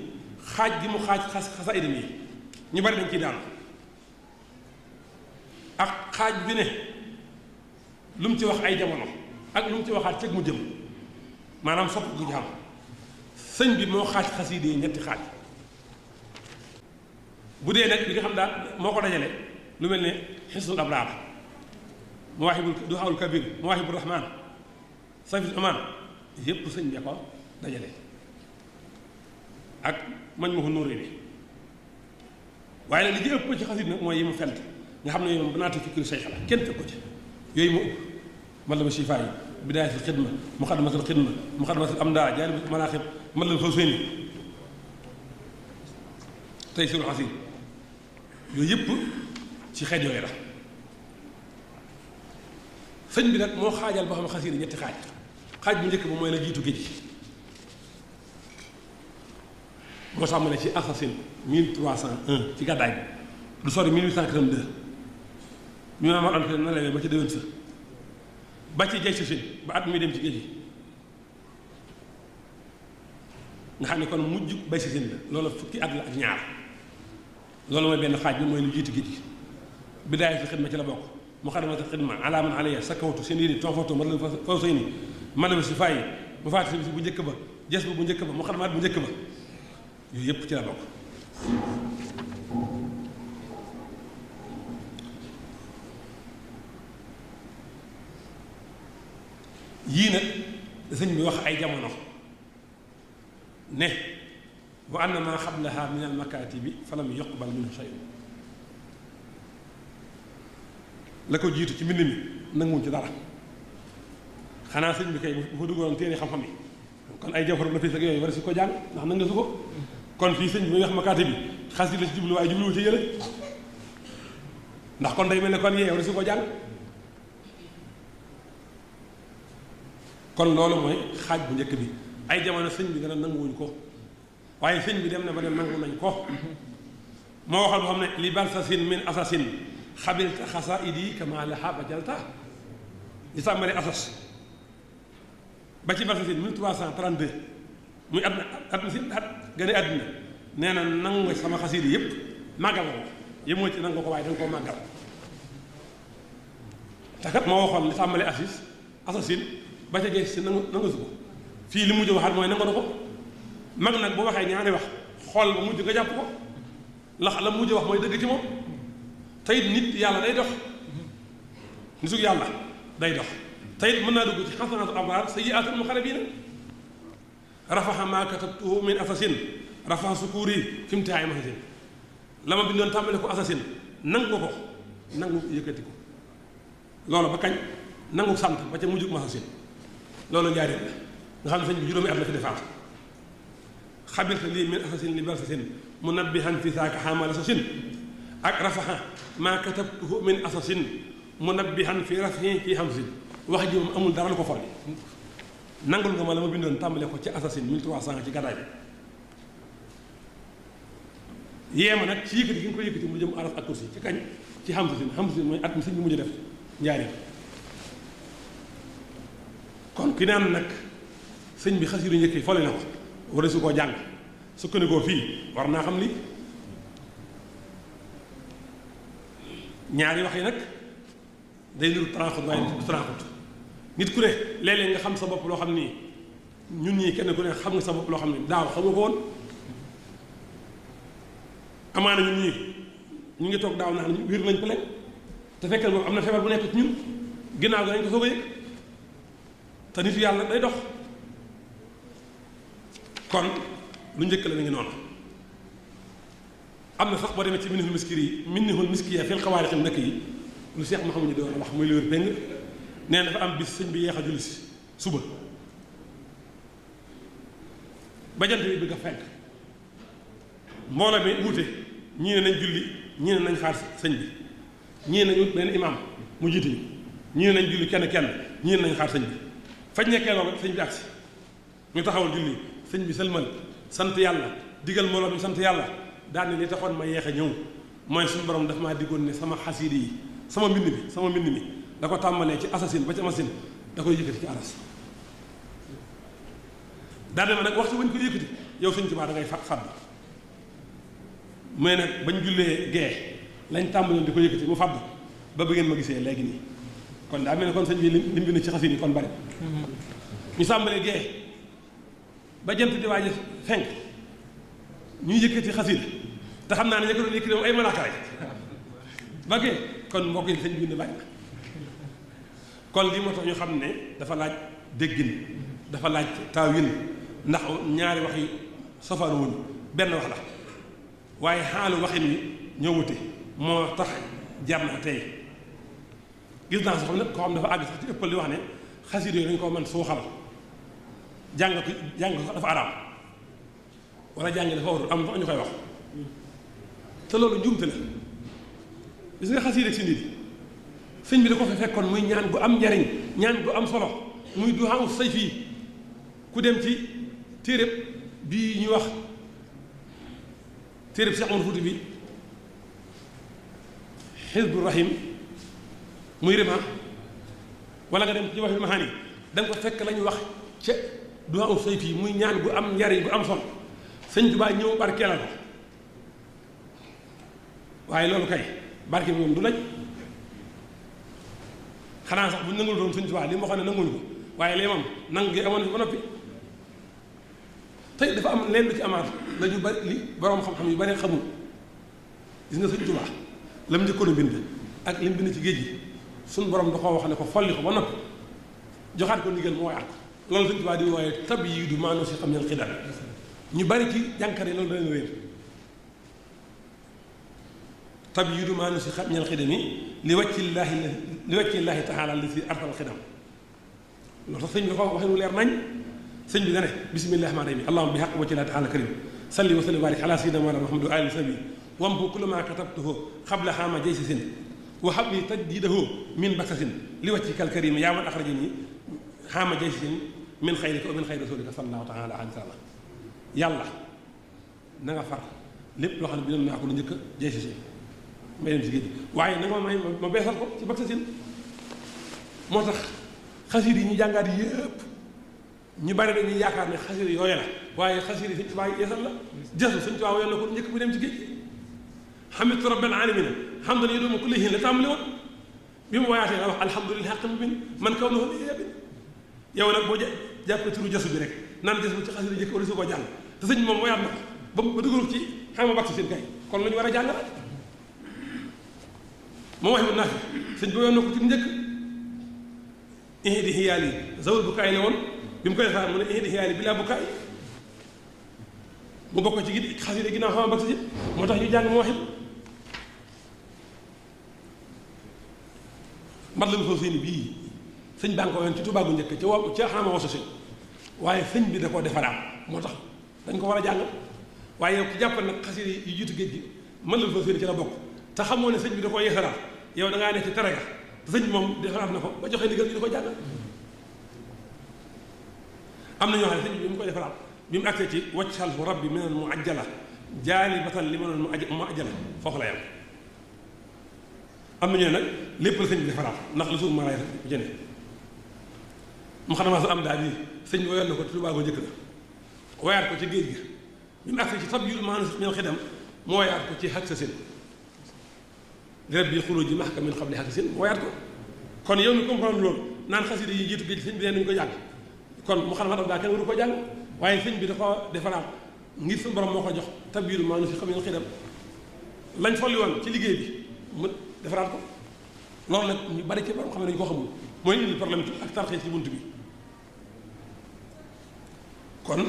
xaaj gi mu xaaj xasaayid yi ñu bari dañ ciy daal ak xaaj bi ne lu mu ci wax ay jamono ak lu mu ci waxaat ceeg mu jëm maanaam sopp gu ci am sëñ bi moo xaaj xasida yi ñetti xaaj bu dee nag bi nga xam daal moo ko dajale lu mel ne xisnul abraar mawaahibul duhaawul kabir mawaahibur rahmaan safis amaan yépp sëñ bi ko dajale ak mañ ma ko nóoree bi waaye nag li ci ëpp ci xasit nag mooy yi mu fent nga xam ne yow banaatu fikri say xalaat kenn fekk ko ci yooyu mu ëpp matlaba shifaa yi bidaayatul xidma muqaddamatul xidma muqaddamatul amdaa jaalibul manaaxib matlabul fawzayni taysirul xasiid yooyu yëpp ci xeet yooyu la sëñ bi nag moo xaajal boo xam ne xasiida ñetti xaaj bu njëkk ba mooy la jiitu géej moo tàmbalee ci assasine 1301 ci gàddaay bi du sori 1882 ñu ma amal ante na lewee ba ci déwén sa ba ci jay sachin ba at muy dem ci géej gi nga xam ne kon mujj bay sachin la loolu fukki at la ak ñaar loolu mooy benn xaaj bi mooy lu jiitu géej gi bidaayatul xidma ci la bokk muqaddamatul xidma alaa man alayha sakawtu seen yéni tonfatu ma la faw say ni ma la si fàyyi mu faati si bu njëkk ba jes bu njëkk ba muqaddamaat bu njëkk ba yooyu yëpp ci la bokk yii nag sëñ bi wax ay jamono ne wa anna maa xablaha min al makaatibi falam yuqbal minhu shay'un la ko jiitu ci mbind mi nanguwuñ ci dara xanaa sëñ bi kay bu fa duggoon téere xam-xam yi kon ay jawhar la fi ak yooyu war si ko jàng ndax nanga su ko kon fii sëñ bi muy wax makaati bi xasida la ci jublu waaye jubluwu ci yële ndax kon day mel ne kon yeew da su ko jàng kon loolu mooy xaaj bu njëkk bi ay jamono sëñ bi gën a nanguwuñ ko waaye sëñ bi dem na ba dem nangu nañ ko moo waxal boo xam ne li balsasin min asasin xabilta xasaidi kama laha bajalta li tàmbali asas ba ci balsasin 1332 muy at mi si at gën a àddina nee na nangu nga sama xasiid yi yëpp màggal nga ko yemoo ci nangu ko waaye danga koo màggal te kat moo waxoon li tàmbali asasin ba ca gees si nangu su ko fii li mujj waxaat mooy nangu na ko mag nag bu waxee ñaari wax xool ba mujj nga jàpp ko la mujj wax mooy dëgg ci moom teyit nit yàlla day dox nitu yàlla day dox teyit mën naa dugg ci xasanaatu abraar sayyi'aatul muqarrabiina rafaxa maa katabtuhu min asasin rafaxa sukuuri fi imtihaani mahasin la ma bindoon tàmbale ko asasin nangu ko nangu yëkkati ko loolu ba kañ nangu sant ba ca mujjug mahasin loolu njaareel la nga xam ne sëñ bi juróomi at la fi defaat xabilta lii min asasin li balsasin munabbihan fi saaka xaamal asasin ak rafaxa maa katabtuhu min asasin munabbihan fi rafihi fi hamsin wax ji moom amul dara lu ko folli nangul nga ma la ma bindoon tàmbale ko ci asasin 1300 ci gàddaay bi yéema nag ci yëkkati gi nga ko yëkkati mu jëm araf ak kursi ci kañ ci hamsin mooy at mi sëñ bi mujj def njaari kon ki naan nag sëñ bi xasiidu njëkk yi folli na ko war su koo jàng sukkandikoo fii war naa xam li ñaari wax yi nag day niru tranxut waaye du tranxut nit ku ne léeg-léeg nga xam sa bopp loo xam ni ñun ñii kenn ku ne xam nga sa bopp loo xam ni daaw xamu ko woon amaana ñun ñii ñu ngi toog daaw naan wér nañ ko lekk te fekkal boobu am na feebar bu nekk ci ñun ginnaaw ga nañ ko soog a yëg te nit yàlla day dox kon lu njëkk la mi ngi noonu am na sax boo demee ci minhul miskiya fil xawaarixi ndëkk yi lu Seex Muhammadu doon wax muy lu wér péng nee dafa am bis sëñ bi yeex a julli si suba ba jant bi bëgg a fenk mbooloo mi wuute ñii ne nañ julli ñii ne nañ xaar sëñ bi ñii ne nañu benn imaam mu jiite ñu ñii ne nañ julli kenn ñii ne nañ xaar sëñ bi fañ nekkee loolu sëñ bi agsi ñu taxawal julli sëñ bi sëlmal sant yàlla digal mbooloo mi sant yàlla daal ne li taxoon ma yeex a ñëw mooy suñu borom daf maa diggoon ne sama xasiid yi sama mbind mi da ko tàmbalee ci asasin ba ci amasin da koy yëkkati ci aras daal de ma nag waxtu bañ ko yëkkati yow sëñ Tuubaa da ngay fàdd mais nag bañ jullee gee lañ tàmbaloon di ko yëkkati mu fàdd ba ngeen ma gisee léegi nii kon daa mel ne kon sëñ bi lim bind ci xasiid yi kon bari ñu sàmbalee gee ba jant di waaj fenk ñuy yëkkati xasiid te xam naa ne ña ko doon yëkkati moom ay malaaka rek ba gee kon mbokk yi sëñ bi bind bari na kon lii moo tax ñu xam ne dafa laaj déggin dafa laaj taawil ndax ñaari wax yi safaanu wuñ benn wax la waaye xaalu waxin wi ñoo wute moo tax jar na tey gis naa sax xam ne koo xam dafa àgg sax ci ëppal di wax ne xasiid yooyu dañu ko mën suuxal jàng ko dafa araam wala jàng dafa warul am sax ñu koy wax te loolu njuumte la gis nga xasiid ak si nit sëñ bi da ko fa fekkoon muy ñaan gu am njariñ ñaan gu am solo muy duhaa say fii ku dem ci téeréb bii ñuy wax téeréb Seex Umar Fuuti bi Hizbu Rahim muy rima wala nga dem ci wax mahaani da nga ko fekk la ñuy wax ca duhaa say fii muy ñaan gu am njariñ gu am solo sëñ Tuubaa ñëw barkeelal ko waaye loolu kay barke bi moom du laj xanaa sax bu ñu nangul doon sëñ Tuubaa li ma waxoon ne nanguñu ko waaye lee moom nangu gi amoon ba noppi tey dafa am leen lu ci amaat la ñu bari li borom xam-xam yu bari xamul gis nga sëñ Tuubaa la mu njëkkoon a bind ak li mu bind ci géej gi suñu borom da koo wax ne ko folli ko ba noppi joxaat ko ndigal mu woyaat ko loolu sëñ Tuubaa di wooye tab yi du maanoo si xam ne xidal ñu bari ci jànkar yi loolu dana réer tab yi du maanoo si xam ñal xidami li wàccillaahi taala li si artal xidam loolu tax sëñ bi dafa waxee lu leer nañ sëñ bi da ne bismillahi rahmaani rahiim allahumma bi haqq wajhillaahi taala karim salli wa sallim wa barik ala sayyidina Muhammad wa alihi wa sahbihi wamhu kullu ma katabtuhu qabla hama jaysasin wa habli tajdidahu min baksasin li wajhikal karim yaa man akhrajani hama jaysasin min xayrika wa min xayri rasulika sallallahu taala alayhi wa sallam yàlla na nga far lépp loo xam ne bindoon naa ko lu njëkk a jaysasin may dem si géej gi waaye na nga ma may ma beesal ko ci baksasin moo tax xasida yi ñu jàngaat yëpp ñu bari dañuy yaakaar ne xasida yooyu la waaye xasida yi Sëñ Tuubaa yeesal la jësu Sëñ Tuubaa yoon na ko njëkk bu dem ci géej gi hamidtu rabbil aalamiina hamdan yaduumu kulli hiin la tàmbali woon bi mu wayaatee nga wax alhamdulillahi haqqil mubiin man kaw na ko yebbi yow nag boo jàppee turu jësu bi rek naan jës bu ci xasida jëkk wala su ko jàng te sëñ bi moom wayaat na ko ba dugalu ci xama bakk seen kay kon lu ñu war a jàng la moom wax naa fi sëñ bi yoon na ko ci njëkk ihdi hiyaali zawul bukaay la woon bi mu koy defar mu ne ihdi hiyaali bilaa bukaay mu bokk ci gi xasida ginnaaw xama bakk si moo tax ñu jàng mu waxit mat la soo seeni bii sëñ baa ngi ko woon ci Tuubaa gu njëkk ca xama waso si waaye sëñ bi da koo defaraat moo tax dañ ko war a jàng waaye yow ki jàppal nag xasida yi jiitu géej gi mat la soo seeni ci la bokk te xamoo ne sëñ bi da koo yeesalaat yow da ngaa nekk ci tere ga te sëñ bi moom defaraat na ko ba joxe ndigal ñu di ko jàng am na ñoo xam ne sëñ bi mu koy defaraat bi mu agsee ci waccal fu rabbi minan mu ajjala jaali batal li mënoon mu ajjala foofu la yam am na ñu ne nag lépp la sëñ bi defaraat ndax lu suuf ma lay bu jëne mu xam ne am daal bi sëñ bi woyoon na ko Tuubaa ko njëkk la woyaat ko ci géej gi bi mu agsee ci tab yul maanaam ñoo xidam mu woyaat ko ci xag sa seen dirab bi xulóo ji maxka min xabli xag sa seen mu woyaat ko kon yow mi comprendre loolu naan xasida yi jiitu géej sëñ bi nee nañu ko jàng kon mu xam ne daa kenn waru ko jàng waaye sëñ bi da ko defaraat ngir suñu borom moo ko jox tabiiru maa nu fi xam ne xidam lañ folli woon ci liggéey bi mu defaraat ko loolu nag ñu bari ci borom xam ne dañu ko xamul mooy indi problème ak tarxee ci bunt bi kon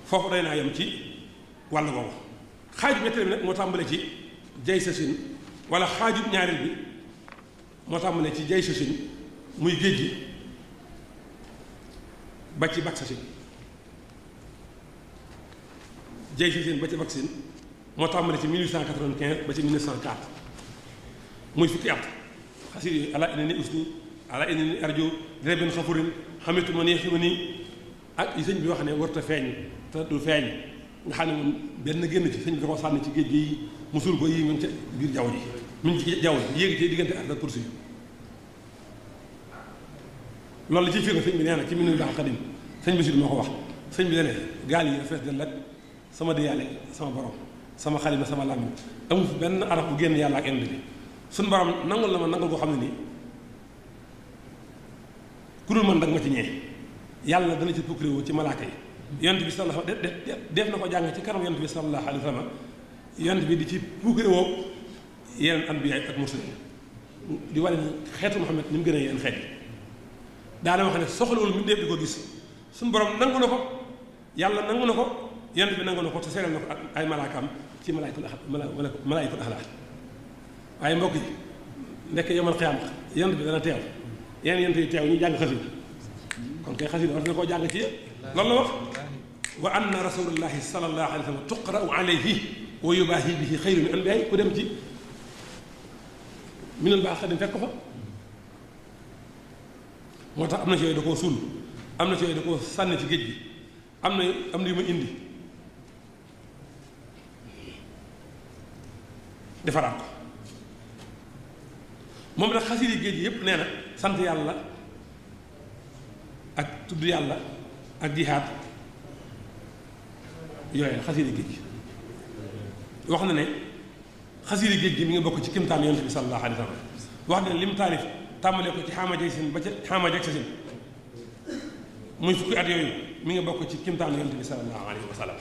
foofu day naa yem ci wàll boobu xaaju ñetteel bi nag moo tàmbale ci jay sa sin wala xaaju ñaareel bi moo tàmbale ci jay sa sin muy géej gi ba ci bak sa sin jay sa sin ba ci bak sin moo tàmbale ci 1895 ba ci 1904 muy fukki at xasir yi ala ina ni usni ala ina ni arjo direben xafurin xamitu ma nii xima nii ak yi sëñ bi wax ne warta feeñ te du feeñ nga xam ne moom benn génn ci sëñ bi da ko sànni ci géej gi musul ko yi mu ngi ca biir jaww ji mu ngi ci jaww ji yéegi ci diggante ak kursi yi loolu la ciy firnde sëñ bi nee na ci minu baax xadim sëñ bi si moo ko wax sëñ bi dane gaal yi fees del ak sama diyaale sama borom sama xalima sama làmmiñ amul fi benn araf bu génn yàlla ak indi bi suñu borom nangul la ma nangul koo xam ne nii ku dul man dag ma ci ñee yàlla dana ci pukkare woo ci malaaka yi yonent bi sallallahu def na ko jàng ci kanam yonent bi sallallahu alayhi wa sallam yonent bi di ci pukkare woo yeneen anbiya ak mursalin di wane ni xeetu Muhammad ni mu gën a yeneen xeet yi daana wax ne soxlawul mu def di ko gis suñu borom nangu na ko yàlla nangu na ko yonent bi nangu na ko te seeral na ko ak ay malaakaam ci malaayikul axlaaq waaye mbokk yi nekk yomal xiyaam yonent bi dana teew yeneen yonent yi teew ñu jàng xasida kon kay xasida war na koo jàng ci loolu la wax wa anna rasulullahi sallallahu alayhi wa sallam tuqra'u alayhi wa yubaahi bihi xayru min anbiyaay ku dem ci minul baax xadim fekk ko fa moo tax am na ci yooyu da koo suul am na ci yooyu da koo sànni ci géej gi am na yu ma indi defaraat ko moom nag xasida géej gi yépp nee na sant yàlla ak tudd yàlla ak jihaad yooyu la xasida géej gi wax na ne xasida géej gi mi ngi bokk ci kimtaan yonent bi sallallahu alayhi wa sallam wax na ne lim taalif tàmbalee ko ci xaama jeg sin ba ca xaama jeg sa sin muy fukki at yooyu mi ngi bokk ci kimtaan yonent bi sallallahu alayhi wa sallam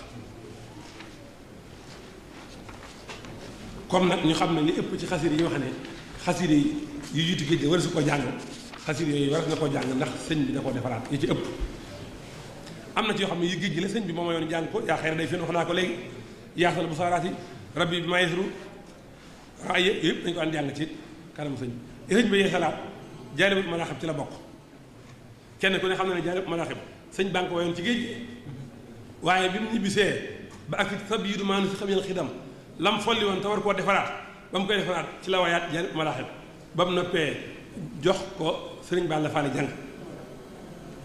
comme nag ñu xam ne li ëpp ci xasida yi wax ne xasida yi yu jiitu géej gi war su ko jàng xasida yooyu war na koo jàng ndax sëñ bi da koo defaraat yi ci ëpp am na ci yoo xam ne yu géej gi la sëñ bi moom ma yoon jàng ko yaa xëy na day fen wax naa ko léegi yaasal bu saaraati rabbi bi maa yesru waaye yëpp dañu ko daan jàng ci kanam sëñ bi sëñ bi yeesalaat jaalibut manaaxib ci la bokk kenn ku ne xam na ne jaalibut manaaxib sëñ baa ngi ko wayoon ci géej gi waaye bi mu ñibbisee ba ak sa biiru maa nu si xam yéen xidam lam folli woon te war koo defaraat ba mu koy defaraat ci la wayaat jar malaaxib ba mu noppee jox ko sëriñ Balla Faali jàng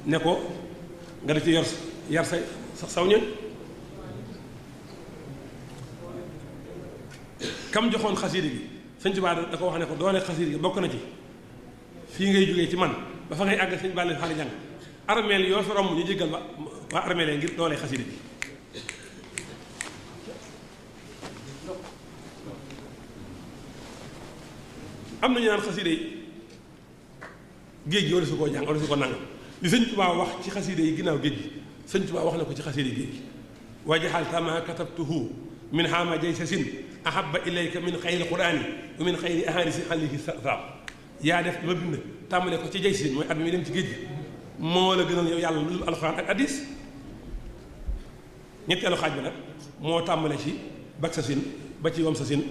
ne ko nga def ci yar sa saw ñoñ kam joxoon xasiida gi sëñ Tuubaa da ko wax ne ko doole xasiida gi bokk na ci fii ngay jógee ci man ba fa ngay àgg sëñ Balla Faali jàng armeel yoo fi romb ñu jéggal waa armeel ngir doole xasiida gi am na ñu naan xasiida yi géej gi wala su koo jàng wala su ko nangam li sëñ Tuubaa wax ci xasiida yi ginnaaw géej gi sëñ Tuubaa wax na ko ci xasiida yi géej gi wajaxal tama katabtuhu min xaama jay sa sin ahaba ilayka min xayri quraani wa min xayri ahadisi xalihi saab yaa def ma bind tàmbale ko ci jay sin mooy at mi dem ci géej gi moo la gënal yow yàlla lu dul alxuraan ak addis ñetteelu xaaj bi nag moo tàmbale ci bak sa sin ba ci wam sa sin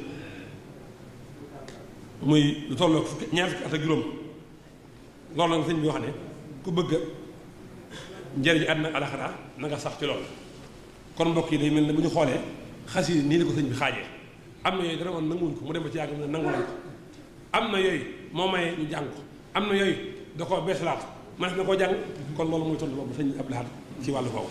muy lu tolloo ñaar fukki at ak juróom loolu nag sëñ bi wax ne ku bëgg njëriñu àddina ak alaxira na nga sax ci loolu kon mbokk yi day mel ne bu ñu xoolee xasida nii la ko sëñ bi xaajee am na yooyu dara woon nanguwuñ ko mu dem ba ci yàgg ne nangu nañ ko am na yooyu moo maye ñu jàng ko am na yooyu da koo beesalaat mënees na koo jàng kon loolu muy tontu boobu sëñ Abdou Lahad ci wàllu boobu.